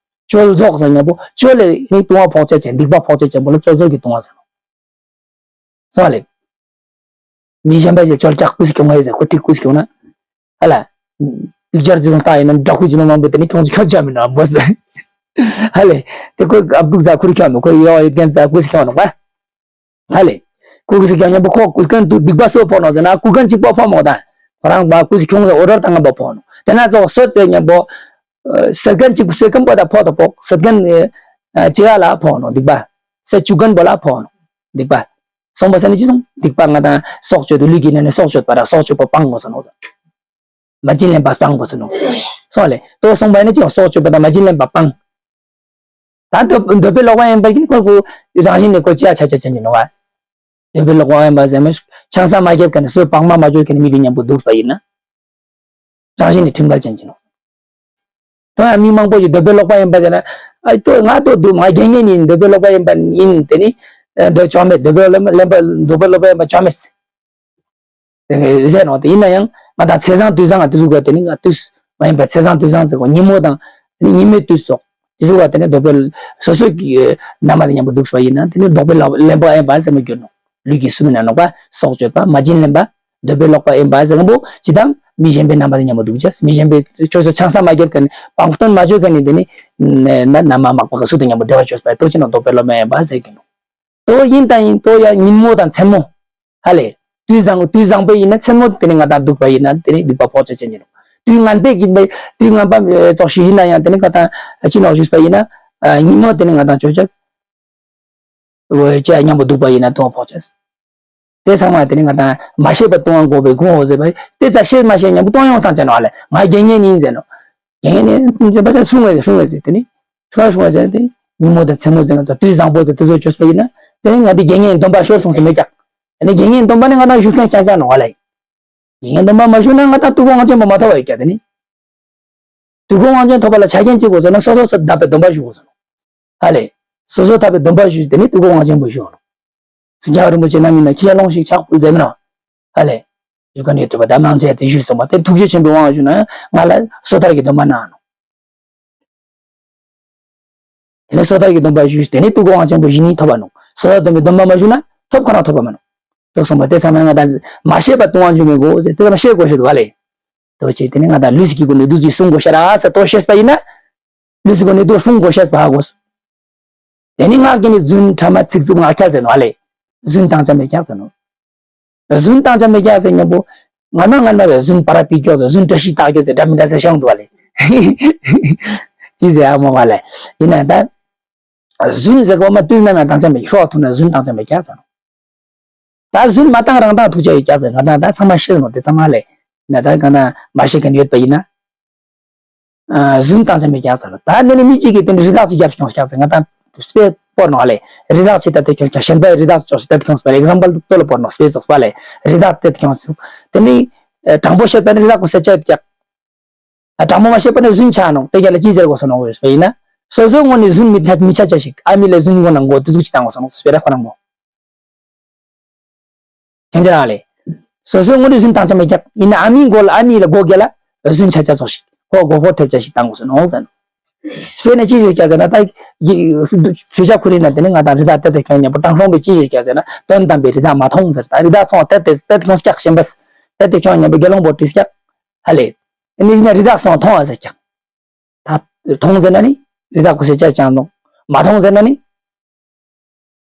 བཅོལ་རྫོགས་ཟེར་མཉམ་པོ་བཅོལ་ལས་ནི་ལྟུང་བ་ཕོག་བྱེད་ཅན་སྡིག་པ་ཕོག་བྱེད་ཅན་པོ་ལ་བཅོལ་རྫོགས་ཀྱི་ལྟུང་བ་ཟེར་ནོག་སོང་ལེ། མི་གཞན་པ་ཞིག་བཅོལ་ཀྱག་རྐུ་སི་ཁྱོང་ཨེ་ཟེར་ཁོ་ཏི་རྐུ་སི་ཁྱོང་ན། ཧ་ལ། པིག་ཅར་ཅི་སོང་ལྟ་ཡིན་ན་འདྲ་ཁུ་ཅི་ནོ་མང་པོ་དེ་ནི་ཁྱོང་ཅི་ཁྱོང་ཅི་མིན་ནོ་བོ་ཟེར། ཧ་ལེ། དེ་ཁོ་ཨབ་ཏུག་ཟ་ཁུར་ཁྱོང་ནོ་ཁོ་ཡོ་ཡོད་མཁན་ཟ་རྐུ་སི་ཁྱོང་ནོ་བ། ཧ་ལེ། རྐུ་སི་ཁྱོང་མཉམ་པོ་ཁོ་རྐུ་མཁན་དུ་སྡིག་པ་སོ་ཕོག་ནོ་ཟེར་ན་རྐུ་མཁན་གཅིག་པོ་ཕོག་མོ་ད། ཁོ་རང་བ་རྐུ་སི་ཁྱོང་ཟེར་འོ་རོར་ད་ང་པོ་ཕོག་ནོ། དེ་ན་ཚོ་སོད་ཟེར་མཉམ་པོ། སད་མཁན་གཅིག་སད་མཁན་པོ་ད་ཕོག་ཏོ་ཕོག་སད་མཁན་ཨ་ཅི་ཡ་ལ་ཕོག་ནོ་སྡིག་པ། སད་བཅུག་མཁན་པོ་ལ་ཕོག་ནོ་སྡིག་པ། སོང་པ་ཟེར་ནི་ཅི་སོང་སྡིག་པ་ང་དང་སྲོག་གཅོད་དུ་ལུས་ཀྱི་ནང་ནས་སྲོག་གཅོད་པ་ར་སྲོག་གཅོད་པ་སྤང་དགོས་ས་ནོ། མ་བྱིན་ལེན་པ་སྤང་དགོས་ས་ནོ། སོང་ལེ་ལྟོ་སོང་པ་ནི་ཅི་སྲོག་གཅོད་པ་དང་མ་བྱིན་ལེན་པ་སྤང་། ད་འདོད་འདོད་པའི་ལོག་པ་ཡིན་པ་ཡིན་ཁོ་ཁོ་རང་བཞིན་ནས་ཁོ་ཅི་ཡ་ཆ་ཆ་ཅན་གྱི་ནོ་བ། འདོད་པའི་ལོག་པ་ཡིན་པ་ཟེར་མི་ཆང་ས་མ་རྒྱབ་མཁན་ནི་སོས་བག་མ་མ་བཅོས་མཁན་ནི་མི་དེ་མཉམ་པོ་འདུག་པ་ཡིན་ན། རང་བཞིན་ནི་ཁྲིམས་འགལ་ཅན་གྱི་ནོ། ད་ཡང་མི་མང་པོ་ཞིག་འདོད་པའི་ལོག་པ་ཡིན་པ་ཟེར་ན། ཨ་ལྟོ་ང་ལྟོ་འདུག་མ་རྒྱལ་ངེས་ནི་འདོད་པའི་ལོག་པ་ཡིན་པ་ཡིན་དེ་ནི། འདོད་ཆགས་མེད། འདོད་པས་བརླག་པ་ཨེ་ཡིན་པ་ཆགས་མེད། དེ་ཟེར་ནོ། དེ་ཡིན་ན་ཡང་ང་དང་ཚེས་བཟང་དུས་བཟང་ང་དེ་ཟུག་ག་དེ་ནི་ང་དུས་མ་ཡིན་པ་ཚེས་བཟང་དུས་བཟང་ཟེར་གོ། ཉིན་མོ་དང་དེ་ནི་ཉི་མའི་དུས་སོགས་དེ་ཟུག་ག་དེ་ནི་འདོད་པས་སོ་སོ་གི་རྣམ་པ་དང་མཉམ་པོ་འདུག་པ་ཡིན་ན་དེ་ནི་འདོད་པས་བརླག་པ་ཨེ་ཡིན་པ་ཟེར་མི་འགྱུར་ནོ། ལུས་ཀྱི་སྲུང་མའི་ནང་ནོག་པ། སྲོག་གཅོད་པ། མ་བྱིན་ལེན་པ། འདོད་པས་བརླག་པ་ཨེ་ཡིན་པ་ཟེར་མཁན་པོ་ཅི་དང་མི་གཞན་པའི་རྣམ་པ་དང་མཉམ་པོ་འདུག་ཅེས། མི་གཞན་པའི་ཆོས་སུ་ཆང་ས་མ་བརྒྱབ་མཁན་ནི་བང་སྟོན་མ་བྱོས་མཁན་ནི་དེ་ནི་ན་ན་མ་མག་པ་ག་སུ་དང་མཉམ་པོ་འབྲེལ་བ་བཅོས་པ་ལྟོ་ཅི་ནོ། འདོད་པས་བརླག་པ་ཨེ་ཡིན་པ་ཟེར་གྱི་ནོ། ལྟོ་ཡིན་དང་ཡིན་ལྟོ་ཡང་ཉིན་མོ་དང་མཚན་མོ། ཧ་ལས། དུས་བཟང་དུས་བཟང་པོ་ཡིན་ན་མཚན་མོ་དེ་ནི་ང་དང་འདུག་པ་ཡིན་ན་དེ་ནི་སྡིག་པ་ཕོག་ཆ་ཅན་ཡིན་ནོ། དུས་ངན་པའི་གི་དུས་ངན་པ་ཙོགས་ཤིག་ཡིན་ན་ཡང་དེ་ནི་ང་དང་ཅི་ནོ་ཞུས་པ་ཡིན་ན་ཉིན་མོ་དེ་ནི་ང་དང་ཆོས་ཅན། འོ་ཅི་མཉམ་པོ་འདུག་པ་ཡིན་ན་ལྟོ་ཕོག་ཅེས། དེ་ཚང་མ་དེ་ནི་ང་དང་མ་ཤེས་པ་ལྟུང་བ་འགོག་པའི་གོ་འོ་ཟེར་བ་དེ་ཙ་ཤེས་མ་ཤེས་མཉམ་པོ་ལྟུང་ཡོང་ཐང་ཅན་བ་ལས་ང་དགེ་བསྙེན་ཡིན་ཟེར་ནོ། དགེ་བསྙེན་ནི་ཟེར་བ་ཙ་སྲུང་བའི་སྲུང་བའི་ཟེར་དེ་ནི་ཆོས་སྲུང་བའི་ཟེར་དེ་ཉིན་མོ་དང་མཚན་མོ་ཟེར་ང་ཚོ་དུས་བཟང་པོ་དེ་དེ་ཚོ་བཅོས་པ་ཡིན་ན་དེ་ནི་ང་དེ་དགེ་བསྙེན་སྡོམ་པ་ཤོར་སོང་ཟེར་མི་ཀྱག། དེ་ནི་དགེ་བསྙེན་སྡོམ་པ་ནི་ང་དང་ཞུ་མཁན་ཆ་ཀྱག་ནོ་བ་ལས། དགེ་བསྙེན་སྡོམ་པ་མ་ཞུ་ན་ང་དང་དུས་འཁོར་དབང་ཆེན་པོ་མ་ཐོབ་པ་ཡོད་ཀྱག་དེ་ནི། དུས་འཁོར་དབང་ཆེན་ཐོབ་པ་ལ་ཆ་རྐྱེན་གཅིག་དགོས་ཟེར་ན་སོ་སོ་སོ་བདག་པའི་སྡོམ་པ་ཞུ་དགོས་ཟེར་ནོ། ཧ་ལས། སོ་སོ་བདག་པའི་སྡོམ་པ་ཞུས་དེ་ནི་དུས་འཁོར་དབང་ཆེན་པོ་ཞུ་ནོ། སེང་གེ་རིན་པོ་ཆེ་རྣམ་གཉིས་ན་ཁྱི་ལ་ལོང་ཞིག་ཆགས་པོ་ཟེར་མི་ནོ། ཧ་ལས། ཞུ་ག་ནས་གྲུབ་པ་དམ་ལང་བྱས་ཏེ་ཞུས་སོང་བ་དེ་ཐུགས་རྗེ་ཆེན་པོའི་དབང་ཞུ་ན་ང་ལ་སོ་ཐར་གྱི་སྡོམ་པ་གནང་ནོ། དེ་ནས་སོ་ཐར་གྱི་སྡོམ་པ་ཞུས་དེ་ནས་དུས་འཁོར་དབང་ཆེན་པོ་བཞི་ནི་ཐོབ་པ་ནོ། སོ་ཐར་སྡོམ་པའི་སྡོམ་པ་མ་ཞུ་ན་ཐོབ་ཁོ་ན་ཐོབ་པ་མ་ནོ། དུ་སོང་བ་དེ་ཚང་མ་ང་དང་མ་ཤེས་པ་ལྟུང་བ་འཇུག་མི་དགོས་ཟེར་དེ་ཚང་མ་ཤེས་དགོས་ཤེས་འདུག་ག་ལས། དོ་ཆེ་དེ་ནི་ང་དང་ལུས་སི་གི་སྒོ་ནས་བདུད་རྩི་སྲུང་དགོས་ཤ་ར་ཟེར་དོ་ཤེས་པ་ཡིན་ན། ལུས་སི་གི་སྒོ་ནས་བདུད་སྲུང་དགོས་ཤ་བ་དགོས། དེ་ནི་ངག་གི་ནི་རྫུན་ཕྲ་མ་ཚིག་རྩུབ་ངག་འཁྱལ་ཟེར་ནོ་ཨ་ལས། རྫུན་དང་ཅ་མེད་ཀྱག་ཟེར་ནོ། རྫུན་དང་ཅ་མེད་ཀྱག་ཟེར་མཉམ་པོ། ང་མ་ང་མ་རྫུན་པར་པི་ཀྱོག་ཟེར་རྫུན་བཀྲ་ཤིས་རྟགས་ཀྱོག་ཟེར་འདྲ་མི་འདྲ་ཟེར་ཤང་འདུག་ཨ་ལས། ཅི་ཟེར་ཨ་མོ་ག་ལས། ཡིན་ན་ད། རྫུན་ཟེར་གོ་མ་དུས་ན་ན་དང་ཅ་མེད་ཤོག་ཐུག་ན་རྫུན་དང་ཅ་མེད་ཀྱག་ཟེར་ནོ། ད་རྫུན་མ་བཏང་རང་བཏང་ཐུག་ཆ་ཡོད་ཀྱག་ཟེར་ང་དང་ད་ཚང་མ་ཤེས་སོང་དེ་ཚང་མ་ལས། ན་ད་ག་ན་མ་ཤེས་མཁན་ཡོད་པ་ཡིན་ན། ཨ་རྫུན་བཏང་ཆ་མེད་ཀྱག་ཟེར་ལ་ད་ནི་ནི་མི་གཅིག་གིས་དེ་འདྲ་རི་དྭགས་ཅིག་རྒྱབ་ཁྱོངས་ཀྱག་ཟེར་ང་དང་དཔེ་སྤོར་ནོ་ལས་རི་དྭགས་ཅིག་ལྟ་དེ་ཁྱོངས་ཀྱག་གཞན་པའི་རི་དྭགས་ཅོག་ཅིག་ལྟ་དེ་ཁྱོངས་པ་ལས་ཨེག་ཛམ་པལ་ལྟོ་ལ་སྤོར་ནོ་དཔེ་ཙོགས་པ་ལས་རི་དྭགས་ལྟ་དེ་ཁྱོངས་སུ་དེ་ནི་དྲང་པོ་བཤད་པ་ནི་རི་དྭགས་ཀུན་ཟེར་ཆ་ཡོད་ཀྱག། ཨ་དྲང་པོ་མ་བཤད་པ་ནི་རྫུན་ཆགས་ནོ་དེ་རྒྱ་ལ་ཅི་ཟེར་དགོས་སོ་ནོ་ཡོད་པ་ཡིན་ན་སོ་སོའི་ངོ་ནས་རྫུན་མི་ཆ་མི་ཆ་ཆ་ཞིག་ཨ་མི་ལ་རྫུན་དགོས་ན་མགོ་དེ་ཟུག་ཅིག་བཏང་དགོས་སོ་ནོ་སྤེ་ར་ཁོ་རང་མགོ། ཁྱེད་ཅག་རང་ལས། སོ་སོའི་ངོ་ནས་རྫུན་བཏང་ཆ་མེད་ཀྱག་ཡིན་ན་ཨ་མིའི་མགོ་ལ་ཨ་མི་ལ་མགོ་རྒྱ་ལ་རྫུན་ཆ་ཆ་ཚོགས་ཤིག་ཁོ་མགོ་ཕོར་ཐེབས་ཆ་ཞིག་བཏང་དགོས་སོ་ནོ་ཟེར་ནོ། དཔེར་ན་ཅི་ཟེར་ཀྱག་ཟེར་ན་ད་ཕུ་ཆ་ཁུ་རི་ན་དེ་ནི་ང་དང་རི་དྭགས་ལྟ་དེ་ཁྱོངས་མཉམ་པོ་དྲང་སྲོང་པས་ཅི་ཟེར་ཀྱག་ཟེར་ན་དོན་དམ་པའི་རི་དྭགས་མ་མཐོང་ཟེར་ད་རི་དྭགས་ཚོང་ལྟ་དེ་ལྟ་དེ་ཁྱོངས་ཀྱག་ཞེན་པ་ལྟ་དེ་ཁྱོངས་མཉམ་པོ་དགེ་སློང་པོ་བྲིས་ཀྱག་ཧ་ལས། ཨ་ནི་ཡིན་ན་རི་དྭགས་ཚོང་མཐོང་བ་ཟེར་ཀྱག་ད་མཐོང་ཟེར་ན་ནི་རི་དྭགས་ཁུ་སེ་ཅག་ཅང་མཐོང་མ་མཐོང་ཟེར་ན་ནི།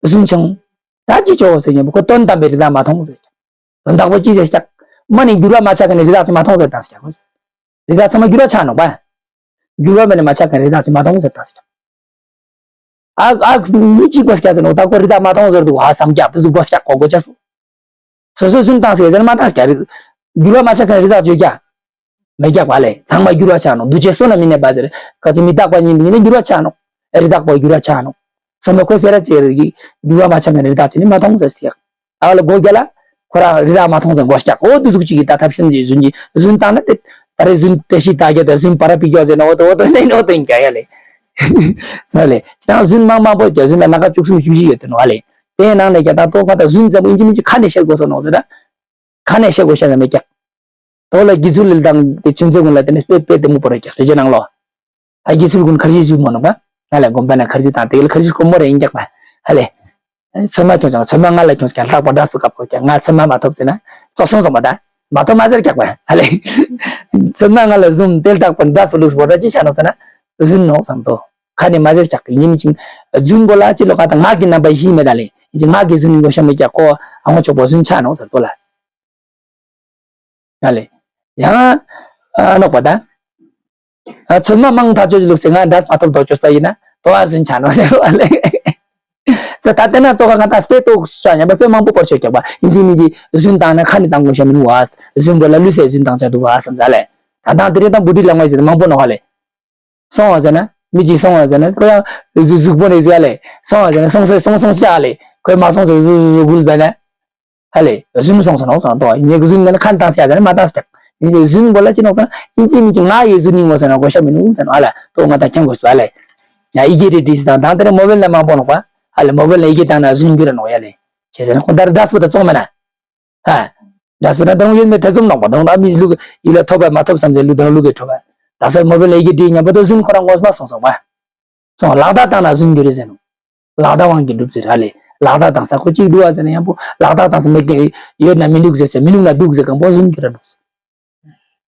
རྫུན་ཆང་། ད་ཅི་ཆོག་ཟེར་ཉན་པོ་ཁོ་དོན་དམ་པའི་རི་དྭགས་མ་མཐོང་ཟེར་ཀྱག་དོན་དག་པོ་ཅི་ཟེར་ཀྱག་མ་ནི་འགྱུར་བ་མ་ཆགས་མཁན་ནི་རི་དྭགས་ཟེར་མ་མཐོང་ཟེར་དང་ཟེར་ཀྱག་རི་དྭགས་ཚང་མ་འགྱུར་བ་ཆགས་ནོག་པ། འགྱུར་བ་མ་ནི་མ་ཆགས་མཁན་རི་དྭགས་ཟེར་མ་མཐོང་ཟེར་དང་ཟེར་ཀྱག་ཨ་ཨ་མི་གཅིག་གོ་སྐྱ་ཟེར་ནོ་ད་ཁོ་རི་དྭགས་མ་མཐོང་ཟེར་འདུག་ཧ་བསམ་ཀྱག་དེ་ཚོ་གོ་སྐྱ་གོ་གོ་ཅག་སོ། སོ་སོས་རྫུན་བཏང་ཟེར་ཟེར་ན་མ་བཏང་ཟེར་རེད། འགྱུར་བ་མ་ཆགས་མཁན་རི་དྭགས་བརྗོད་ཀྱང་། མེད་ཀྱག་པ་ལས་ཚང་མ་འགྱུར་བ་ཆགས་ནོག་འདུ་བྱེད་བསོད་ནམས་མི་གནས་པ་ཟེར་ག་ཚོད་མི་རྟག་པ་ཡིན་པ་ཡིན་ན་འགྱུར་བ་ཆགས་ནོག་རི་དྭགས་པོ་འགྱུར་བ་ཆགས་ནོག་སོ་མ་ཁོའི་ཕེ་ར་ཅེ་རི་གི་འགྱུར་བ་མ་ཆགས་མཁན་རི་དྭགས་ཅིག་ནི་མ་མཐོང་ཟེར་ཀྱག་ཨ་ལ་སྒོ་རྒྱ་ལ་ཁོ་རང་རི་དྭགས་མ་མཐོང་ཟེར་མགོ་སྐྱག་འོ་དུ་ཟུག་ཅིག་གི་ད་ཐབས་ཤེས་ཀྱི་རྫུན་གྱི་རྫུན་བཏང་ན་དེ་ད་རེ་རྫུན་དེ་ཤི་ད་རྒྱ་དེ་རྫུན་པ་ར་པི་ཀྱོ་ཟེར་ན་འོ་དོ་འོ་དོ་ནས་འོ་དོ་ཡིན་ཀྱག་ཡ་ལས། ས་ལས་ཅང་རྫུན་མང་མང་པོ་ཀྱ་རྫུན་ལ་སྣ་ཁ་བཅུ་གསུམ་བཅུ་བཞི་ཡོད་དེ་ནོ་ཨ་ལས། དེའི་ནང་ནས་ཀྱང་ད་ལྟོ་ཁ་ད་རྫུན་ཙམ་ཨིན་ཅི་མིན་ཅི་ཁ་ནས་བཤད་དགོས་སོ་ནོ་ཟེར་ན། ཁ་ནས་བཤད་དགོས་བཤད་ན་མེད་ཀྱག་དོ་ལ་དགེ་ཚུལ་ལ་དང་དེ་ཆུན་ཚོད་ཀུན་ལ་དེ་ནས་དཔེ་དཔེ་དེ་མོ་པོ་རེད་ཀྱག་དཔེ་ཆ་ནང་ལོ། ད་དགེ་ཚུལ་ཀུན་ཁར་ཇི་ཞུ་མོ་ནོ་པ། ང་ལ་དགོན་པ་ན་ཁར་ཇི་དང་དེ་ལ་ཁར་ཇི་ཁོ་མོ་རེ་ཡིན་ཀྱག་པ། ཧ་ལས། ཚོད་མ་ཁྱོངས་ཀྱང་ཚོད་མ་ང་ལ་ཁྱོངས་ཀྱང་ལྷག་པ་འདྲ་སུ་ཁབ་ཁོ་ཀྱང་ང་ཚོད་མ་མ་ཐོབ་ཟེར་ན། ཙོག་སོང་སོང་པ་ད། མ་ཐོབ་མ་ཟེར་ཀྱག་པ། ཧ་ལས། ཚོད་མ་ང་ལ་ཟུམ་དེ་ལྟག་པ་འདྲ་སུ་ལུགས་སུ་བོ་ད་ཅི་བྱ་ནོ་ཟེར་ན། རྫུན་ནོ་བསམ་དོ། ཁ་ནས་མ་ཟེར་ཀྱག་ཡིན་མི་ཅིང་། རྫུན་གོ་ལ་ཅི་ལོ་ཀ་དང་ངག་གི་རྣམ་པ་བཞི་མེད་ད་ལས། ཡིན་ཅིང་ངག་གི་རྫུན་ནི་གོ་ཤ་མེད་ཀྱག་ཁོ་ཨ་ངོ་ཆོག་པོ་རྫུན་ཆ་ནོ་ཟེར་དོ་ལ། ང་ལས། ཡང་། ཨ་ནོག་པ་ད། ཨ་ཚོད་མ་མང་ཐག་ཆོད་ལུགས་སེ་ང་འདྲ་མ་ཐོབ་དོ་ཆོད་པ་ཡིན་ན་དོ་བ་རྫུན་ཆ་ནོ་ཟེར་བ་ལས། ཚེ་ད་ལྟ་ན་ཙོག་ཁ་ང་ད་སྤེ་ཏོག་ཤ་ཉམས་པ་དཔེ་མང་པོ་བོར་ཆོད་ཀྱག་པ་ཡིན་ཅི་མིན་ཅི་རྫུན་བཏང་ན་ཁ་ནས་བཏང་དགོས་ཤ་མིན་བ། རྫུན་པོ་ལ་ལུས་སེ་རྫུན་བཏང་ཆ་འདུག་བ་བསམ་ད་ལས། ད་དང་དེ་རིང་དང་བུ་ཁྲིད་ལ་ངོས་ཟེར་མང་པོ་ནོ་ཧ་ལས། སོང་བ་ཟེར་ན། མི་གཅིག་སོང་བ་ཟེར་ན་ཁོ་ཡང་གཟུགས་གཟུགས་པོ་ནས་ཟེར་ལས། སོང་བ་ཟེར་ན་སོང་སོང་སོང་སོང་སྐྱ་ལས། ཁོས་མ་སོང་ཟེར་གཟུགས་གཟུགས་གུལ་བས་ན། ཧ་ལས། རྫུན་སོང་ཟེར་ནོ་སོང་དོ་ཉེ་གི་རྫུན་ནས་ཁ་བཏང་སྐྱ་ཟེར་ན་མ་བཏང་སྐྱ། ཉེ་གི་རྫུན་པོ་ལ་ཅི་ནོ་ཟེར་ན་ཨིན་ཅི་མིན་ཅི་ང་ཡི་རྫུན་ནི་ངོ་ཟེར་ན་གོ་ཤ་མི་ནུ་ཟེར་ནོ་ཧ་ལས་དོ་ང་དང་ཁྱང་དགོས་སུ་ཧ་ལས། ཡ་ཨི་གེ་རེ་དྲིས་དང་དང་དེ་ནས་མོ་བེལ་ལ་མང་པོ་ནོ་པ། ཧ་ ཨ་ལེ་མོ་བལ་ལ་ཡི་གེ་བཏང་ན་རྫུན་འགྱུར་ར་ནོག་ཡ་ལེ། བྱས་ཙང་ཁོ་ད་ར་འདྲ་སྤུ་ད་བཙོང་མེད་ན། ཧ། འདྲ་སྤུ་ན་ད་རུང་ཡོད་མེད་ཐེ་ཚོམ་ནོག་པ་ད་རུང་ཨ་མིས་ལུག་ཡིད་ལ་ཐོབ་པ་མ་ཐོབ་བསམ་ཚེ་ལུག་ད་རུང་ལུག་གི་ཁྲོ་བ། ད་སོ་མོ་བལ་ལ་ཡི་གེ་བྲིས་མཉམ་པོ་ད་རྫུན་ཁོ་རང་ངོ་མ་སོང་སོང་བ། སོང་ལག་བརྡ་བཏང་ན་རྫུན་འགྱུར་རེད་ཟེར་ནོག་ལག་བརྡ་དབང་གིས་འགྲུབ་ཟེར་ཧ་ལེ། ལག་བརྡ་བཏང་ས་ཁོ་གཅིག་འདུག་བ་ཟེར་ན་ཡང་པོ་ལག་བརྡ་བཏང་ས་མེད་ཀི་ཡོད་ན་མི་འདུག་ཟེར་ཟེར་མི་འདུག་ན་འདུག་ཟེར་གང་པོ་རྫུན་འགྱུར་ར་ནོག་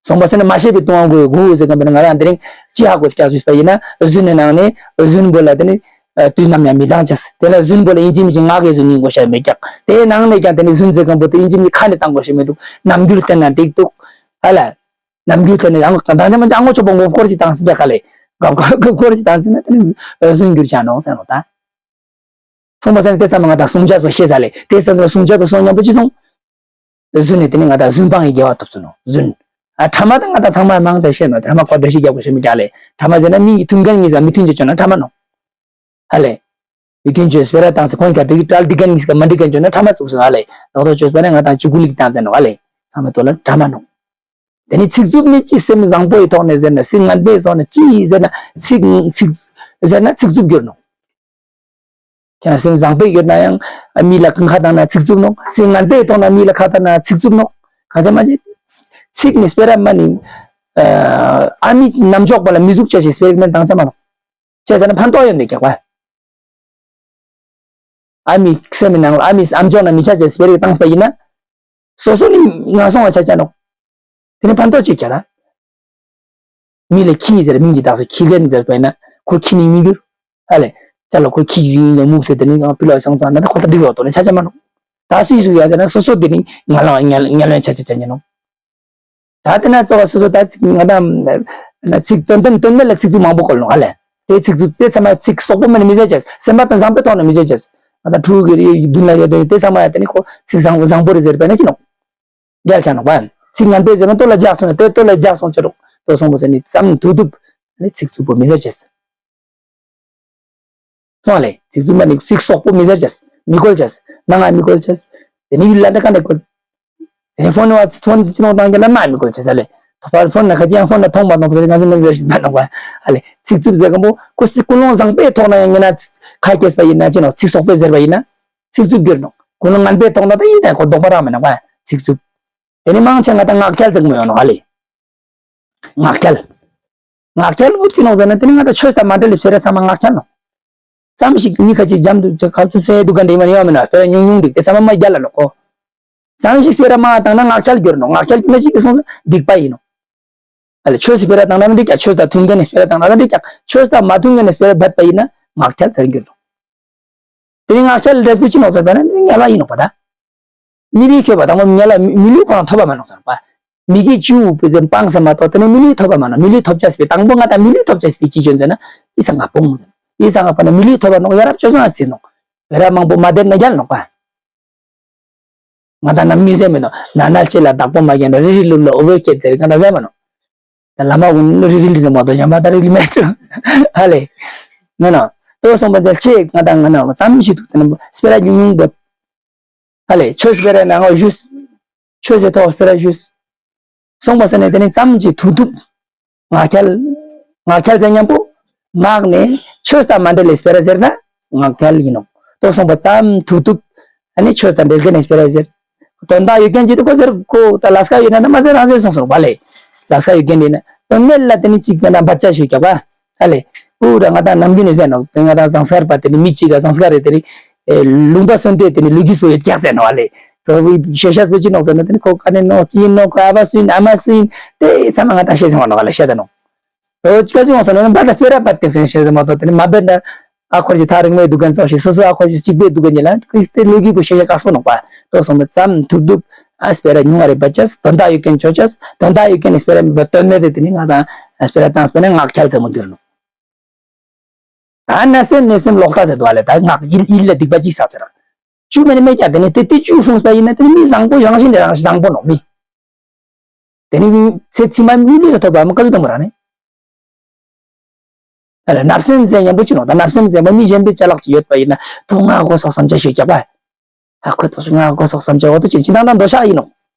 སོང་པ་ཟེར་ན་མ་ཤེས་པའི་ལྟུང་བ་དགོས་དགོས་ཟེར་གང་པོ་ང་རང་དེ་རིང་ཅི་ཧ་གོ་སྐྱག་ཞུས་པ་ཡིན་ན་རྫུན་ནི་ནང་ནས་རྫུན་པོ་ལ་དེ་ནི་དུས་ནམ་ཡང་མི་བཏང་ཅེས་དེ་ལ་རྫུན་པོ་ལ་ཡིན་གཅིག་མིན་གཅིག་ངག་གི་རྫུན་ཡིན་དགོས་ཤ་མེད་ཀྱག་དེའི་ནང་ནས་ཀྱང་དེ་ནི་རྫུན་ཟེར་གང་པོ་དེ་ཡིན་གཅིག་མིན་ཁ་ནས་བཏང་དགོས་ཤ་མི་འདུག་རྣམ་འགྱུར་བསྟན་ན་འགྲིག་འདུག་ཧ་ལ། རྣམ་འགྱུར་དེ་ནི་ཡང་དང་ཅང་མ་ཅང་ངོ་ཆོག་པོ་ངོ་སྐོར་ཞིག་བཏང་ཟིན་པའི་ཁ་ལས་གབ་སྐོར་གབ་སྐོར་ཞིག་བཏང་ཟིན་ན་དེ་ནི་རྫུན་འགྱུར་ཆ་ནོག་ཟེར་ནོག་ད། སོང་པ་ཟེར་ན་དེ་ཚང་མ་ང་དང་སྲུང་བྱ་པོ་ཤེས་ས་ལས་དེ་ཚང་མ་སྲུང་བྱ་པོ་སོང་མཉམ་པོ་ཅི་སོང་། རྫུན་ནི་དེ་ནི་ང་དང་རྫུན་སྤང་གི་དགེ་བ་ཐོབ་ཚུལ་ནོག་རྫུན། ཨ་ཕྲ་མ་དང་ང་དང་ཚང་མ་མང་ཆེ་ཤེས་ནོག་ཕྲ་མ་ཁོ་འདྲ་ཞིག་རྒྱག་དགོས་ཤེས་མི་རྒྱག་ལས་ཕྲ་མ་ཟེར་ན་མིང་གི་མཐུན་རྐྱེན་གཉིས་ས་མི་མཐུན་རྐྱེན་བྱུང་ན་ཕྲ་མ་ནོག་ཧ་ལས། མི་མཐུན་ཆོས་སྤེ་ར་བཏང་ཚེ་ཁོང་ག་འགྲིག་གྲལ་འགྲིག་མཁན་གཉིས་ཀ་མ་འགྲིག་མཁན་བྱུང་ན་ཕྲ་མ་བཙུགས་སོང་ཧ་ལས། ལོག་རྟོག་ཆོས་སྤེ་ར་ང་དང་ཆུ་ཀུ་ལིག་བཏང་ཚེ་ནོག་ཧ་ལས། ཚང་མའི་ཐོག་ལ་ཕྲ་མ་ནོག་དེ་ནི་ཚིག་རྩུབ་ནི་ཅི་སེམས་བཟང་པོའི་ཐོག་ནས་ཟེར་ན་སེམས་ངན་པའི་ཐོག་ནས་ཅི་ཟེར་ན་ཚིག་ཚིག་ཟེར་ན་ཚིག་རྩུབ་འགྱུར་ནོག་ཁྱེད་རང་སེམས་བཟང་པོ་ཡོད་ན་ཡང་མི་ལ་ཁ་བཏང་ན་ཚིག་རྩུབ་ནོག་སེམས་ངན་པའི་ཐོག་ནས་མི་ལ་ཁ་བཏང་ན་ཚིག་རྩུབ་ནོག་གང་ཆ་མ་ཆེ། ཚིག་ནི་སྤེ་ར་མ་ནི། ཨ་མི་རྣམ་འཇོག་པ་ལ་མི་གཟུགས་བྱ་ཞིག་སྤེ་ར་མེད་བཏང་ཆ་མ་ནོག་བྱས་ཙང་ན་ཕན་ཐོགས་ཡོད་མེད་ཀྱག་པ། ཨ་མི་སེམས་ནང་ལ་ཨ་མི་ཨམ་ཅོག་ན་མི་ཆ་ཅེས་སྤེ་ར་བཏང་པ་ཡིན་ན། སོ་སོ་ནི་ངན་སོང་བ་ཆ་ཆ་ནོག་དེ་ནི་ཕན་ཐོགས་ཅིག་ཀྱག་ད། མི་ལ་ཁྱི་ཟེར་མིང་ཅིག་བཏགས་སོ་ཁྱི་རྒན་ཟེར་བས་ན་ཁོ་ཁྱི་མིང་མི་འགྱུར། ཨ་ལས། ཅ་ལག་ཁོ་ཁྱི་ཟིན་ཡིན་ལ་མུག་ཟེར་དེ་ནི་ང་ཕི་ལོག་སོང་ཙང་ན་ད་ཁོ་ད་འགྲིག་ཡོད་དོ་ནི་ཆ་ཆ་མ་ནོག་ད་སུས་སུ་ཡ་ཟེར་ན་སོ་སོ་དེ་ནི་ང་ལ་ང་ལ་ང་ལ་ཆ་ཆ་ཆ་ཉན་ནོག་ད་དེ་ན་གཙོ་བོ་སོ་སོ་ད་ཚིག་ང་ད་ཚིག་དོན་དམ་དོན་མེད་ལ་ཚིག་རྩུབ་མང་པོ་བཀོལ་ནོག་ཨ་ལས། དེ་ཚིག་རྩུབ་དེ་ཚང་མ་ཚིག་སོག་པོ་མིན་ན་མི་ཟེར་ཅེས་སེམས་པ་དོན་བཟང་པོའི་ཐོག་ནས་མི་ཟེར་ཅེས་ང་ད་ཕྲུ་གུ་གི་མདུན་ལ་ཡོད་དེ་དེ་ཚང་མ་ཡ་དེ་ནི་ཁོ་ཚིག་བཟང་བཟང་པོ་རེད་ཟེར་བས་ན་ཅི་ནོག་རྒྱལ་ཆ་ནོག་པ། ཚིག་ངན་པས་ཟེར་ན་ལྟོ་ལ་རྒྱག་སོང་ཡ་ལྟོ་ལྟོ་ལ་རྒྱག་སོང་ཅི་རོགས་ལྟོ་སོང་པོ་ཟེར་ནི་ཙམ་དུ་དུབ་ནི་ཚིག་རྩུབ་པོ་མི་ཟེར་ཅེས། སོང་ལེ་ཚིག་རྩུབ་མ་ནི་ཚིག་སོག་པོ་མི་ཟེར་ཅེས་མི་བཀོལ་ཅེས་ནང་ང་མི་བཀོལ་ཅེས། དེ་ནི་ཡུལ་ལ་འདི་ག་འདྲ་བཀོལ། དེ་ནི་ཕོན་བ་ཕོན་ཅི་ནོག་བཏང་གི་ལ་མ་མི་བཀོལ་ཅེས་ལེ། ཐོག་པར་ཕོན་ན་ཁ་ཅི་ཡང་ཕོན་ན་མཐོང་མ་མཐོང་ཕོན་ང་ཚོ་ནམ་ཟེར་ཞིག་ད་ནོག་པ། ཨ་ལེ་ཚིག་རྩུབ་ཟེར་གམ་པོ་ཁོ་སི་ཀུན་སློང་བཟང་པོའི་ཐོག་ན་ཡང་ངེ་ན་ཁ་སྐྱེས་པ་ཡིན་ན་ཅི་ནོག་ཚིག་སོག་པོས་ཟེར་བ་ཡིན་ན། ཚིག་རྩུབ་གྱུར་ནོག་ཀུན་སློང་ངན་པའི་ཐོག་ན་ད་ཡིན་ད་ཁོ་ལྡོག་པ་རང་མེད་ནོག་པ་ཚིག་རྩུབ། དེ་ནི་མང་ཆེ་ང་ད་ངག་འཁྱལ་ཟེར་གི་མི་ཡོང་ནོག་ཨ་ལེ། ངག་འཁྱལ། ངག་འཁྱལ་པོ་ཅི་ནོག་ཟེར་ན་དེ་ནི་ང་ད་ཆོས་དང་མ་འབྲེལ་བའི་སྤེ་ར་ཚང་མ་ངག་འཁྱལ་ནོག་ཙམ་ཞིག་མི་ཁ་ཅིག་འཇམ་དུ་ཁ་ཚུ་ཚེ་འདུག་ག་འདྲེ་མ་ནི་ཡོང་མེད་ན་སྤེ་ར་ཉུང་ཉུང་འདུག་དེ་ཚང་མ་མ་རྒྱལ་ལ་ནོག་གོ་ཙམ་ཞིག་སྤེ་ར་མ་བཏང་ན་ངག་འཁྱལ་གྱུར་ནོག་ངག་འཁྱལ་གྱུར་ན་ཅི་གི་སོང་ཟེར་སྡིག་པ་ཡིན་ནོག་ཨ་ལེ་ཆོས་སི་སྤེ་ར་བཏང་ན་འགྲིག་ཀྱག་ཆོས་དང་མཐུན་མཁན་ནི་སྤེ་ར་བཏང་ན་འགྲིག་ཀྱག་ཆོས་དང་མ་མཐུན་མཁན་ནི་སྤེ་ར་བད་པ་ཡིན་ན་ངག་འཁྱལ་ཟེར་གྱུར་ནོག་དེ་ནི་ངག་འཁྱལ་འབྲས་བུ་ཅི་ནོག་ཟེར་བ་ན་དེ་ནི་དམྱལ་བ་ཡིན་ནོག་པ་ད། མི་ལུས་ཁྱོད་པ་དང་པོ་དམྱལ་བ་མི་ལུས་ཁོ་རང་ཐོབ་པ་མ་ནོག་ཟེར་ནོག་པ། མི་དགེ་བཅུ་པོ་དེ་སྤངས་ཟེར་མ་གཏོགས་དེ་ནི་མི་ལུས་ཐོབ་པ་མ་ནོག་མི་ལུས་ཐོབ་ཅེས་པའི་དང་པོ་ང་དང་མི་ལུས་ཐོབ་ཅེས་པའི་ཅི་བྱོན་ཟེར་ན་ཨི་ས་ང་པོ་ངུ་ཨི་ས་ང་པོ་ན་མི་ལུས་ཐོབ་པ་ནོག་ཡ་རབས་ཅོ་སོང་ཨ་ཚི་ནོག་བེ་ར་མང་པོ་མ་བསྡད་ན་རྒྱལ་ནོག་པ། ང་དང་ནམ་མི་ཟེར་མི་ནོག་ན་ན་ཅི་ལ་བདག་པོ་མ་རྒྱན་ནོག་རི་རི་ལུ་ལ་ཨོ་བེ་ཁྱེད་ཟེར་ང་དང་ཟེར་མ་ནོག་ད་ལ་མ་གུན་ལུ་རི་རི་ལི་ནི་མ་དོ་ཞམ་པ་ད་རི་ལི་མེད་ཏུ་ཧ་ལེ། ང་ནོག་ཏོ་སོང་པ་ད་ཆེ་ང་དང་ང་ནོག་ཙམ་ཞིག་ཐུག་ད་ན་སྤེ་ར་ཉུང་ཉུང་བོ། ཧ་ལེ་ཆོས་སྤེ་ར་ནང་ང་ཞུས། ཆོས་སི་ཐོག་སྤེ་ར་ཞུས། སོང་པ་ས་ནས་དེ་ནི་ཙམ་ཞིག་ཐུག་ཐུབ། ངག་འཁྱལ། ངག་འཁྱལ་ཟེར་མཉམ་པོ། ངག་ནས་ཆོས་དང་མ་འབྲེལ་ལས་སྤེ་ར་ཟེར་ན་ངག་འཁྱལ་ཡིན་ནོག་ཏོ་སོང་པ་ཙམ་ཐུག་ཐུབ། ཨ་ནི་ཆོས་དང་འབྲེལ་མཁན་ནས་སྤེ་ར་ཟེར། དོན་དག་ཡོད་མཁན་ཅིག་ཏུ་ཁོ་ཟེར་ཁོ་ད་ལས་ཀ་ཡོད་ན་ད་མ་ཟེར་རང་ཟེར་སོང་སོང་བ་ལེ། ལས་ཀ་ཡོད་མཁན་དེ་ན་དོན་མེད་ལ་དེ་ནི་ཅིག་ན་བར་ཆད་ཞུ་རྒྱག་པ། ཨ་ལེ། ཨུ་ར་ང་དང་ནམ་རྒྱུན་ནས་ཟེར་ནོག་དེ་ང་དང་ཟངས་དཀར་པ་དེ་ནི་མི་གཅིག་ག་ཟངས་དཀར་རེད་དེ་ནི། ལུང་པ་སོན་དེ་དེ་ནི་ལུས་རྒྱུས་པོ་ཡོད་ཀྱག་ཟེར་ནོག་ཨ་ལེ། དོ་བི་ཤེ་ཤ་སོ་ཅི་ནོག་ཟེར་ན་དེ་ནི་ཁོ་ཀ་ནས་ནོག་ཅི་ཡིན་ནོག་ཁོ་ཨ་བ་སུ་ཡིན་ཨ་མ་སུ་ཡིན་དེ་ཚང་མ་ང་དང་ཤེས་སོང་བ་ནོག་ཨ་ལེ་ཤེས་ད་ནོག་དོ་ཅི་ག་ཅི་ཡོང་སོང་ན་བ་ད་སྤེ་ར་བ་དེ་ཚོ་ཤེས་ད་མ་གཏོགས་དེ་ནི་མ་བེད་ན། ཨ་ཁོར་གྱི་ཐག་རིང་མོའི་འདུག་མཁན་ཚོགས་ཤིག་སོ་སོ་ཨ་ཁོར་གྱི་གཅིག་པའི་འདུག་མཁན་གྱི་ལ་ཁོའི་དེ་ལོ་རྒྱུས་པོ་ཤེས་ཡ་དཀའ་སོ་ནོག་པ། ཏོ་སོང་པ་ཙམ་ཐུག་ཐུབ། ཨ་སྤེ་ར་ཉུང་བ་རེ་བ་ཅེས་དོན་དག་ཡོད་མཁན་ཆོ་ཅེས་དོན་དག་ཡོད་མཁན་ནི་སྤེ་ར་མི་བ་དོན་མེད་དེ་དེ་ནི་ང་དང་སྤེ་ར་བཏང་སྤེ་ར་ངག་འཁྱལ་ཚད་མོ་འགྱུར་ནོག་ད་ན་སེམས་ནས་སེམས་ལོག་ལྟ་ཟེར་དུ་བ་ལེ་ད་ངག་ཡིད་ཡིད་ལ་སྡིག་པ་ཅིག་བསགས་ཚེ་ར། བཅུ་མེད་ནི་མེད་ཀྱང་དེ་ནི་དེ་དེ་བཅུ་སྲུངས་པ་ཡིན་ན་དེ་ནི་མི་བཟང་པོ་རང་བཞིན་ལས་རང་བཟང་པོ་ནོག་མི། དེ་ནི་ཚེ་ཕྱི་མ་མི་ལུས་སུ་ཐོབ་པ་མ་ཀ་ཟུ་དང་པོ་རང་ནི། ཨ་ལ་བརྣབ་སེམས་ཟེར་མཉམ་པོ་ཅི་ནོག་ད་བརྣབ་སེམས་ཟེར་མ་མི་གཞན་པའི་ཅ་ལག་ཅིག་ཡོད་པ་ཡིན་ན་ཐོག་ང་གོ་སོག་བསམ་འཆར་ཞིག་བརྒྱབ་པ། ཨ་ཁོ་ཐོག་སུ་ང་གོ་སོག་བསམ་འཆར་འོ་དོ་ཅི་ཅི་དང་དང་འདོད་ཆགས་ཡིན་ནོག་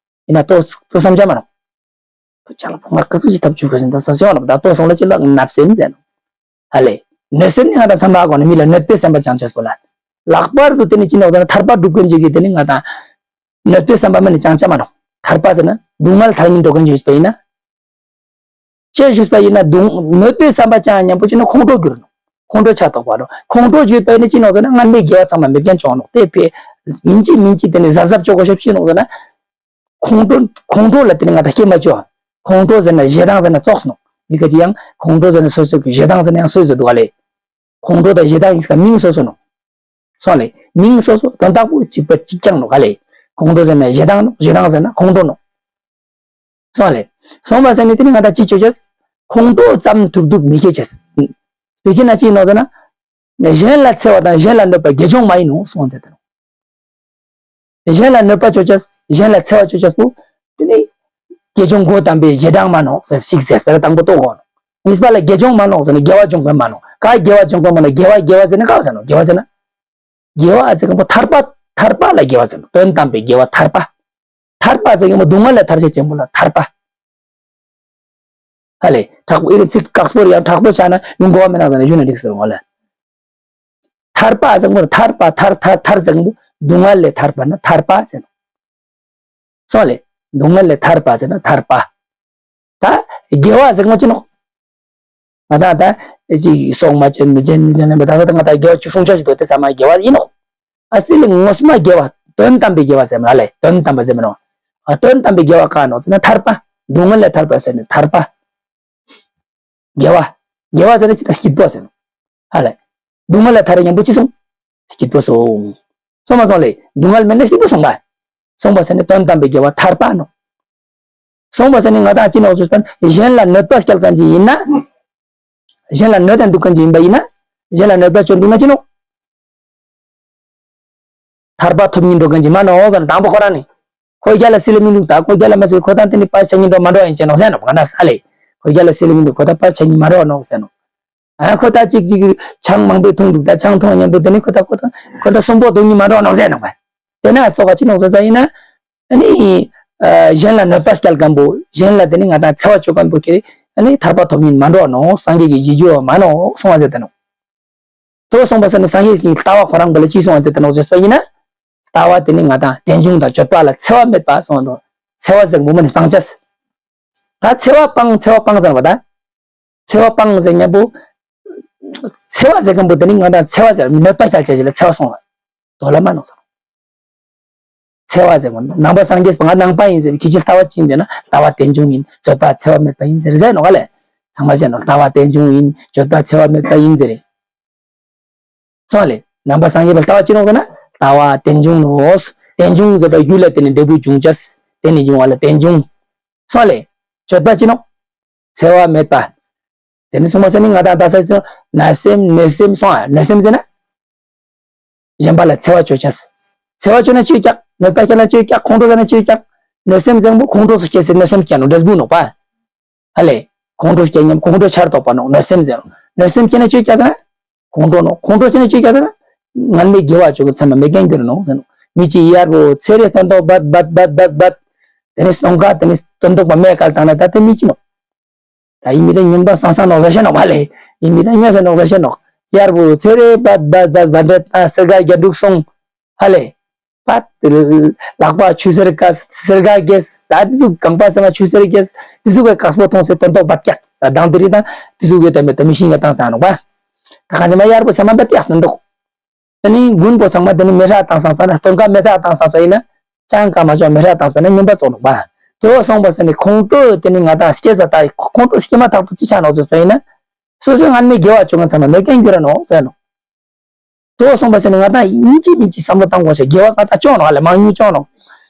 ཡིན་ན་ཏོ་ཏོ་བསམ་འཆར་མ་ནོག་ཁོ་ཅ་ལག་ཕོ་ང་ཀ་ཟུ་ཅི་ཐབས་ཇུས་གོ་ཟིན་ད་བསམ་འཆར་མ་ནོག་ད་ཏོ་སོང་ལ་ཅི་ལ་བརྣབ་སེམས་ཟེར་ནོག་ཨ་ལེ། གནོད་སེམས་ནི་ང་ད་བསམ་པ་གོ་ནི་མི་ལ་གནོད་པའི་སེམས་པ་བྱང་ཆེས་པོ་ལ། ལྷག་པར་དུ་དེ་ནི་ཅི་ནོག་ཟེར་ན་ཐར་པ་སྒྲུབ་མཁན་ཅིག་གིས་དེ་ནི་ང་དང་གནོད་པའི་བསམ་པ་མ་ནི་ཅང་ཅང་མ་ནོག་ཐར་པ་ཟེར་ན་སྡུག་བསྔལ་ཐར་སྙིང་འདོད་མཁན་ཅིག་ཡོད་པ་ཡིན་ན། ཅེས་ཞུས་པ་ཡིན་ན་སྡུག་གནོད་པའི་བསམ་པ་ཅང་མཉམ་པོ་ཅི་ནོག་ཁོང་ཁྲོ་འགྱུར་ནོག་ཁོང་ཁྲོ་ཆགས་དོགས་པ་ནོག་ཁོང་ཁྲོ་བརྗོད་པ་ཡིན་ན་ཅི་ནོག་ཟེར་ན་སྔར་མེད་དགེ་བ་ཚང་མ་མེད་མཁན་བྱུང་ནོག་དེ་ཕེ་མིན་ཅི་མིན་ཅི་དེ་ནི་གཟབ་གཟབ་ཅོ་དགོས་ཤོག་ཅི་ནོག་ཟེར་ན། ཁོང་ཁྲོ་ཁོང་ཁྲོ་ལ་དེ་ནི་ང་དང་སྐྱེ་མ་ཅོ། ཁོང་ཁྲོ་ཟེར་ན་ཞེ་སྡང་ཟེར་ན་ཙོགས་ནོག་མི་ཁ་ཅིག་ཡང་ཁོང་ཁྲོ་ཟེར་ན་སོ་སོ་གི་ཞེ་སྡང་ཟེར་ན་ཡང་སོ་སོ་འདུག་ག་ལེ། ཁོང་ཁྲོ་དང་ཞེ་སྡང་ཡིན་ས་མིང་སོ་སོ་ནོག་སོང་ལེ། མིང་སོ་སོ་དོན་དག་པོ་གཅིག་པ་གཅིག་རྐྱང་ནོག་ག་ལེ། ཁོང་ཁྲོ་ཟེར་ན་ཞེ་སྡང་ནོག་ཞེ་སྡང་ཟེར་ན་ཁོང་ཁྲོ་ནོག་སོང་ལེ། སོང་བ་ཟེར་ནི་དེ་ནི་ང་དང་ཅི་ཅོ་ཅེས། ཁོང་ཁྲོ་ཙམ་ཐུག་ཐུག་མི་ཤེས་ཅེས། དཔེ་ཅི་ན་ཅི་ནོག་ཟེར་ན། གཞན་ལ་འཚེ་བ་དང་གཞན་ལ་གནོད་པ་དགེ་སྦྱོང་མ་ཡིན་ནོ་སོང་ཟེར་ཏེ་ནོག་གཞན་ལ་གནོད་པ་ཅོ་ཅེས། གཞན་ལ་འཚེ་བ་ཅོ་ཅེས་པོ། དེ་ནི། དགེ་སྦྱོང་གོ་དམ་པའི་ཞེ་སྡང་མ་ནོག་ཟེར་ཞིག་ཟེར་སྤེ་ར་དང་པོ་ཏོ་གོ་ནོག་གཉིས་པ་ལ་དགེ་སྦྱོང་མ་ནོག་ཟེར་ན་དགེ་བ་སྦྱོང་མཁན་མ་ནོག་ག་དགེ་བ་སྦྱོང་མཁན་མ་ནོག་དགེ་བ་དགེ་བ་ཟེར་ན་ག་བ་ཟེར་ནོག་དགེ་བ་ཟེར་ན། དགེ་བ་ཟེར་མཁན་པོ་ཐར་པ། ཐར་པ་ལ་དགེ་བ་ཟེར་ནོག་དོན་དམ་པའི་དགེ་བ་ཐར་པ། ཐར་པ་ཟེར་མཁན་པོ་སྡུག་བསྔལ་ལས་ཐར་བྱེད་ཅན་པོ་ལ་ཐར་པ། ཧ་ལེ། དྲག་པོ་ཨི་རེ་ཚིག་དཀགས་པོ་རེ་ཡང་དྲག་པོ་ཆགས་ན་ཡོང་གོ་བ་མེད་ན་ཟེར་ན་ཞུ་ན་འགྲིག་ཟེར་ངོ་ལ། ཐར་པ་ཟེར་མཁན་པོ་ཐར་པ་ཐར་ཐར་ཐར་ཟེར་མཁན་པོ་སྡུག་བསྔལ་ལས་ཐར་པ་ན་ཐར་པ་ཟེར་ནོག་སོང་ལེ། སྡུག་བསྔལ་ལས་ཐར་པ་ཟེར་ན་ཐར་པ། ད་དགེ་བ་ཟེར་མཁན་ཅི་ནོག་ང་དང་ད་ཅིག་སྲོག་མ་བཅད་མི་བཅད་མི་བཅད་ལེན་པ་ད་ས་ད་ང་དང་དགེ་བ་བཅུ་སྲུང་བྱ་ཞིག་འདུག་དེ་ཚང་མ་དགེ་བ་ཡིན་ནོག་ཨ་སི་ལི་ངོ་མ་དགེ་བ་དོན་དམ་པའི་དགེ་བ་ཟེར་མ་ལེ་དོན་དམ་པ་ཟེར་མི་ནོག་ཨ་དོན་དམ་པའི་དགེ་བ་ག་ནོག་ཟེར་ན་ཐར་པ། སྡུག་བསྔལ་ལས་ཐར་པ་ཟེར་ནི་ཐར་པ། དགེ་བ། དགེ་བ་ཟེར་ན་ཅི་ད་སྐྱིད་པོ་ཟེར་ནོག་ཧ་ལེ། སྡུག་བསྔལ་ལས་ཐར་མཉམ་པོ་ཅི་སོང་། སྐྱིད་པོ་སོང་། སོང་མ་སོང་ལེ། སྡུག་བསྔལ་མེད་ན་སྐྱིད་པོ་སོང་པ། སོང་པ་ཟེར་ནི་དོན་དམ་པའི་དགེ་བ་ཐར་པ་ནོག་སོང་པ་ཟེར་ནི་ང་དང་ཅི་ནོག་ཟེར་ན་གཞན་ལ་གནོད་པ་སྐྱེལ་མཁན་ཅིག་ཡིན་ན། གཞན་ལ་གནོད་དེ་འདུག་མཁན་ཅིག་ཡིན་པ་ཡིན་ན། གཞན་ལ་གནོད་པ་བཅོ་འདུག་ན་ཅི་ནོག་ཐར་པ་ཐོབ་སྙིང་འདོད་མཁན་ཅིག་མ་ནོག་ཟེར་ན་དང་པོ་ཁོ་རང་ནི། ཁོ་རྒྱ་ལ་སི་ལེ་མི་འདུག་ད་ཁོ་རྒྱ་ལ་མ་སི་ཁོ་ད་དེ་ནི་པ་ཆ་སྙིང་འདོད་མ་འགྲོ་ཡིན་ཅེ་ནོག་ཟེར་ནོག་ག་ན་ས་ལེ། ཁོ་རྒྱ་ལ་སི་ལེ་མི་འདུག་ཁོ་ད་པ་ཆ་སྙིང་མ་འགྲོ་ནོག་ཟེར་ནོག་ཨ་ཁོ་ད་ཅིག་ཅིག་ཆང་མང་པོ་འཐུང་འདུག་ད་ཆང་འཐུང་མཉམ་པོ་དེ་ནི་ཁོ་ད་ཁོ་ད་ཁོ་ད་སུན་པོ་འདོད་སྙིང་མ་འགྲོ་ནོག་ཟེར་ནོག་པ། དེ་ན་ཙོག་ག་ཅི་ནོག་ཟེར་པ་ཡིན་ན། ཨ་ནི། གཞན་ལ་གནོད་པ་སྐྱེལ་མཁན་པོ་གཞན་ལ་དེ་ནི་ང་དང་འཚེ་བ་བཅོ་མཁན་པོ་ཁྱེད་ཨ་ནི་ཐར་པ་ཐོབ་སྙིང་མ་འགྲོ་ནོག་སངས་རྒྱས་ཀྱི་གཞི་རྒྱུ་བ་མ་ནོག་གསུང་བ་ཟེར་ཏེ་ནོག་དོ་གསུངས་པ་ས་ནི་སངས་རྒྱས་ཀྱི་ལྟ་བ་ཁོ་རང་པོ་ལ་ཅི་གསུངས་པ་ཟེར་ཏེ་ནོག་ཟེར་བ་ཡིན་ན། ལྟ་བ་དེ་ནི་ང་དང་རྟེན་འབྱུང་དང་སྤྱོད་པ་ལ་འཚེ་བ་མེད་པ་གསུངས་དོ། འཚེ་བ་ཟེར་མུ་མ་ནི་སྤང་བྱ། ད་འཚེ་བ་སྤང་འཚེ་བ་སྤང་ཟེར་བ་ད། འཚེ་བ་སྤང་ཟེར་མཁན་པོ། འཚེ་བ་ཟེར་མཁན་པོ་དེ་ནི་ང་དང་འཚེ་བ་ཟེར་གནོད་པ་སྐྱེལ་བྱ་ཞིག་ལ་འཚེ་བ་གསུངས་ལ། དོ་ལ་མ་ནོག་ཟེར། འཚེ་བ་ཟེར་མཁན་ནང་པ་སངས་རྒྱས་པ་ང་ནང་པ་ཡིན་ཟེར་ཁྱེད་ཀྱི་ལྟ་བ་ཅི་ཡིན་ཟེར་ན་ལྟ་བ་རྟེན་འབྱུང་ཡིན་སྤྱོད་པ་འཚེ་བ་མེད་པ་ཡིན་ཟེར་ཟེར་ནོག་ལེ། ཚང་མ་བཤད་ནོག་ལྟ་བ་རྟེན་འབྱུང་ཡིན་སྤྱོད་པ་འཚེ་བ་མེད་པ་ཡིན་ཟེར། སོང་ལེ། ནང་པ་སངས་རྒྱས་པའི་ལྟ་བ་ཅི་ནོག་ཟེར་ན། ལྟ་བ་རྟེན་འབྱུང་ནོག་རྟེན་འབྱུང་ཟེར་བ་རྒྱུ་ལ་བརྟེན་ནས་འབྲས་བུ་འབྱུང་བྱ། དེ་ནི་འབྱུང་བ་ལ་རྟེན་འབྱུང་། སོང་ལེ། སྤྱོད་པ་ཅི་ནོག་འཚེ་བ་མེད་པ། དེ་ནི་གསུངས་པ་ས་ནི་ང་དང་ད་ས་ཚོ་ན་སེམས་གནོད་སེམས་སོང་ཨ་གནོད་སེམས་ཟེར་ན། གཞན་པ་ལ་འཚེ་བ་བཅོ་བྱ། འཚེ་བ་བཅོ་ན་ཅི་ཡོད་ཀྱག་གནོད་པ་བསྐྱལ་ན་ཅི་ཡོད་ཀྱག་ཁོང་ཁྲོ་ཟ་ན་ཅི་ཡོད་ཀྱག་གནོད་སེམས་ཟེར་མཁན་པོ་ཁོང་ཁྲོ་སུ་སྐྱེ་ཟེར་གནོད་སེམས་སྐྱེ་ནོག་འབྲས་བུ་ནོག་པ། ཧ་ལེ། ཁོང་ཁྲོ་སྐྱེ་སྙམ་ཁོང་ཁྲོ་ཆར་གཏོགས་པ་ནོག་གནོད་སེམས་ཟེར་ནོག་གནོད་སེམས་སྐྱེ་ན་ཅི་ཡོད་ཀྱག་ཟེར་ན། ཁོང་ཁྲོ་ནོག་ཁོང་ཁྲོ་སྐྱེ་ན་ཅི་ཡོད་ཀྱག་ཟེར་ན། སྔར་མེད་དགེ་བ་བཅོ་གི་ཚད་མ་མེད་མཁན་འགྱུར་ནོག་ཟེར་ནོག་མི་གཅིག་གཡར་པོ་ཚེ་རེ་སྟོན་ཐོག་བད་བད་བད་བད་བད། དེ་ནས་སྟོན་ཁ་དེ་ནས་སྟོན་ཐོག་པ་མེད་སྐལ་བཏང་ན་ད་དེ་མི་གཅིག་ནོག་ད་ཡིན་མི་དེ་ཉུང་པ་སང་སང་ནོག་ཟ་ཤེས་ནོག་པ་ལེ། ཡིན་མི་དེ་ཉོས་ས་ནོག་ཟ་ཤེས་ནོག་གཡར་པོ་ཚེ་རེ་བད་བད་བད་བད་འདྲེ་ད་སེར་ག་རྒྱ་འབྲུག་སོང་། ཧ་ལེ། པད། ལག་པ་ཆུ་སེར་ཀ་སེར་ག་གེས་ད་དེ་ཟུག་རྐང་པ་སེ་མ་ཆུ་སེར་གེས་དེ་ཟུག་གི་དཀགས་པོ་མཐོང་སེ་སྟོན་ཐོག་བད་ཀྱག་ད་དང་དེ་རིང་ད་དེ་ཟུག་གི་དོན་མེད་དོ་མི་ཤིང་གི་བཏང་སྟངས་ནོག་པ། ད་གང་ཅི་མ་གཡར་པོ་ཚང་མ་བད་ཀྱག་སྟོན་ཐོག་ད་ནི་དགུན་པོ་ཚང་མ་དེ་ནི་མེ་ཧྲ་བཏང་སྟངས་པ་ན་སྟོན་ཁ་མེ་ཧྲ་བཏང་སྟངས་པ་ཡིན་ན། ཅང་ཀ་མ་ཅོ་མེ་ཧྲ་བཏང་སྟངས་པ་ན་ཉུང་པ་བཙོག་ནོག་པ། དེ་བ་སོང་པ་ས་ནི་ཁོང་ཁྲོ་དེ་ནི་ང་དང་སྐྱེས་པ་ད་ཁོང་ཁྲོ་སྐྱེས་མ་ཐག་པོ་ཅི་ཆ་ནོག་ཟེར་པ་ཡིན་ན། སོ་སོའི་སྔར་མེད་དགེ་བ་བཅོ་མཁན་ཚང་མ་མེད་མཁན་འགྱུར་ར་ནོག་ཟེར་ནོག་དེ་བ་སོང་པ་ས་ནི་ང་དང་ཡིན་གཅིག་མིན་གཅིག་བསམ་བློ་བཏང་དགོས་ཤེས་དགེ་བ་ང་དང་བཅོ་ནོག་ཧ་ལེ་མང་ཉུང་བཅོ་ནོག་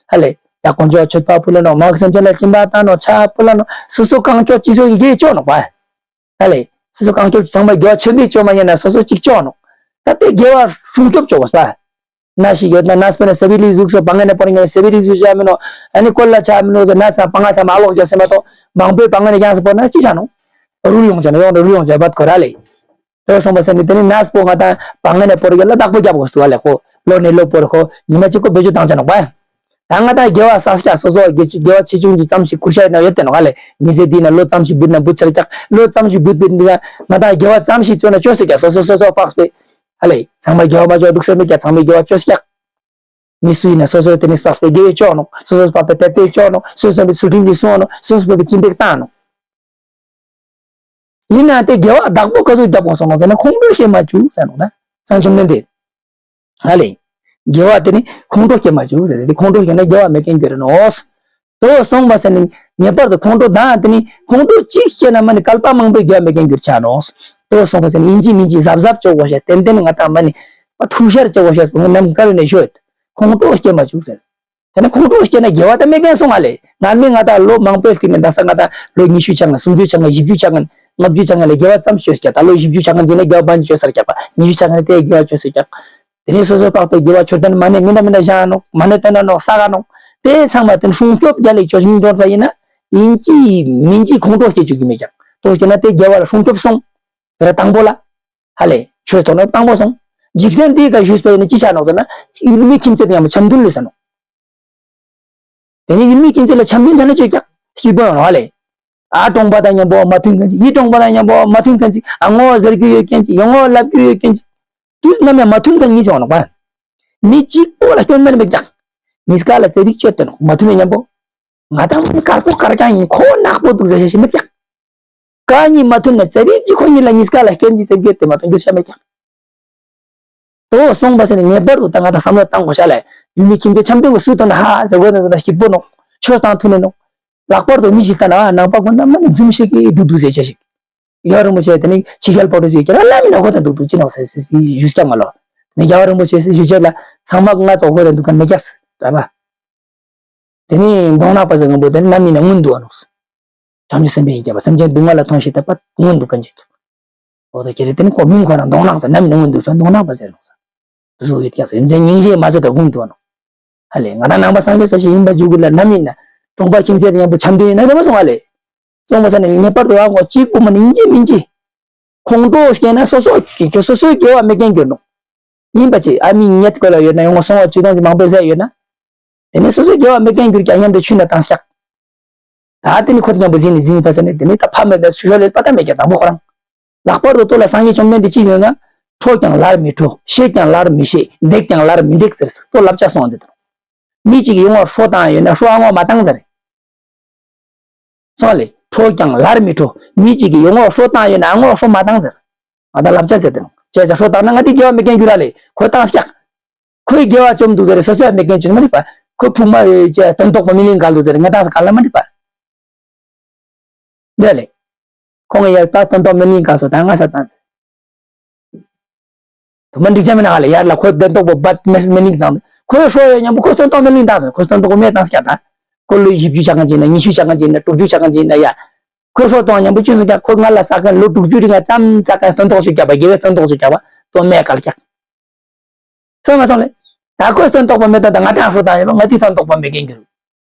ཧ་ལེ། ཡ་དཀོན་མཆོག་མཆོད་པ་ཕུལ་ལ་ནོག་མ་གི་སེམས་ཅན་ལ་སྦྱིན་པ་བཏང་ནོག་ཕྱག་ཕུལ་ལ་ནོག་སོ་སོ་གང་བཅོ་ཅི་བཅོ་ཡི་གེ་བཅོ་ནོག་པ། ཧ་ལེ། སོ་སོ་གང་སྐྱོབ་ཀྱི་ཚང་མ་དགེ་བ་ཆེན་པོའི་སྐྱོབ་མ་ཉན་ན་སོ་སོ་གཅིག་སྐྱོབ་ནོག་ད་ལྟའི་དགེ་བ་སྲུང་སྐྱོབ་ཆོག་གོ་ས། ན་ཞིག་ཡོད་ན་ན་སྤེ་ན་སེ་བི་ལི་ཟུག་སོ་བང་ངན་ནས་པོར་ཉོ་སེ་བི་ལི་ཟུག་བྱ་མི་ནོག་ཨ་ནི་ཀོལ་ལ་ཆ་མི་ནོག་ཟེར་ན་ཚང་པང་ང་ཚང་མ་ཨ་ལོག་རྒྱབ་སེ་མ་གཏོགས་མང་པོའི་བང་ངན་ནས་ཡང་སེ་པོར་ན་ཅི་ཆ་ནོག་རུལ་ཡོང་ཆ་ནོག་ཡོང་ན་རུལ་ཡོང་ཆ་བད་ཁོ་ར་ལེ། དེ་སོང་པ་ས་ནི་དེ་ནི་ན་སྤོ་ང་དང་བང་ངན་ནས་པོར་ཡོད་ལ་བདག་པོ་རྒྱབ་གོ་སྟུ་བ་ལེ་ཁོ་ལོ་ནས་ལོ་པོར་ཁོ་ཉི་མ་གཅིག་གོ་བེད་སྤྱོད་བཏང་ཆ་ནོག་པ། ད་ང་དང་དགེ་བ་བསགས་ཀྱང་སོ་སོ་དགེ་དགེ་བ་ཆེ་ཆུང་གི་ཙམ་ཞིག་ཁུར་ཤ་ཡོད་ན་ཡོད་དེ་ནོག་ཧ་ལེ། མི་ཚེ་འདི་ན་ལོ་ཙམ་ཞིག་འབུད་ན་འབུད་ཚར་ཀྱག་ལོ་ཙམ་ཞིག་འབུད་འབུད་འདི་ན་ང་དང་དགེ་བ་ཙམ་ཞིག་བཅོ་ན་བཅོ་སྲིད་ཀྱག་སོ་སོ་སོ་སོ་དཔག་སྟེ། ཨ་ལས། ཚང་མ་དགེ་བ་མ་བཅོས་འདུག་ཟེར་མི་སྐྱ། ཚང་མས་དགེ་བ་བཅོས་ཀྱག། མི་སུ་ཡིན་ན་སོ་སོའི་དེ་ནི་སྤགས་པའི་དགེ་བའི་ལྕོགས་ནོ། སོ་སོའི་སྤགས་པའི་དད་པའི་ལྕོགས་ནོ། སོ་སོ་པའི་ཚུལ་ཁྲིམས་ཀྱི་སྲུང་ནོ། སོ་སོ་པའི་སྦྱིན་པའི་བཏང་ནོ། ཡིན་ན་དེ་དགེ་བ་བདག་པོ་ག་ཚོད་རྒྱབ་དགོས་སོང་ནོ་ཟེར་ན། ཁོང་ཁྲོ་སྐྱེ་མ་བཅུག་ཟེར་ནོ་ད། སངས་རྒྱས་བཅོམ་ལྡན་འདས། ཨ་ལས། དགེ་བ་དེ་ནི་ཁོང་ཁྲོ་སྐྱེ་མ་བཅུག་ཟེར་ཏེ། ཁོང་ཁྲོ་སྐྱེ་ན་དགེ་བ་མེད་མཁན་གྱུར་ནོ། དོ་སོང་བ་ཟེར་ནི་ངེས་པར་དུ་ཁོང་ཁྲོ་དང་དེ་ནི་ཁོང་ཁྲོ་གཅིག་སྐྱེས་ན་མ་ནི་བསྐལ་པ་མང་པོའི་དགེ་བ་མེད་མཁན་གྱུར་ཆ་ནོ། དོ་སོང་བ་ཟེར་ནི་ཡིན་གཅིག་མིན་གཅིག་གཟབ་གཟབ་བཅོ་དགོས་ཤེས། ཏན་ཏན་ང་དང་མ་ནི་ཐུགས་ཤར་བཅོ་དགོས་ཤེས་པོ་ངས་ནམ་དཀར་ནས་ཤོད། ཁོང་ཁྲོ་སྐྱེ་མ་བཅུག་ཟེར། དེ་ནི་ཁོང་ཁྲོ་སྐྱེས་ན་དགེ་བ་དེ་མེད་མཁན་སོང་ཨ་ལས། ང་མི་ང་དང་ལོ་མང་པོའི་སྟེང་ནས་ད་ས་ང་དང་ལོ་ཉི་ཤུ་ཆ་ང་སུམ་ཅུ་ཆ་ང་བཞི་བཅུ་ཆ་ང་ལྔ་བཅུ་ཆ་ང་ལས་དགེ་བ་ཙམ་བཅོས་ཀྱག། ད་ལོ་བཞི་བཅུ་ཆ་ང་འཛིན་ན་དགེ་བ་བན་བཅོས་སར་ཀྱག་པ། ཉི་ཤུ་ཆ་ང་ནས་དེ་དགེ་བ་བཅོས་སར་ཀྱག། དེ་ནས་སོ་སོ་སྤགས་པའི་དགེ་བ་མཆོད་རྟེན་མ་ཎི་མི་འདྲ་མི་འདྲ་བཞེངས་ནོ། མ་ཎི་བཏོན་ན་ནོ་བསགས་ནོ། དེ་ཚང་མ་དེ་སྲུང་སྐྱོབ་རྒྱ་ལས་ཆོས་སྙིང་འདོར་བ་ཡིན་ན། ཡིན་གཅིག་མིན་གཅིག་ཁོང་ཁྲོ་སྐྱེ་བཅུག་གི་མེད་ཀྱག། དོ་སྐྱེས་ན་དེ་དགེ་བ་ལ་སྲུང་སྐྱོབ་སོང་། དེ་ར་དང་པོ་ལ། ཧ་ལས་ཆོས་ཐོག་ན་དང་པོ་སོང་། འཇིག་རྟེན་འདི་ག་ཞུས་པ་ཡིན་ན་ཅི་ཆ་ནོག་ཟེར་ན། ཡུལ་མི་ཁྱིམ་མཚེས་དང་ཡང་འཆམ་མཐུན་ལས་ས་ནོག། དེ་ནས་ཡུལ་མི་ཁྱིམ་མཚེས་ལ་འཆམ་མཐུན་བྱས་ན་ཆོས་ཀྱང་སྐྱིད་པོ་ཡོང་རོགས་ལས། ཨ་གྲོང་པ་དང་མཉམ་པོ་མ་མཐུན་མཁན་ཅིག། ཡི་གྲོང་པ་དང་མཉམ་པོ་མ་མཐུན་མཁན་ཅིག། ཨ་ངོ་ཟེར་རྒྱུ་ཡོད་མཁན་ཅིག། ཡང་ངོ་ལབ་རྒྱུ་ཡོད་མཁན་ཅིག། དུས་ནམ་ཡང་མ་མཐུན་མཁན་གཉིས་ཆགས་ཡོང་ནོག་པ། མི་གཅིག་པོ་ལ་སྐྱོན་མེད་པའི་ཀྱང་། མི་སྐལ་ལ་རྩེ་རིགས་སྤྱོད་དོ་ནོག། མ་མཐུན་ན་མཉམ་པོ། ང་དང་མི་དཀར་པོ་དཀར་རྐྱང་ཡིན། ཁོ་ནག་པོ་འདུག་ཟེར་ཤེས་ཤེས་མེད་ཀྱང་། ཀ་གཉིས་མ་མཐུན་ན་རྩེ་རིགས་ཀྱིས་ཁོ་གཉིས་ལ་གཉིས་ཀ་ལ་སྐྱོན་གྱིས་རྩེ་རྒྱུ་དེ་མ་གཏོགས་འགྱུར་ཤ་མེད་ཀྱང་། དོ་སོང་བ་ཟེར་ནས་ངེས་པར་དུ་ད་ང་ད་བསམ་བློ་བཏང་དགོས་ཤ་ལས། ཡུལ་མི་ཁྱིམ་མཚེས་འཆམ་མཐུན་གྱི་སུས་ཐོན་ན་ཧ་ཟེར་དགོས་ན་ཟེར་ན་སྐྱིད་པོ་ནོ། ཆོས་དང་མཐུན་ནས་ནོ། ལྷག་པར་དུ་མི་ཞིག་ལྟ་ན་ནང་པ་ཁོ་ན་མ་ནི་འཛུམ་ཞིག་གིས་འདུག་འདུག་ཟེར་བྱ་ཞིག། ཡ་རིན་པོ་ཆེ་དེ་ནི་ཕྱི་རྒྱལ་པོ་རུ་ཟེར་ཁྱེད་རང་ལ་མི་ན་ཁོ་ད་འདུག་འདུག་ཅི་ནོ་ཟེར་ཟེར་ཟེར་ཞུ་ཀྱང་མ་ལོ། ནི་ཡ་རིན་པོ་ཆེ་ཟེར་ཞུ་བྱ་ལ་ཚང་མ་ང་ཚོ་ཁོ་ད་འདུག་ག་མེད་ཀྱ་ཟེར་ར་བ། དེ་ནས་མདོང་ནག་པ་ཟེར་མཁན་པོ་དེ་ནི་ནམ་ཡིན་ན་སྔོན་འདུག་ཨ་ནོག། བྱང་ཆུབ་སེམས་དཔའ་ཡིན་ཀྱང་པ་སེམས་ཅན་སྡུག་བསྔལ་ལ་ཐོངས་ཤིག་ད་པ་སྔོན་འདུག་ག་འཇིག་ཐུབ། འོ་དོ་ཁྱེད་རེ་དེ་ནི་ཁོ་མིང་ཁོ་རང་མདོང་ནག་ཟེར་ནམ་ཡིན་ན་སྔོན་འདུག་ཟེར་མདོང་ནག་པ་ཟེར་ནོག་ཟེར། དུ་སུ་ཡོད་ཀྱང་ཟེར་མཚན་སྙིང་རྗེ་མ་ཟེར་ད་སྔོན་འདུག་ཨ་ནོག། ཧ་ལས་ང་རང་ནང་པ་སངས་རྒྱས་པ་ཞིག་ཡིན་པ་འཇུག་གི་ལ་ནམ་ཡིན་ན་གྲོང་པ་ཁྱིམ་མཚེས་དེ་མཉམ་པོ་འཆམ་མཐུན་ཡིན་ན་དེ་མ་སོང་ཨ་ལས། སོང་བ་ས་ནི་ངེས་པར་དུ་ཨ་ངོ་གཅིག་པུ་མ་ནི་ཡིན་གཅིག་མིན་གཅིག། ཁོང་ཁྲོ་སྐྱེས་ན་སོ་སོ་གི་སོ་སོའི་དགེ་བ་མེད་མཁན་གྱུར་ནོག། ཡིན་པ་ཅི་ཨ་མི་ཉེད་དགོས་ལ་ཡོད་ན་ཡོང་སོང་བ་ཅི་དང་ཅི་མང་པོ་ཟད་ཡོད་ན། དེ་ནས་སོ་སོའི་དགེ་བ་མེད་མཁན་གྱུར་ཀྱང་མཉམ་དུ་ཆུ་ན་བཏང་སྐྱག། ད་དེ་ནི་ཁོ་མཉམ་པོ་འཛིན་ནི་འཛིན་པ་ས་ནི་དེ་ནི་ད་ཕ་མེད་ད་ཆུ་ཤོར་ལས་པ་ད་མེད་ཀྱང་དང་པོ་ཁོ་རང་། ལྷག་པར་དུ་ལྟོ་ལ་སངས་རྒྱས་བཅོམ་ལྡན་འདས་ཅི་ཞུས་ན། ཁྲོ་ཀྱང་ལར་མི་ཁྲོ། ཤེས་ཀྱང་ལར་མི་ཤེས། འདེགས་ཀྱང་ལར་མི་འདེགས་ཟེར་ལྟོ་བསླབ་བྱ་སོང་ཟེར། མི་གཅིག་གིས་ཡོང་བ་ཧྲོ་བཏང་ཡོད་ན་ཧྲོ་ཨ་ངོ་མ་བཏང་ཟེར། སོང་ལས་ཁྲོ་ཀྱང་ལར་མི་ཁྲོ། མི་གཅིག་གིས་ཡོང་བ་ཧྲོ་བཏང་ཡོད་ན་ཨ་ངོ་ཧྲོ་མ་བཏང་ཟེར། ང་ད་བསླབ་བྱ་ཟེར་དེ་ནོ། བྱས་ཙང་ཧྲོ་བཏང་ན་ང་དེ་དགེ་བ་མེད་མཁན་གྱུར་ར་ལས་ཁོ་བཏང་སྐྱག། ཁོའི་དགེ་བ་བཅོམ་འདུག་ཟེར་སོ་སོ་ཡ་མེད་མཁན་བཅོས་མ་རེད་པ། ཁོའི་ཕུག་མ་ཅེ་སྟོན་ཐོག་པ་མི་ལིང་ག་ལ་འདུག་ཟེར་ང་ད་ས་ག་ལ་མ་རེད་པ། འདི་ལས། ཁོང་ཡ་ད་སྟོན་ཐོག་མི་ལིང་ག་ལ་ད་ང་ས་བཏང་ཟེར། དུ་མ་འགྲིག་ཅང་མེད་ན་ཧ་ལས་ཡར་ལ་ཁོའི་སྟོན་ཐོག་པ་བ་མི་ལིང་བཏང་། ཁོའི་ཧྲོ་ཡ་མཉམ་པོ་ཁོའི་སྟོན་ཐོག་མི་ལིང་བཏང་ཟེར། ཁོའི་སྟོན་ཐོག་པ་མེད་བཏང་སྐྱག་ད། ཁོ་ལོ་བཞི་བཅུ་ཆགས་མཁན་ཅིག་ན་ཉི་ཤུ་ཆགས་མཁན་ཅིག་ན་དྲུག་ཅུ་ཆགས་མཁན་ཅིག་ན་ཡ། ཁོའི་ཧྲོ་བཏང་མཉམ་པོ་ཅི་སོང་ཀྱང་ཁོ་ང་ལ་ས་ག་ལོ་དྲུག་ཅུ་རིང་ང་ཙམ་ས་ག་སྟོན་ཐོག་ཞིག་བརྒྱབ་པ་དགེ་བའི་སྟོན་ཐོག་ཞིག་བརྒྱབ་པ་དོ་མེད་ག་ལ་སྐྱག། སོང་ང་སོང་ལས། ད་ཁོས་སྟོན་ཐོག་པ་མེད་ད་ད་ང་དང་ཧྲོ་བཏང་ཡོད་པ་ང་དེ་སྟོན་ཐོག་པ་མེད་མཁན་གྱུར།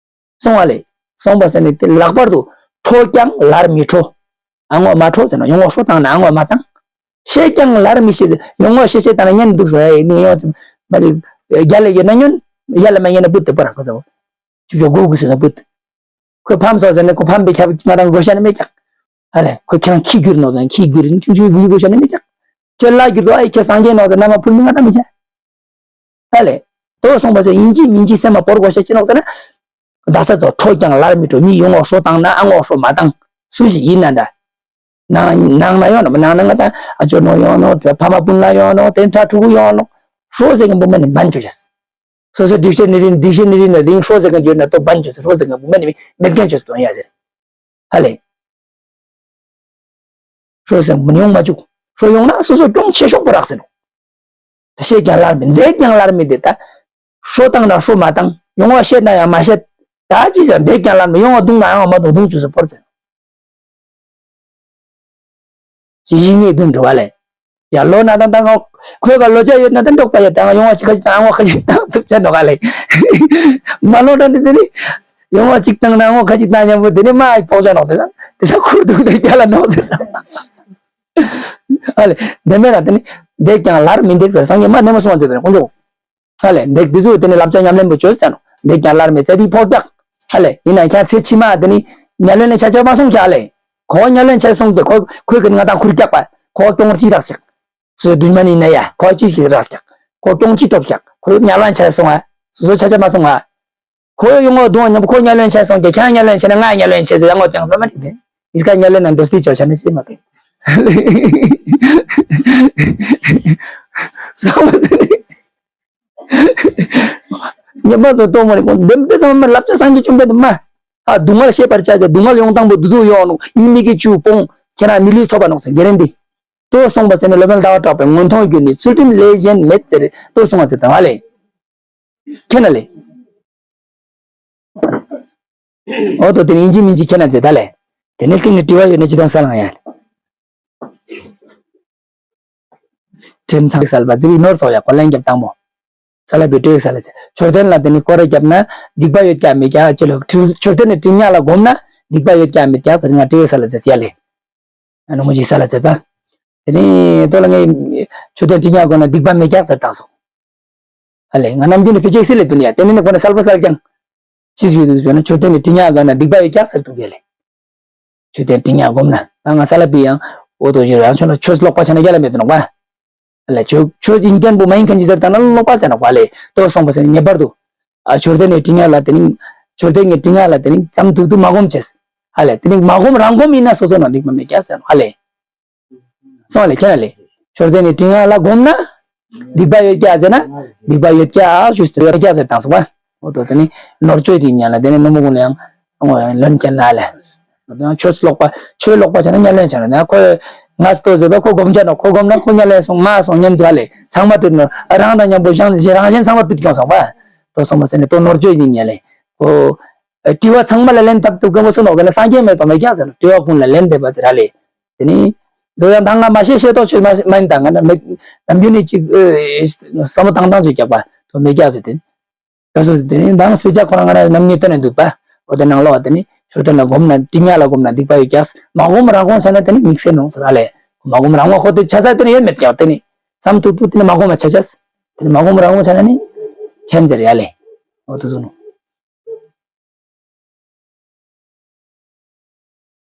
སོང་བ་ལས། སོང་བ་ཟེར་ནས་དེ་ལྷག་པར་དུ་ཁྲོ་ཀྱང་ལར་མི་ཁྲོ། ཨ་ངོ་མ་ཁྲོ་ཟེར་ན་ཡོང་ངོ་ཧྲོ་བཏང་ན་ཨ་ངོ་མ་བཏང་། ཤེས་ཀྱང་ལར་མི་ཤེས་ཟེར་ཡོང་ངོ་ཤེས་ཤེས་བཏང་ན་ཉན་འདུག་ཟེར་ཨེ་ནི་ཡོང་ཙམ་མ་ལས། རྒྱ་ལ་ཡོད་ན་ཉོན། ཡ་ལ་མ་ཉན་ན་བུད་དེ་པོ་རང་ཁོ་ཟེར། ཅིག་ཅོ་གོ་གུ་ཟེར་ན་བུད། ཁོས་ཕམ་སོང་ཟེར་ནས་ཁོ་ཕམ་པའི་ཁྱབ་ང་རང་དགོས་ཤ་ནི་མེད་ཀྱང་། ཨ་ལས་ཁོས་ཁྱེད་རང་ཁྱི་རྒྱུར་ནོ་ཟེར་ཁྱི་རྒྱུར་ནི་ཁྱུང་ཆུང་གི་དགོས་ཤ་ནི་མེད་ཀྱང་། ཁྱོད་ལ་རྒྱུར་དོ་ཨ་ཡི་ཁྱོད་སངས་རྒྱས་ནོ་ཟེར་ན་མ་ཕུལ་མི་ང་ད་མི་བྱ། ཨ་ལས། དོ་སོང་བ་ཟེར་ཡིན་གཅིག་མིན་གཅིག་སེམས་མ་བོར་དགོས་ཤ་ཅི་ནོ་ཟེར་ན། ད་ས་ཚོ་ཁྲོ་ཀྱང་ལར་མི་ཁྲོ། མི་ཡོང་ངོ་ཧྲོ་བཏང་ན་ཨ་ངོ་ཧྲོ་མ་བཏང་། སུ་ཞིག་ཡིན་ན་འདྲ། ནང་ནང་ན་ཡོང་ནོ་ནང་ན་ང་ད་ཨ་ཅོ་ནོ་ཡོང་ནོ་ཕ་མ་སྤུན་ལ་ཡོང་ནོ་དེ་ཕྲ་ཕྲུ་གུ་ཡོང་ནོ། ཧྲོ་ཟེར་མཁན་བུ་མ་ནི་འབན་ཆོག་ཤ། སོ་སོ་ཌིག་ཤ་ནི་རི་ཌིག་ཤ་ནི་རི་ན་རིང་ཧྲོ་ཟེར་མཁན་ཡོད་ན་དོ་འབན་ཆོག་ཤ། ཧྲོ་ཟེར་མཁན་བུ་མ་ནི་མེད་མཁན་ཆོག་ཤ་དོན་ཡ་ཟེར། ཧ་ལས། ཧྲོ་ཟེར་མཁན་བུ་ཡོང་མ་བཅུག། ཧྲོ་ཡོང་ན་སོ་སོ་གྱོང་ཆེ་ཤོས་པོ་རག་ཟེར་ནོ། ད་ཤེས་ཀྱང་ལར་མི་འདེགས་ཀྱང་ལར་མི་འདེགས་ད། ཧྲོ་བཏང་ན་ཧྲོ་མ་བཏང་། ཡོང་བ་བཤད་ན་ཡང་མ་བཤད། ད་ཅི་ཟེར་འདེགས་ཀྱང་ལར་མི་ཡོང་བ་བརྡུང་ན་ཡང་མ་བརྡུང་བརྡུང་བཅུག་ཟེར་བོར་ཟེར། ཅི་ཞིག་ངེས་དོན་འགྲོ་བ་ལས། ཡ་ལོ་ན་ད་ད་ང་ཁོས་ག་ལོ་ཆ་ཡོད་ན་ད་འགྲོགས་པ་ཡ་ད་ང་ཡོང་བ་ཅི་ཁ་ཅིག་བཏང་ངོ་ཁ་ཅིག་བཏང་ཐུབ་ཆ་འགྲོ་ག་ལས། མ་ལོ་ད་ནི་དེ་ནི། ཡོང་བ་ཅིག་བཏང་ན་ངོ་ཁ་ཅིག་བཏང་མཉམ་པོ་དེ་ནི་མ་ཕོག་ཆ་འགྲོགས་དེ་ས་དེ་ས་ཁུར་དུ་ནས་རྒྱ་ལ་འགྲོགས་ཟེར། ཨ་ལས། དེ་མེད་ན་དེ་ནི། འདེགས་ཀྱང་ལར་མི་འདེགས་ཟེར་སངས་རྒྱས་མ་ནེ་མོ་གསུངས་པ་ཟེར་དེ་ཁོང་ཚོ། ཧ་ལས་འདེགས་འདི་ཚོ་དེ་ནི་བསླབ་བྱ་ཉམས་ལེན་པོ་བྱོས་ཟེར་ནོ། འདེགས་ཀྱང་ལར་མི་ཚེ་འདི་ཕོག་རྒྱག། ཧ་ལས་ཡིན་ན་ཁྱེད་ཚེ་ཕྱི་མ་དེ་ནི་ཉ་ལོན་ལས་ཆ་ཆ་མ་སོང་ཁྱེད་ཧ་ལས། ཁོ་ཉ་ལོན་ཆ་སོང་པས་ཁོ་ཁོས་ཀྱི་ང་དང་ཁུར་རྒྱག་པ་ཁོ་སྐྱོང་བར་ཅི་རག་ཟེར། སོ་སོའི་རྡུལ་མ་ནི་ན་ཡ། ཁོ་ཅི་ཞིག་རག་ཀྱག་ཁོ་སྐྱོང་ཅི་ཐོབ་ཀྱག་ཁོ་ཉ་ལོན་ཆ་སོང་ང་། སོ་སོ་ཆ་ཆ་མ་སོང་ང་། ཁོ་ཡོང་བ་དུང་བ་ཉམ་པོ་ཁོ་ཉ་ལོན་ཆ་སོང་ཀྱག་ཁྱེད་ཉ་ལོན་ཆ་ན་ང་ཉ་ལོན་ཆ་ཟེར་ཡང་ངོ་དེང་ལོ་མ་ནི་དེ། ཨིས་ཀ་ཉ་ལོན་ན་འདོ་སྟི་ཅོ་ཆ་ནི་ཅི་མ་དེ། སོང་བ་ཟེར་ནི། ཉམ་པོ་དུ་ཏོ་མ་རི་ཀོ་འདེམ་པེ་ཚང་མ་ལབ་ཆ་སངས་རྒྱས་བཅོམ་པའི་དུ་མ། ཨ་སྡུག་བསྔལ་ཤེས་པར་བྱ་ཟེར། སྡུག་བསྔལ་ཡོང་དང་པོ་དུ་ཟུ་ཡོང་ནོ་ཡིན་མི་གི་ཆུ་སྤོང་ཁྱེད་རང་མི་ལུས་ཐོབ་པ་ནོག་ཟེར་གེ་རེ་འདི། ལྟོས་སོང་བ་ཟེར་ནས་སློབ་དཔོན་ཟླ་བ་གྲགས་པས་མངོན་མཐོང་བརྒྱུད་ནས་ཚུལ་ཁྲིམས་ལས་གཞན་མེད་ཟེར་ལྟོས་སོང་བ་ཟེར་དང་བ་ལས། ཁྱེད་ན་ལས། འོ་དོ་དེ་ནི་ཡིན་གཅིག་མིན་གཅིག་ཁྱེད་ན་ཟེར་ད་ལས། དེ་ནི་གཏིང་ནས་དྲི་བ་ཡོད་ན་ཅི་དང་ས་ལང་ཡ། ཁྲིམས་ཚང་སལ་པ་ཙི་བི་ནོར་སོགས་ཡག་པོ་ལན་རྒྱབ་དང་མོ། ས་ལ་བི་ཏྲེ་ས་ལ་ཚེ་མཆོད་རྟེན་ལ་དེ་ནི་སྐོར་ར་རྒྱབ་ན་སྡིག་པ་ཡོད་ཀྱག་མེད་ཀྱག་ཅི་ལོ། མཆོད་རྟེན་ནི་སྤྲིན་ཉག་ལ་སྒོམ་ན་སྡིག་པ་ཡོད་ཀྱག་མེད་ཀྱག་ཟེར་ང་ཏྲེ་ས་ལ་ཚེ་ཡ་ལེ། ཨ་ནུ་མོ་ཇི་ས་ལ་ཚེ་པ། དེ་ནི་ཏོ་ལ་ངའི་མཆོད་རྟེན་སྤྲིན་ཉག་སྒོམ་ན་སྡིག་པ་མེད་ཀྱག་ཟེར་བཏང་སོང་། ཨ་ལེ་ང་ནམ་རྒྱུན་ནི་ཕི་ཅེག་སི་ལེ་དུ་ནི་ཡ་དེ་ནི་ནི་ཁོ་ན་སལ་པོ་སལ་ཀྱང་། ཅི་ཞུ་དུ་ཟེར་ན་མཆོད་རྟེན་ནི་སྤྲིན་ཉག་སྒོམ་ན་སྡིག་པ་ཡོད་ཀྱག་ཟེར་དུ་གེ་ལེ། མཆོད་རྟེན་སྤྲིན་ཉག་སྒོམ་ན་ད་ང་ས་ལ་པི་ཡང་འོ་དོ་ཞུ་རང་ཆོས་ལ་ཆོས་ལོག་པ་ཆ་ན་རྒྱ་ལ་མེད་དུ་ནོག་པ། ལ་ཆོས་ཆོས་ཡིན་མཁན་པོ་མ་ཡིན་མཁན་ཅི་ཟེར་ད་ན་ལོག་པ་ཟེར་ནོག་པ་ལེ། ལྟོས་སོང་བ་ཟེར་ནི་ངེས་པར་དུ། ཨ་མཆོད་རྟེན་ནི་སྤྲིན་ཉག་ལ་དེ་ནི། མཆོད་རྟེན་གྱི་སྤྲིན་ཉག་ལ་དེ་ནི་ཙམ་ཐུག་ཐུག་མ་སྒོམ་བྱས། ཧ་ལེ་དེ་ནི་མ་སྒོམ་རང་སྒོམ་ཡིན་ན་སོ་སོ་ན་སྡིག་པ་མེད་ཀྱག་ཟེར་ནོག་ཧ་ལེ། སོང་ལེ་ཁྱེད་ན་ལེ། མཆོད་རྟེན་ནི་སྤྲིན་ཉག་ལ་སྒོམ་ན། སྡིག་པ་ཡོད་ཀྱག་ཟེར་ན། སྡིག་པ་ཡོད་ཀྱག་ཞུས་ཏེ་ཡོད་ཀྱག་ཟེར་བཏང་སོང་བ། འོ་དོ་དེ་ནི་ནོར་བཅོས་དེ་ཉག་ལ་དེ་ནི་ནོ་མོ་ཀུན་ལ་ཡང་། ཨོ་ཡང་ལོན་ཁྱེད་ན་ལེ། ཡང་ཆོས་ལོག་པ། ཆོས་ལོག་པ་བྱས་ན་ཉ་ལོན་བྱས་ན་ན་ཁོས། ང་ལྟོས་ཟེར་བ་ཁོ་སྒོམ་བྱས་ནོ་ཁོ་སྒོམ་ན་ཁོ་ཉ་ལོན་སོང་མ་སོང་མཉམ་དུ་ཧ་ལེ་ཚང་མ་བཏུད་ནོ་རང་དང་མཉམ་པོ་ཞང་རང་གཞན་ཚང་མ་བཏུད་ཀྱང་སོང་བ། ལྟོས་སོང་བ་ཟེར་ནས་ལྟོས་ནོར་བཅོས་ཡིན་ཉ་ལེ། ཁོ། དྲི་བ་ཚང་མ་ལ་ལན་བཏབ་ཐུབ་མཁན་པོ་སུ་ནོག་ཟེར་ན་སངས་རྒྱས་མེད་དོ་མེད་ཀྱང་ཟེར་ན་དྲི་བ་ཀུན་ལ་ལན་འདེབས་པ་ཟེར་ཧ་ལེ། དེ་ནི། འདོ་ཡང་ད་ང་མ་ཤེས་ཤེས་ཏོག་ཆོས་མ་མ་ཡིན་ད་ང་ན་མེད། ནམ་རྒྱུན་ནི་གཅིག་བསམ་བློ་བཏང་སྟངས་ཅིག་རྒྱག་པ་དོ་མེད་ཀྱང་ཟེར་དེ། ད་སོ་དེ་ནི་མདང་སྤེ་ཆ་ཁོ་རང་ང་རང་ནམ་ཉེ་ཏོ་ནས་འདུག་པ། འོ་དེ་ནང་ལོགས་དེ་ནི་མཆོད་རྟེན་ལ་སྒོམ་ན་སྤྲིན་ཉག་ལ་སྒོམ་ན་སྡིག་པ་ཡོད་ཀྱག་མ་སྒོམ་རང་སྒོམ་བྱས་ན་དེ་ནི་དམིགས་བསལ་ནོ་ཟེར་ཧ་ལེ། མ་སྒོམ་རང་སྒོམ་ཁོ་དེ་ཆ་ས་དེ་ནི་ཡོད་མེད་ཀྱག་དེ་ནི། ཙམ་ཐུག་ཐུག་དེ་ནི་མ་སྒོམ་མ་ཆ་ཆས། དེ་ནི་མ་སྒོམ་རང་སྒོམ་བྱས་ན་ནི། ཁྱེད་ཟེར་ཡ་ལེ། འོ་དེ་ཟུག་ནོ།